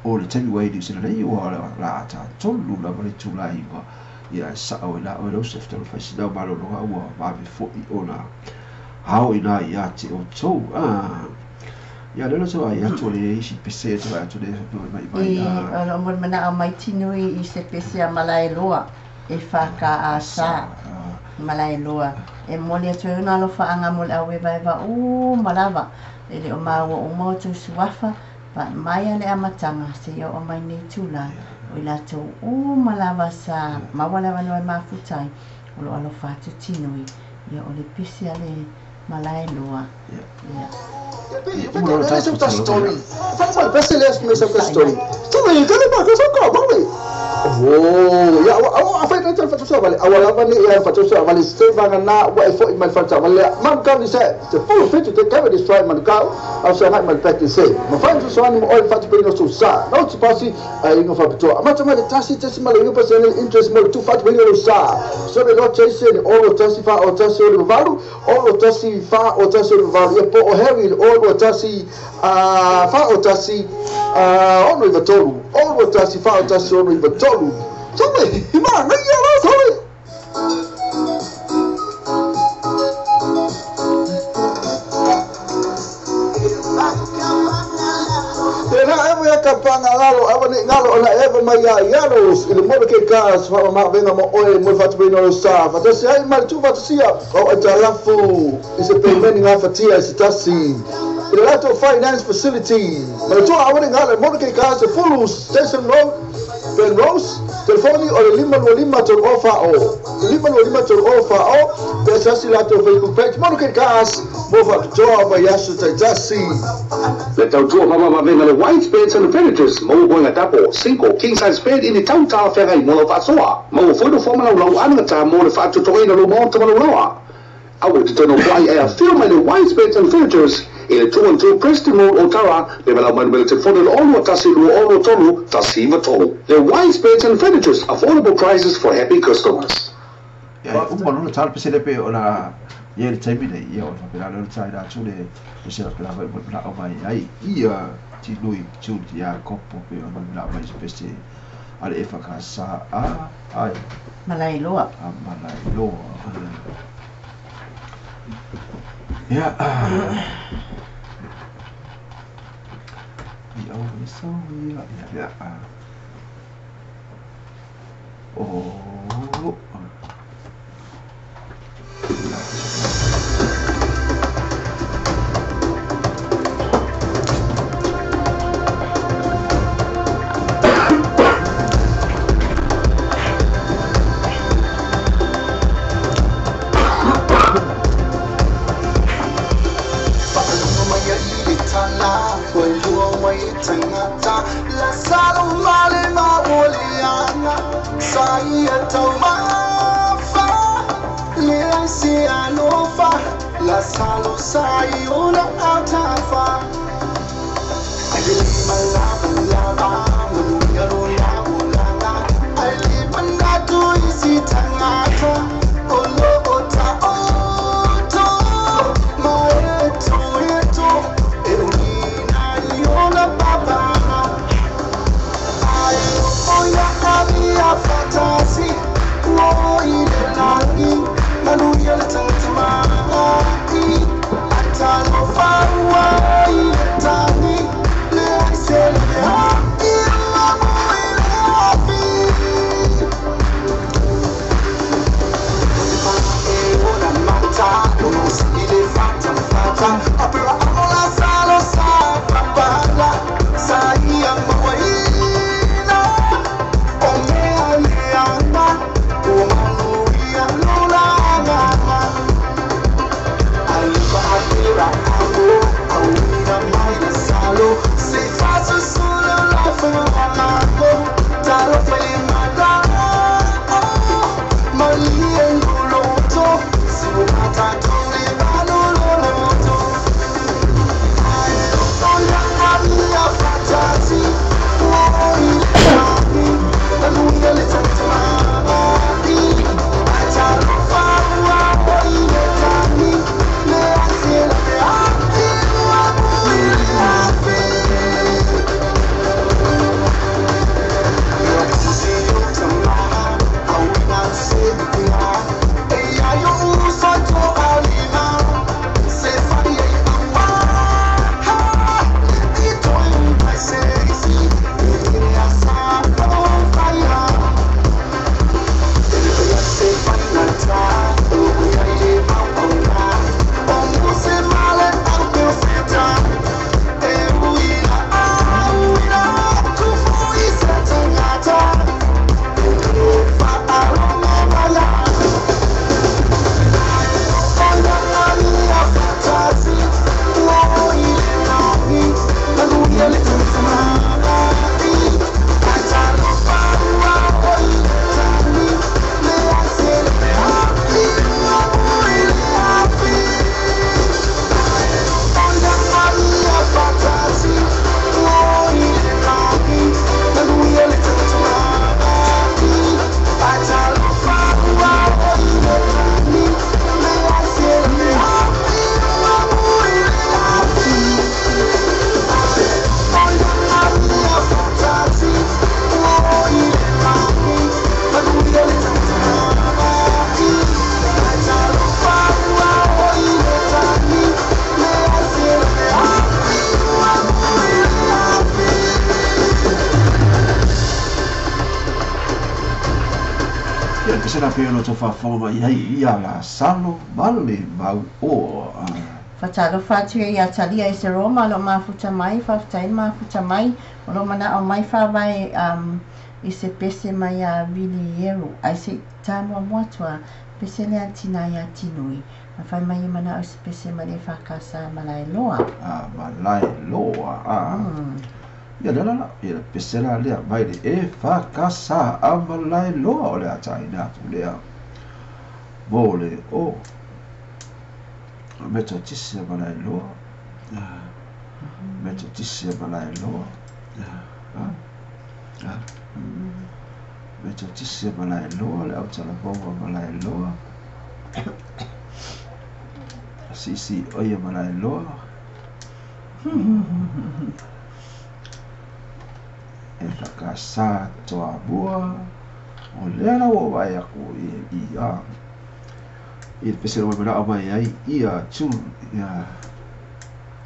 o le taimi ua i New Zealand nei ua la ata tolu lava le tula iwa. Ia e sao e la oe lau se fetalo faisinau malologa ua vave foi ona hao ina ia te o tou. Ia lea so ai atu le isi pese atu ai atu le mai mai I o lo mo mana o mai tinui i se pese a Malaeloa e whaka a sa Malaeloa e moli atu e una alofa anga mo le au eva eva u malava e le o maua o mo tu suafa pa mai ale amatanga se i o mai nei tula o i latou u malava sa maua le avanoa e mafutai o lo alofa atu tinui ia o le pese ale Malaeloa. Ia. Story. Story. Oh, ya awa afai na tal fatu vale. Awa lava ni ya fatu vale seva na wa e foi mai fatu vale. Man kan ni se se full fit te keve destroy man ka. Au sa mai pet se. Ma fa so so ni oi fatu pe no so sa. No ti pasi ai no fa pito. Ma tama le tasi tasi ma le yupa se interest mo tu fatu pe no sa. So le no chase ni o tasi fa o tasi o valu o tasi fa o tasi o valu. E po o Harry o tasi fa o tasi o no ivatolu. O tasi fa o tasi o no ivatolu. Sorry, man, sorry. Tena ewa ya kapanga ngalo, ewa ni ngalo ona ewa mai ya yalo ile mo ke ka fa ma venga mo oe mo fa tu no sa. Fa tasi ai ma tu fa sia. O atalafu. Ise payment nga fatia ise tasi. Ile lato finance facility. Ma tu awa ni ngalo mo ke ka se full station road. Ben Rose, telefoni o le 525 tolu o fa o 525 tolu o fa o pe sasi lato Facebook page mo ke gas mo fa toa ba yasu taitasi le tautua mama mavena le white beds and furnitures mo boinga tapo 5 king size bed in the town ta ferai mo lo fasoa mo foi do forma lau anga ta mo le fatu toina lo mo to lo awu te tono wai e afio mai le white beds and furnitures i le 212 Preston Road Otara le valau mai le telefoni le ono tasi lua ono tolu tasi iva tolu. Le Wise Beds and Furnitures, affordable prices for happy customers. Ia uma no tal pese le pe ona ia le taimi nei ia o fa le tai la tu le pese la la la o mai ai ia ti nui tu ia kopo pe o mai la mai pese ale e whaka sa a ai Malaeloa. A Malaeloa. Ia so yeah. Oh. I Ia, pese la pe o lo faafofoga mai ai ia la salo ma le mau o. Faatalofa atu ia ia Talia i se Roma o lo o mafuta mai, faafetai le mafuta mai, o lo o manao mai faavae um, i se pese mai ia Vilieru, ai se i ta muamua atu a pese lea tina ia Tinui, ma fai mai e manao i se pese mai le EFKS Malaeloa. A Malaeloa, a. Ia lea la la, ia le pese la lea mai le EFKS a Malaeloa o le a taina atu lea mo le o Metotisi a Malaeloa, Metotisi a Malaeloa, Metotisi a Malaeloa, le autalavou a Malaeloa, Sisi oi a Malaeloa, e whakasā toa mua, o lea la ua vaai aku i a i le pese ua manao mai ai ia tune ia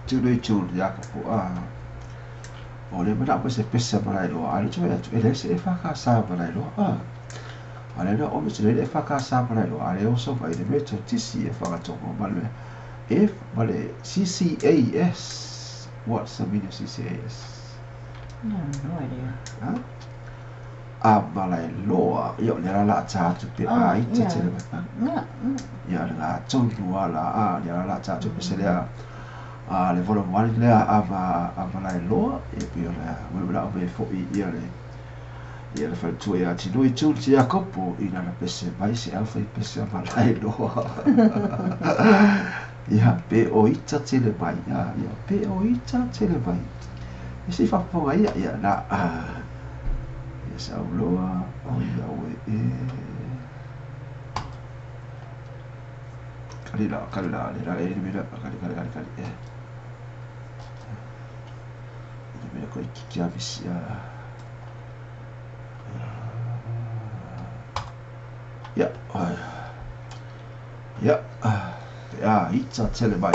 tune i tune ia ka po a o le manao mai se pese Malaeloa a le tue atu e le se e whakasā Malaeloa a a le na o me tune e whakasā Malaeloa a le oso mai le Metotisi e whakatongo ma le F ma le CCAS. What's the meaning of CCAS? No, no idea. Huh? A Malaeloa ia o le la la ta atu pe a i te tele mai. Ia le la tonu a la a le la la ta atu pe se lea a le volume 1 lea a Malaeloa e pe o le mo la o me fo i ia le faletua ia Tinui tu te Iakopo i lana pese mai se alfa i pese a Malaeloa. Ia pe o ita tele mai ia pe o ita tele mai. E se whapaponga ia, ia na, ia sa auloa, o ia ue e. Kali la, kali la, le la e le mera, kali, kali, kali, kali, e. Le mera koe kiki a visi a. Ia, ia, ia, ita tele mai.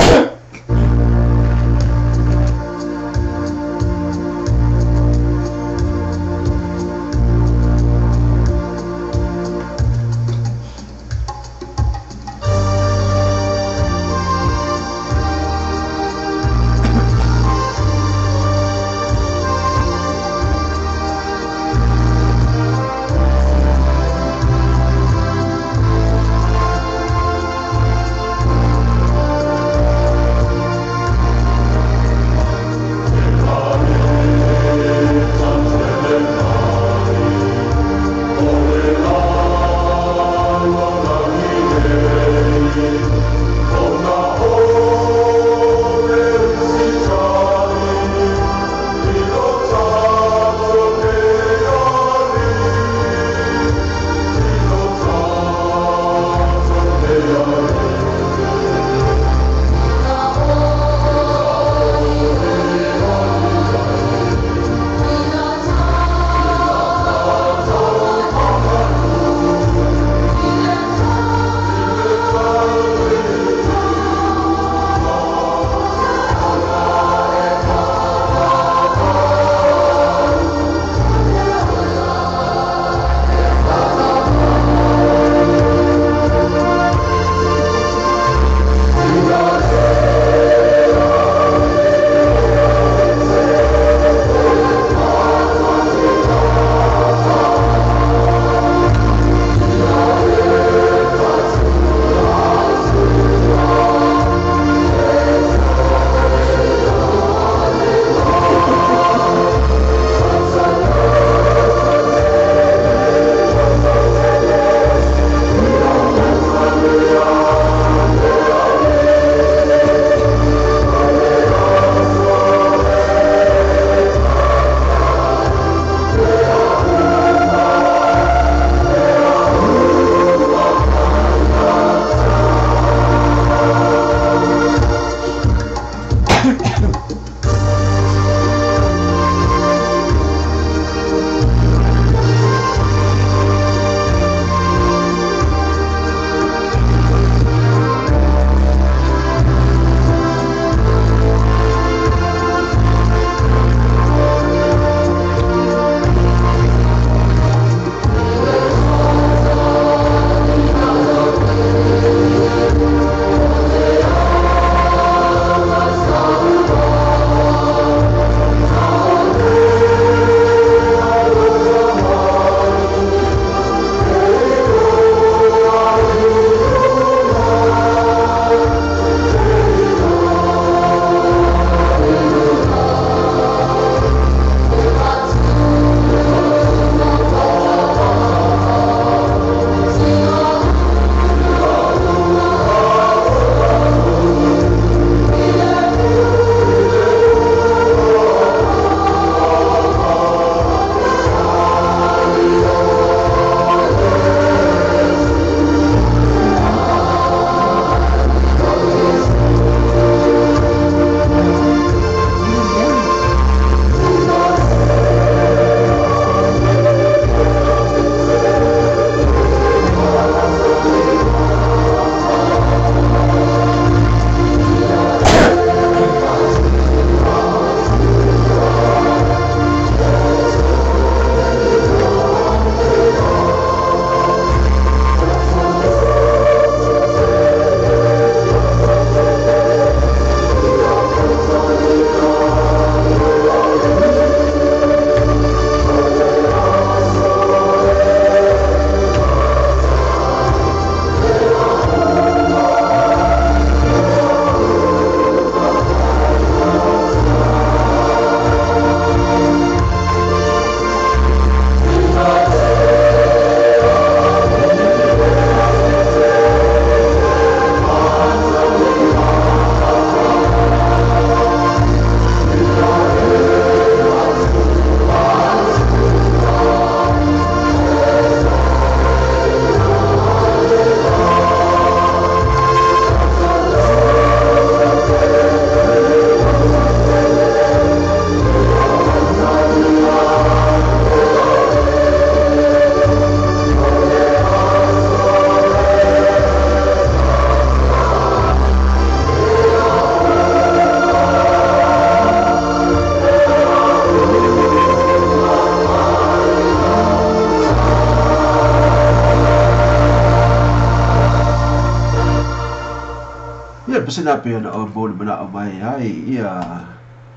pese na pe na o mo le mana o mai ai ia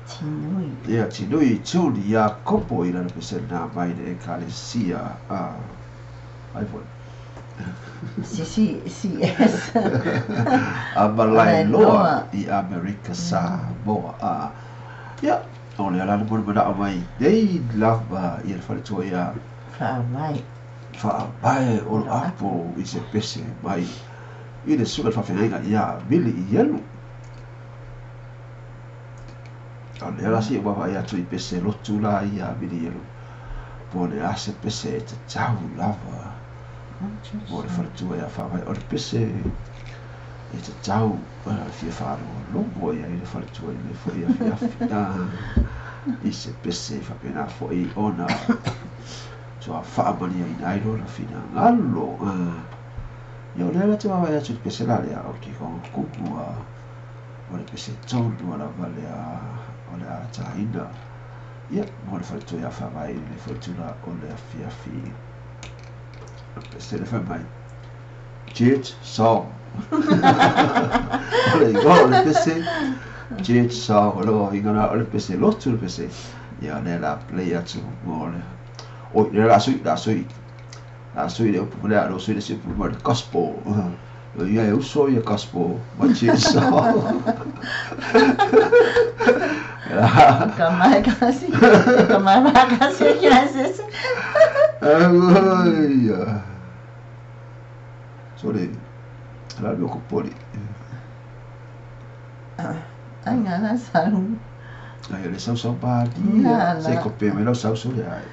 Tinui. Ia tinui tuli ia kopo i lana pese na mai le ekalesia a ai foi. Si si si S. A Malailoa i Amerika Samoa. A ia o le ala mo le mana o mai nei lava ia le faletua ia Whaamai. Whaamai o lo apo i se pese mai i le suka whawhengainga ia mili i elu. O le ala si wawa ia tui pese lotu la ia mili i elu. Po le ase pese e te tau lava. Mo le wharatua ia whaamai. O le pese e te tau fia whāro longo ia i le wharatua i le fo ia fia fia. I se pese whapena fo i ona. Tua whaamania i nairo la whina ngalo. Ia o le ala te wawa ia tui pese la lea o ki konga kuku a o le pese tonu ala vale a o le a tāina. Ia, mo le wharatua ia whaamai i le wharatura o le afiafi. Pese le whamai. Church song. O le ingoa o le pese. Church song. O le o ingana o le pese lotu le pese. Ia, le la play atu mo le. Oi, le la sui, la sui. La sui le upu le alo sui le sui mo le gospel. Ia e uso ia gospel. Ma church song. Ka mai kasi. Ka mai kasi kasi. Ai. Sorry. La lo ko poli. Ai ngā sau. Ai le sau sau ba di. Se ko pe me lo sau sau le ai.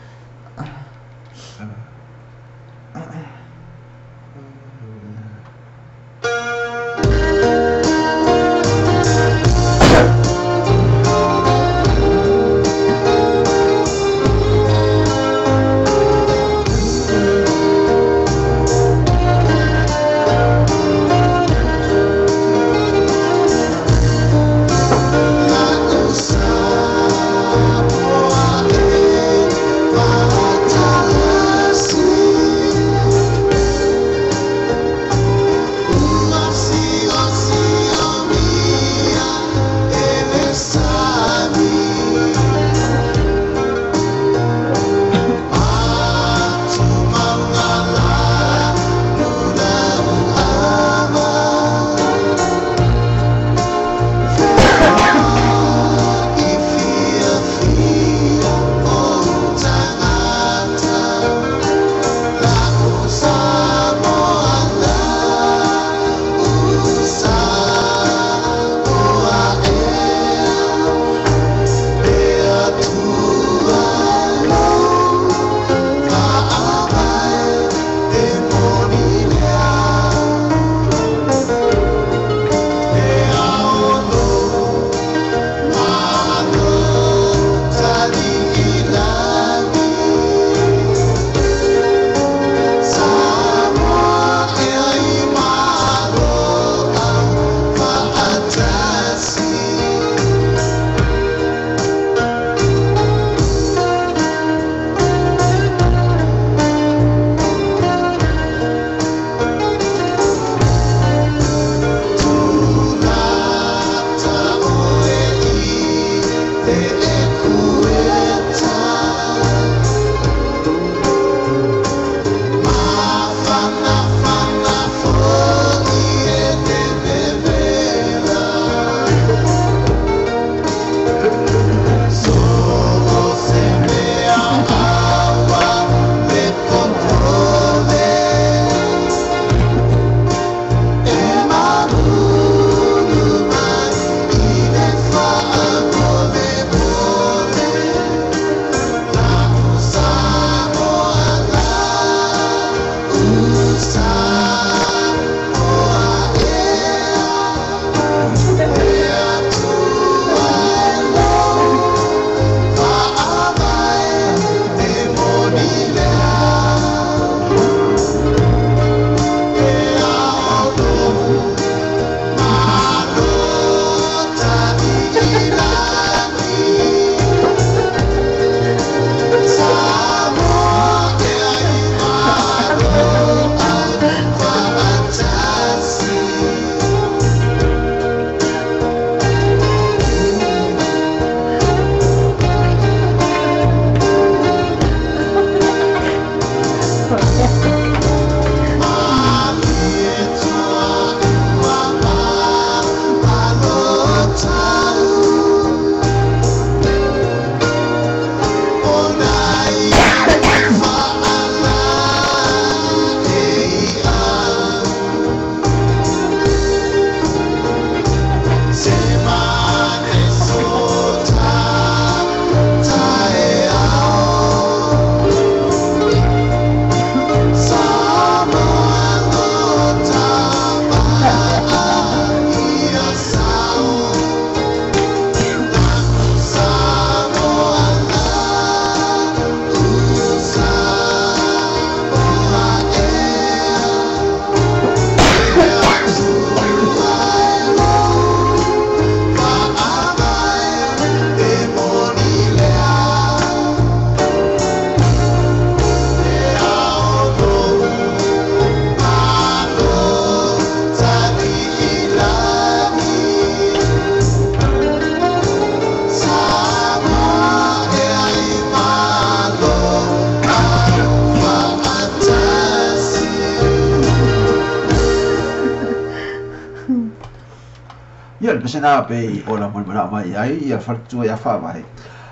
Ia le pesena pe o la mo mana mai ai ia faletua ia faavae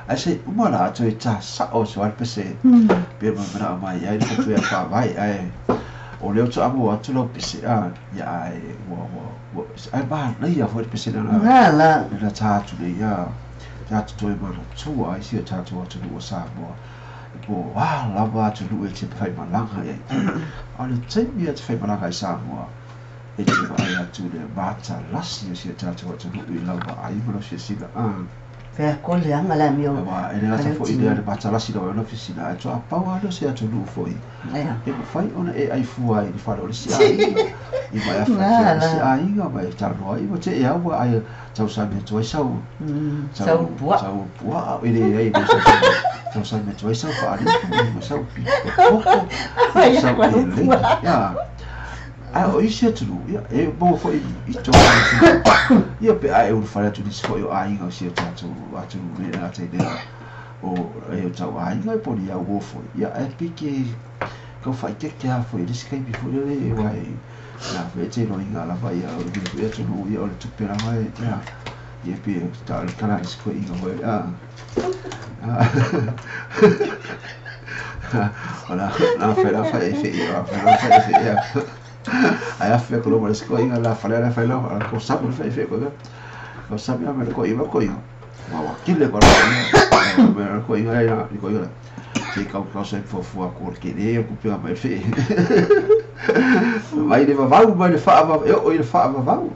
ae se uma la atu e tasa'o so ai le pese pe mo mana mai ai le faletua ia faavae ae o lea ua amo atu lau pese a ia ae ua ua ua ae manaia foi le pese lena La. Lena tā atu nei ia tatou toe manatua ai si o tatou atunuu o Samoa po o a lava atunuu e te faimalaga i ai a o le taimi e te faimalaga ai Samoa e te vaai atu le matalasi o si o tatou atunuu i lau vaai ma lau silasila a Fea ko le anga la mio. Aua e le gata foi i lea le matalasi lau ona fisina ae toa pau lava lea o se atunuu foi e mafai ona e ai fua i le fale o le isi aiga i ma e afe atu i le isi aiga ma e talanoa ai ua te e au ai tausami atu ai sau Sau puaa. Sau puaa e leai e tausami atu ai sau faalifu ma sau pipopoko sau elei ia. Ae o isi atunuu, ia, e maua foi i tō atunuu, ia pe a e ulufale atu nisi foi o aiga o si o tātou atunuu nei e gata i lea o e o tau aiga e po o ni au o foi, ia ae pei ke kau faaeteete lava foi i le isi taimi foi lele aua e na foi e te iloiga lava ia o le foi atunuu ia o le tupe lava e ia ia pei e ta o le tala a le isi toeaina foi a o la la fai la fai e fai la fai la fai e fai ae afe atu loa ma le isi toeaina la fale la fai loa ko samu le fai fai ko ko samu me le koiga koiga ma wa kile ko la me le koiga la le koiga se kau kau se fuafua ko le kele o kupe mai fe mai le vavau mai le faavavau e oo i le faavavau.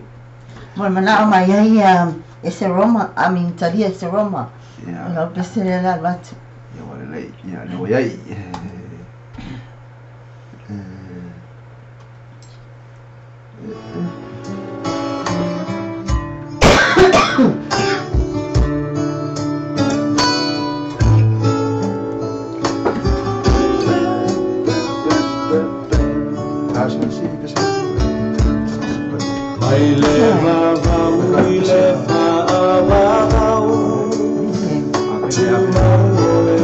Mo le manao mai ai e se Roma, I mean talia e se Roma. Ia. O lau pese lea la alu atu. Ia ua lelei, ia lea ua i ai. Mai le vavau i le faavavau Tumau oe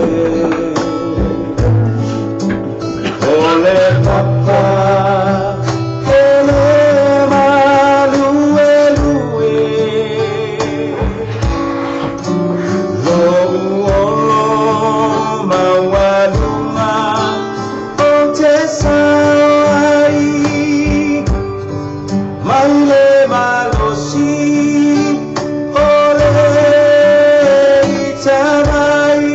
O le papa e le maluelue Lo'u olo maualuga o te sao ai Mai le malosi o le itavai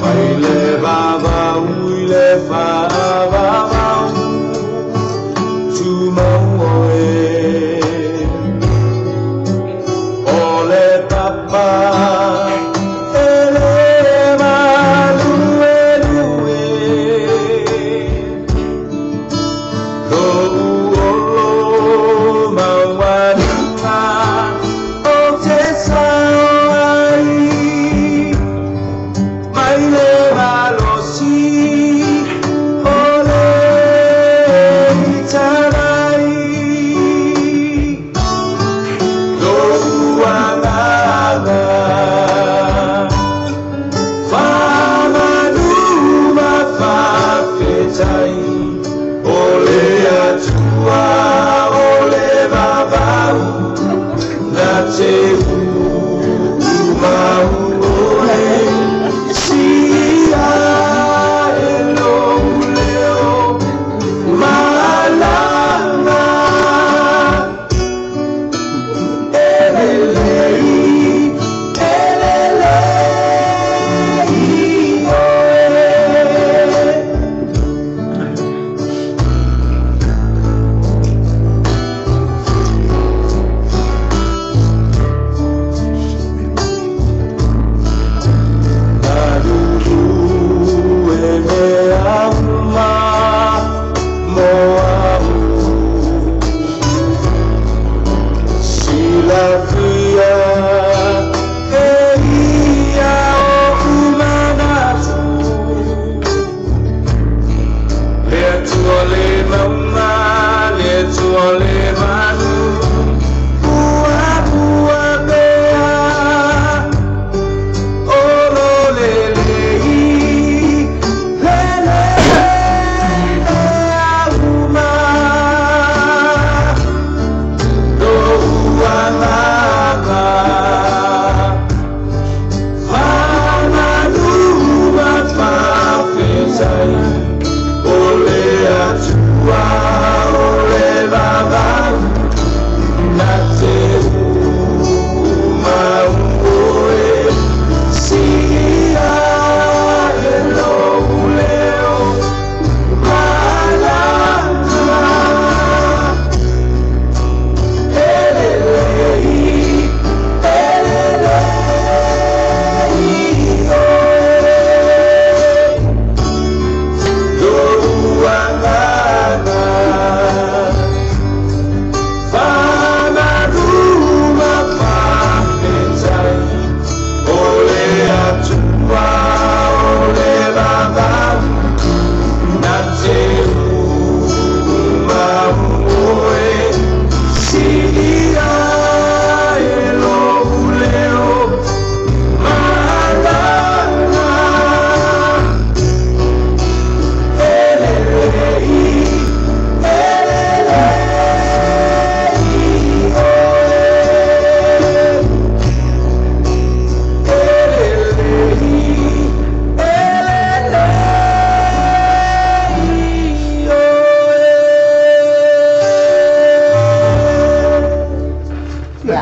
Mai le vavau i le faavavau Tumau oe O le papa e le maluelue Lo'u olo maualuga o te sao ai Mai le malosi o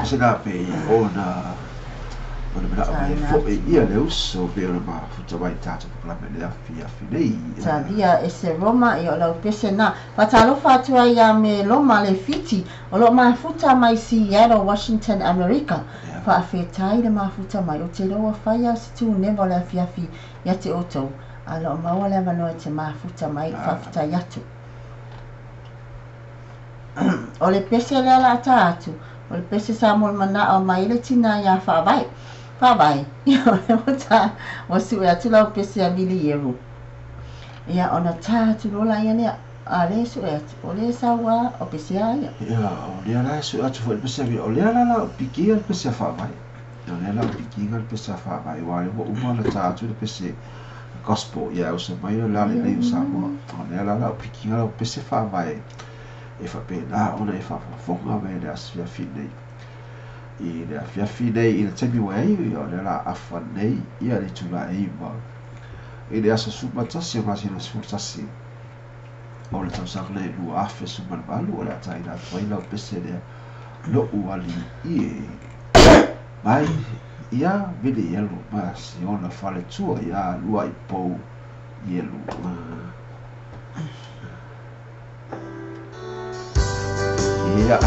Se na pe ona o le mana'o mai fo'i ia le uso pe ona mafuta mai tatou polokalame le afiafi nei. Talia e se Roma i o lau pese na. Fatalofa atu ai ia me Loma le Fiti o lo mafuta mai Seattle, Washington, America. Faafetai le mafuta mai o te loa whaia se tū newa le afiafi ia te outou. A lo maua le avanoa te mafuta mai faafetai atu. O le pese lea la ata atu. O le pese sa mo le mana'o mai le tina ia whaavai. Whaavai. Ia o le o o su e atu lau pese a mili eru. Ia ona tā atu lola ia lea. A le su e atu. O le saua o pese a ia. Ia, o lea la su atu foi le pese a mili. O lea la la o pikia le pese a whaavai. O lea la o pikinga le pese a whaavai. Wa le ua uma na tā atu le pese gospel. Ia o sa mai o la le nei o Samoa. O lea la la o pikinga la o pese whaavai. E whapena ona e whawhafonga me le afiafi nei. I le afiafi nei i le taimi ua ai, o lea la afa nei ia le tula ei ma. I le aso 11 o masina 11 o le tausaga nei 2018 o le ataina atu ai lau pese lea lo'u ali'i e mai ia Vili Ielu ma si ona faletua ia lua i pou Ielu. Ia.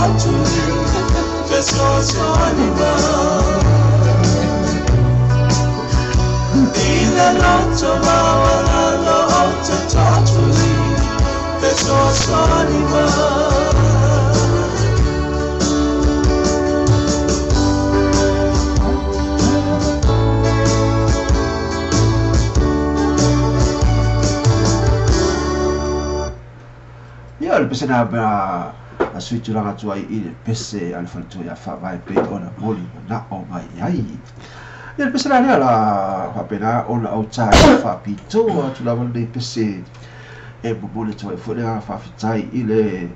atu fesoasoani mai. I le loto maualalo ou te toatuli fesoasoani mai. Ia, o le pese na a sui tulaga atu ai i le pese a le faletua ia faavae pei ona moli manao mai ai. Ia le pese la lea la faapena ona ou talia faapitoa atu lava lenei pese e momoli atu ai foi le agaga faafetai i le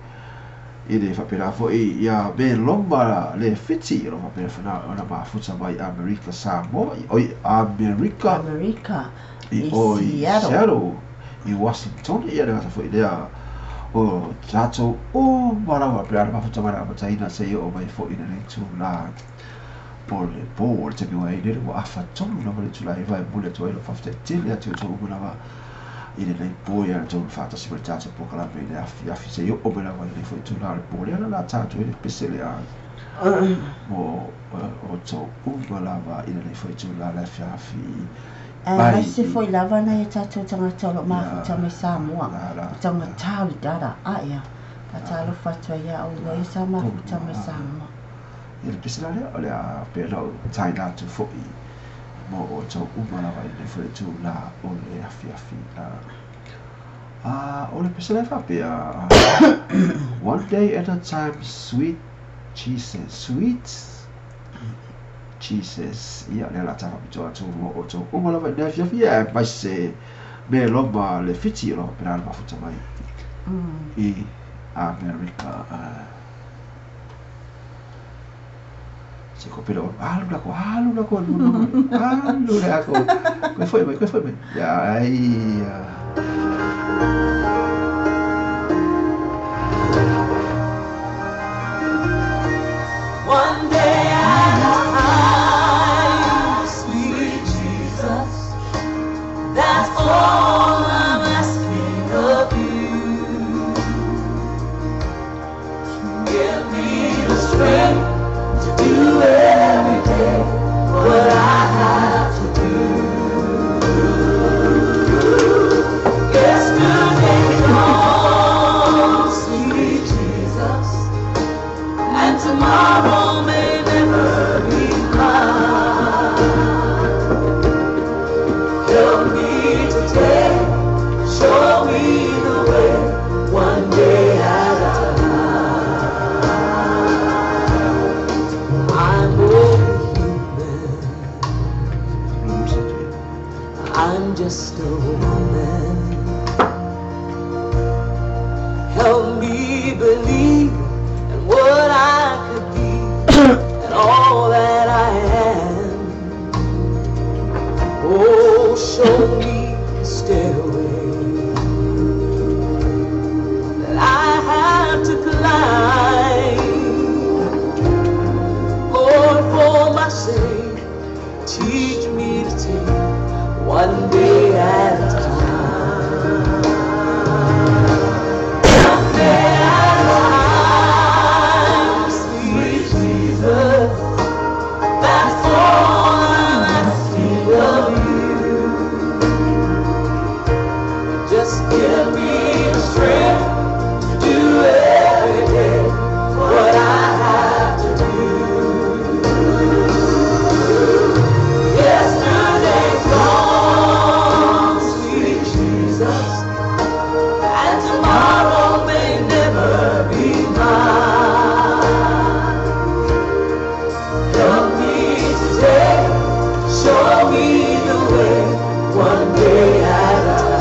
i le faapena foi ia me loma le fiti o lo faapena ona mafuta mai Amerika Samoa oi Amerika Amerika i o i Seattle i Washington ia le gata foi lea o tatou uma lava pe ana mafuta mai amataina seia oo mai foi i lenei itula o le po o le taimi ua i ai nei ua afa tonu lava le itula e 9 e momoli atu ai lou faafetai tele atu i outou uma lava i lenei po ia outou faatasi ma le tatou polokalame i le afiafi seia oo mai lava i lenei foi itula o le po lea la la ta atu ai le pese lea mo outou uma lava i lenei foi itula le afiafi. Aemaise foi lava nai o tatou tagata o lo o mafuta mai Samoa, ua taugata o le data. Aia, faatalofa atu ai ia outou ia sa mafuta mai Samoa. Ia le pese la lea, o le a pei ona ou taina atu foi mo outou uma lava i lenei foi itula o le afiafi. A o le pese la e faapea, One day at a time, sweet Jesus, sweet Jesus, ia lea la ta faapitoa atu mo outou uma lava i lenei afiafi, aemaise me loma le fiti o lo faapena ona mafuta mai i Amerika. Se ko pera alu la ko, alu la ko, alu la ko. Koe foi mai, koe foi mai. Ia, ai. One day at a time, sweet Jesus, that's all I'm asking of you. Give me the strength to do every day what I have to do. Yesterday's gone, sweet Jesus, and tomorrow may never be mine. Help me today, show me the way, one day at a time. I'm only human, I'm just a woman. Help me believe in what I could be and all that I am. Oh, show me the stairway that I have to climb. Lord, for my sake, teach me to take one day at a time. One day at a time, sweet Jesus, that's all I'm asking of you. Just give me the strength to do every day what I have to do. Yesterday's gone, sweet Jesus, and tomorrow may never be mine. Help me today, show me the way, one day at a time.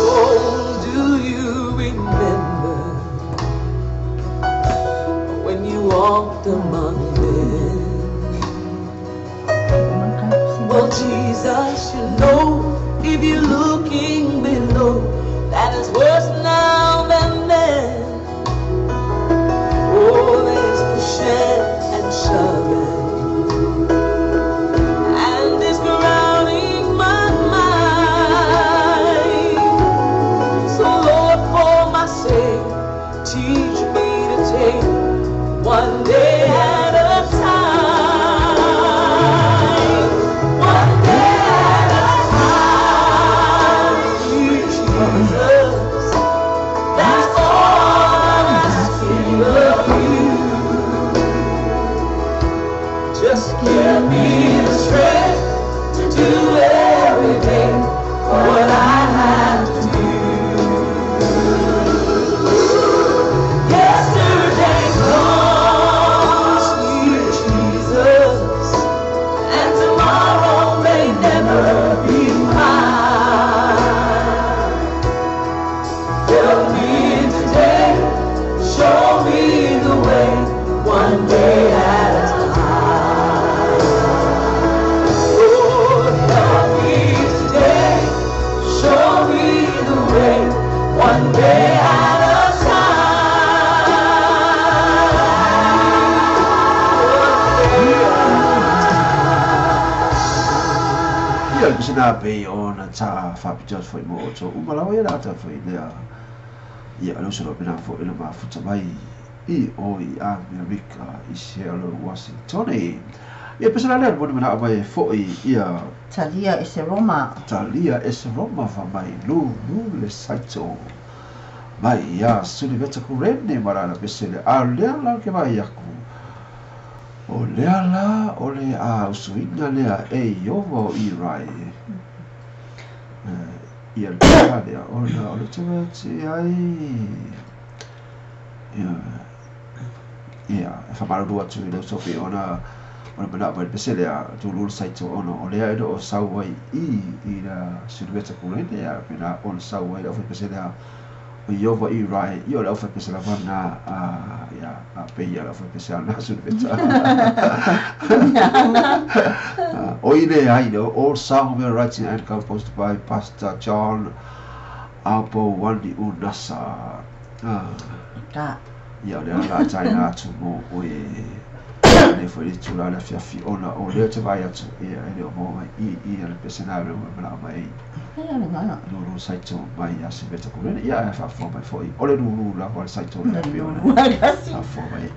Oh, do you remember when you walked among men? Well, Jesus, you know, if you're looking below, that is worse now than then. Oh, there's pushing and shoving, and it's crowding my mind. Teach me to take one day at a time. One day at a time. Sweet Jesus, that's all I'm asking of you. Just give me the strength to do every day what I have to do. Yesterday's gone, sweet Jesus, and tomorrow may never be mine. Help me today, show me the way, one day at a time. Lord, help me today, show me the way, one day at a time. Ia, le sina pe o na ta whapitoa foi mo o tō umalawa ia rātou foi lea. Ia, le usolo pena foi le mafuta mai i o i Amerika i Seattle, Washington. Ia, pesa lea moni mana mai foi ia Talia e se Roma. Talia e se Roma fa mai lu lu le saito. Mai ia Suliveta Kurene marana pese le a lea la ke mai aku. O lea la o le a usuina lea e Iova o Irai. Ia lea lea o la o le tua te ai. Ia, ia, e whamaruru atu i le sopi o na o le mana mai pese lea tu lulu saito ono o lea e o sau ai i la Suliveta Kurene ia pena o le sau ai o pese lea o Iova Irai i o le au pese la vana a ia a pe ia la pese ana Suliveta. O i le ai no all song were writing and composed by Pastor John Apo Wandi Unasa. Ta. Ia o lea la taina atu mo o e le foi le tula le fiafi ona o lea te vai atu ia e le o mo mai i le pese na le mana mai Ia le ngana. lulu saito mai a Suliveta Kurene ia e whaafo mai foi o le lulu la o le saito le Le pe ona lulu agasi. whaafo mai.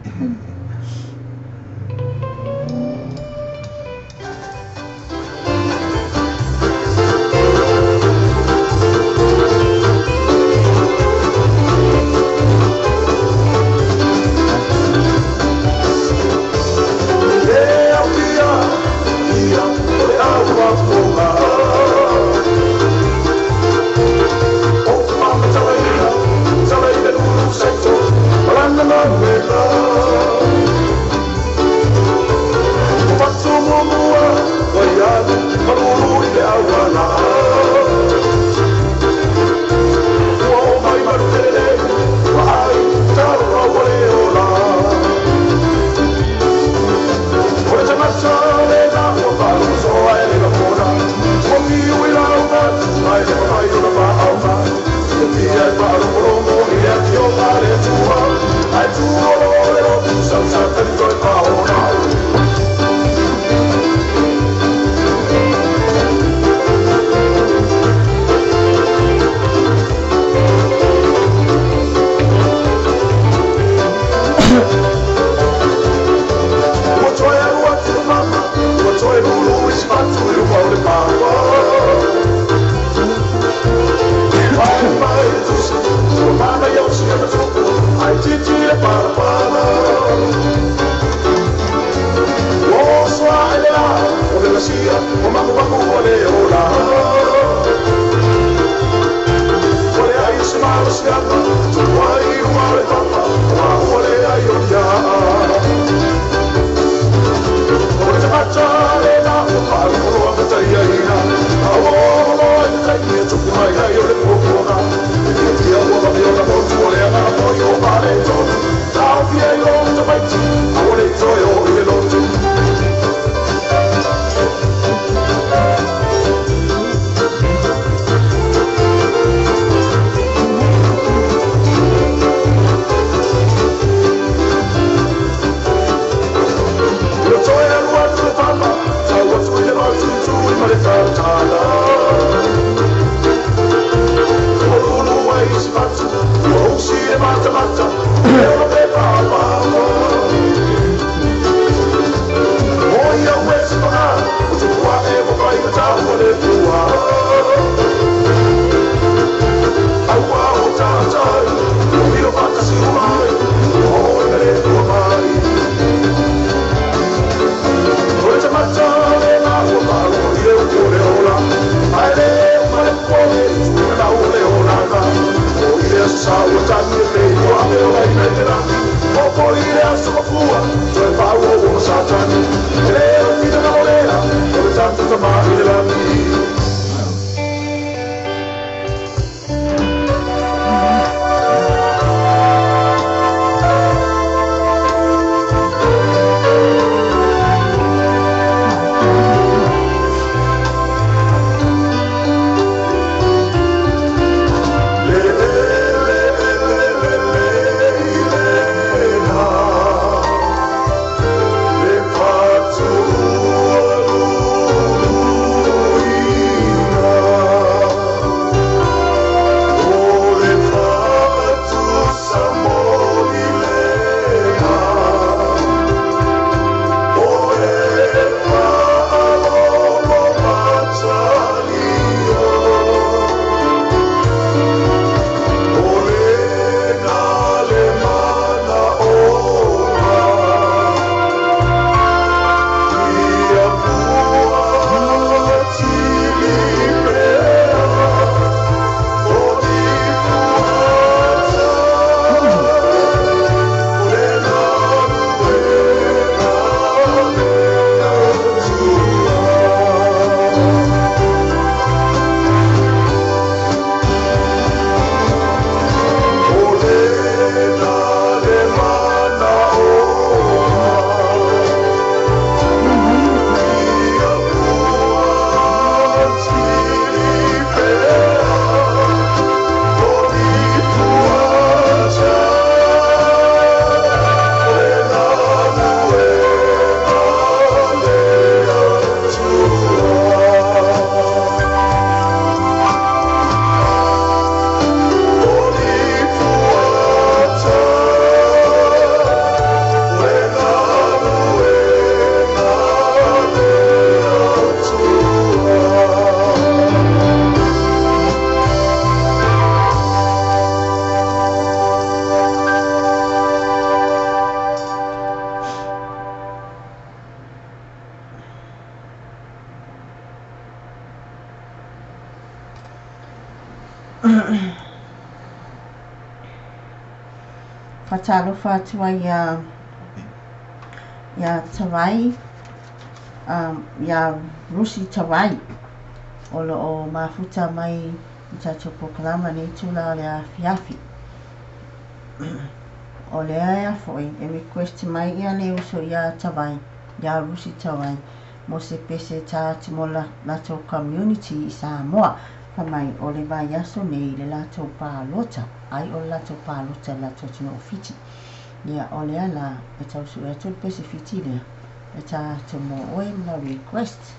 Faatalofa atu ai iā Tavai, iā Rusi Tavai, o lo o mafuta mai i tatou polokalama i lenei itula o le afiafi. O lea ea foi e request mai ia le uso iā Tavai, iā Rusi Tavai, mo se pese e tā atu mo latou community i Samoa. Fai mai o le vaiaso nei le latou palota, ai o le latou palota i le latou atunuu o Fiti. Ia, o lea la e tau sue atu le pese Fiti lea e tā atu mo oe ma lau request.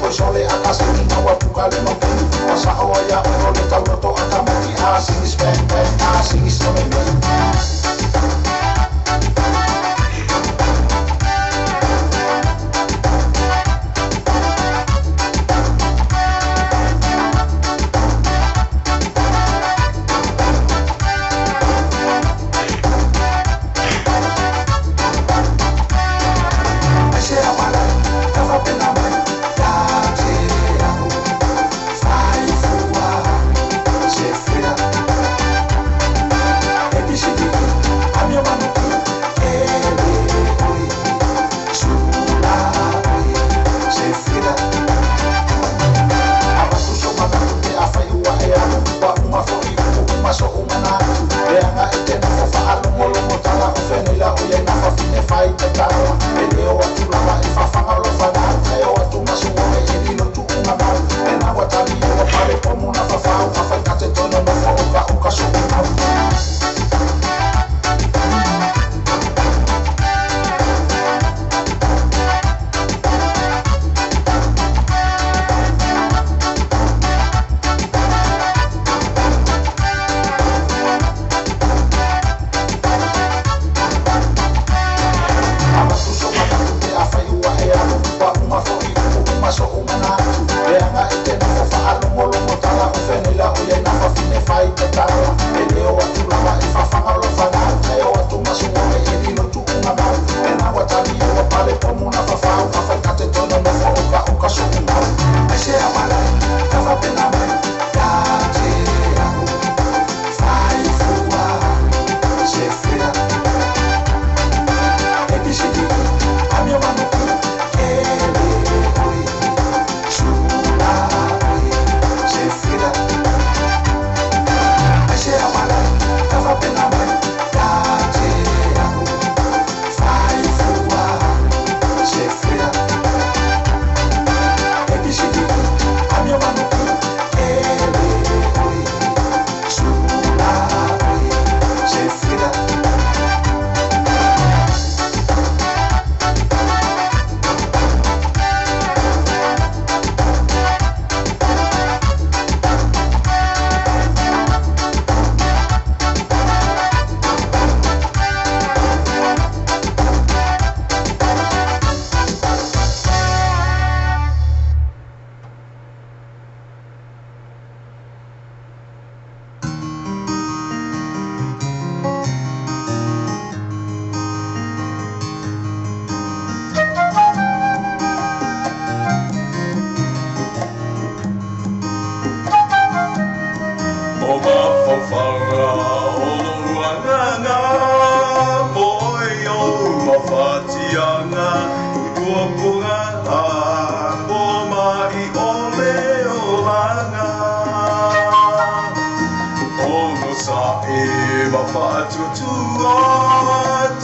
Kasi,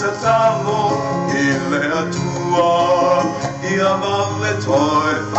Tatalo i le atua ia ma le toi.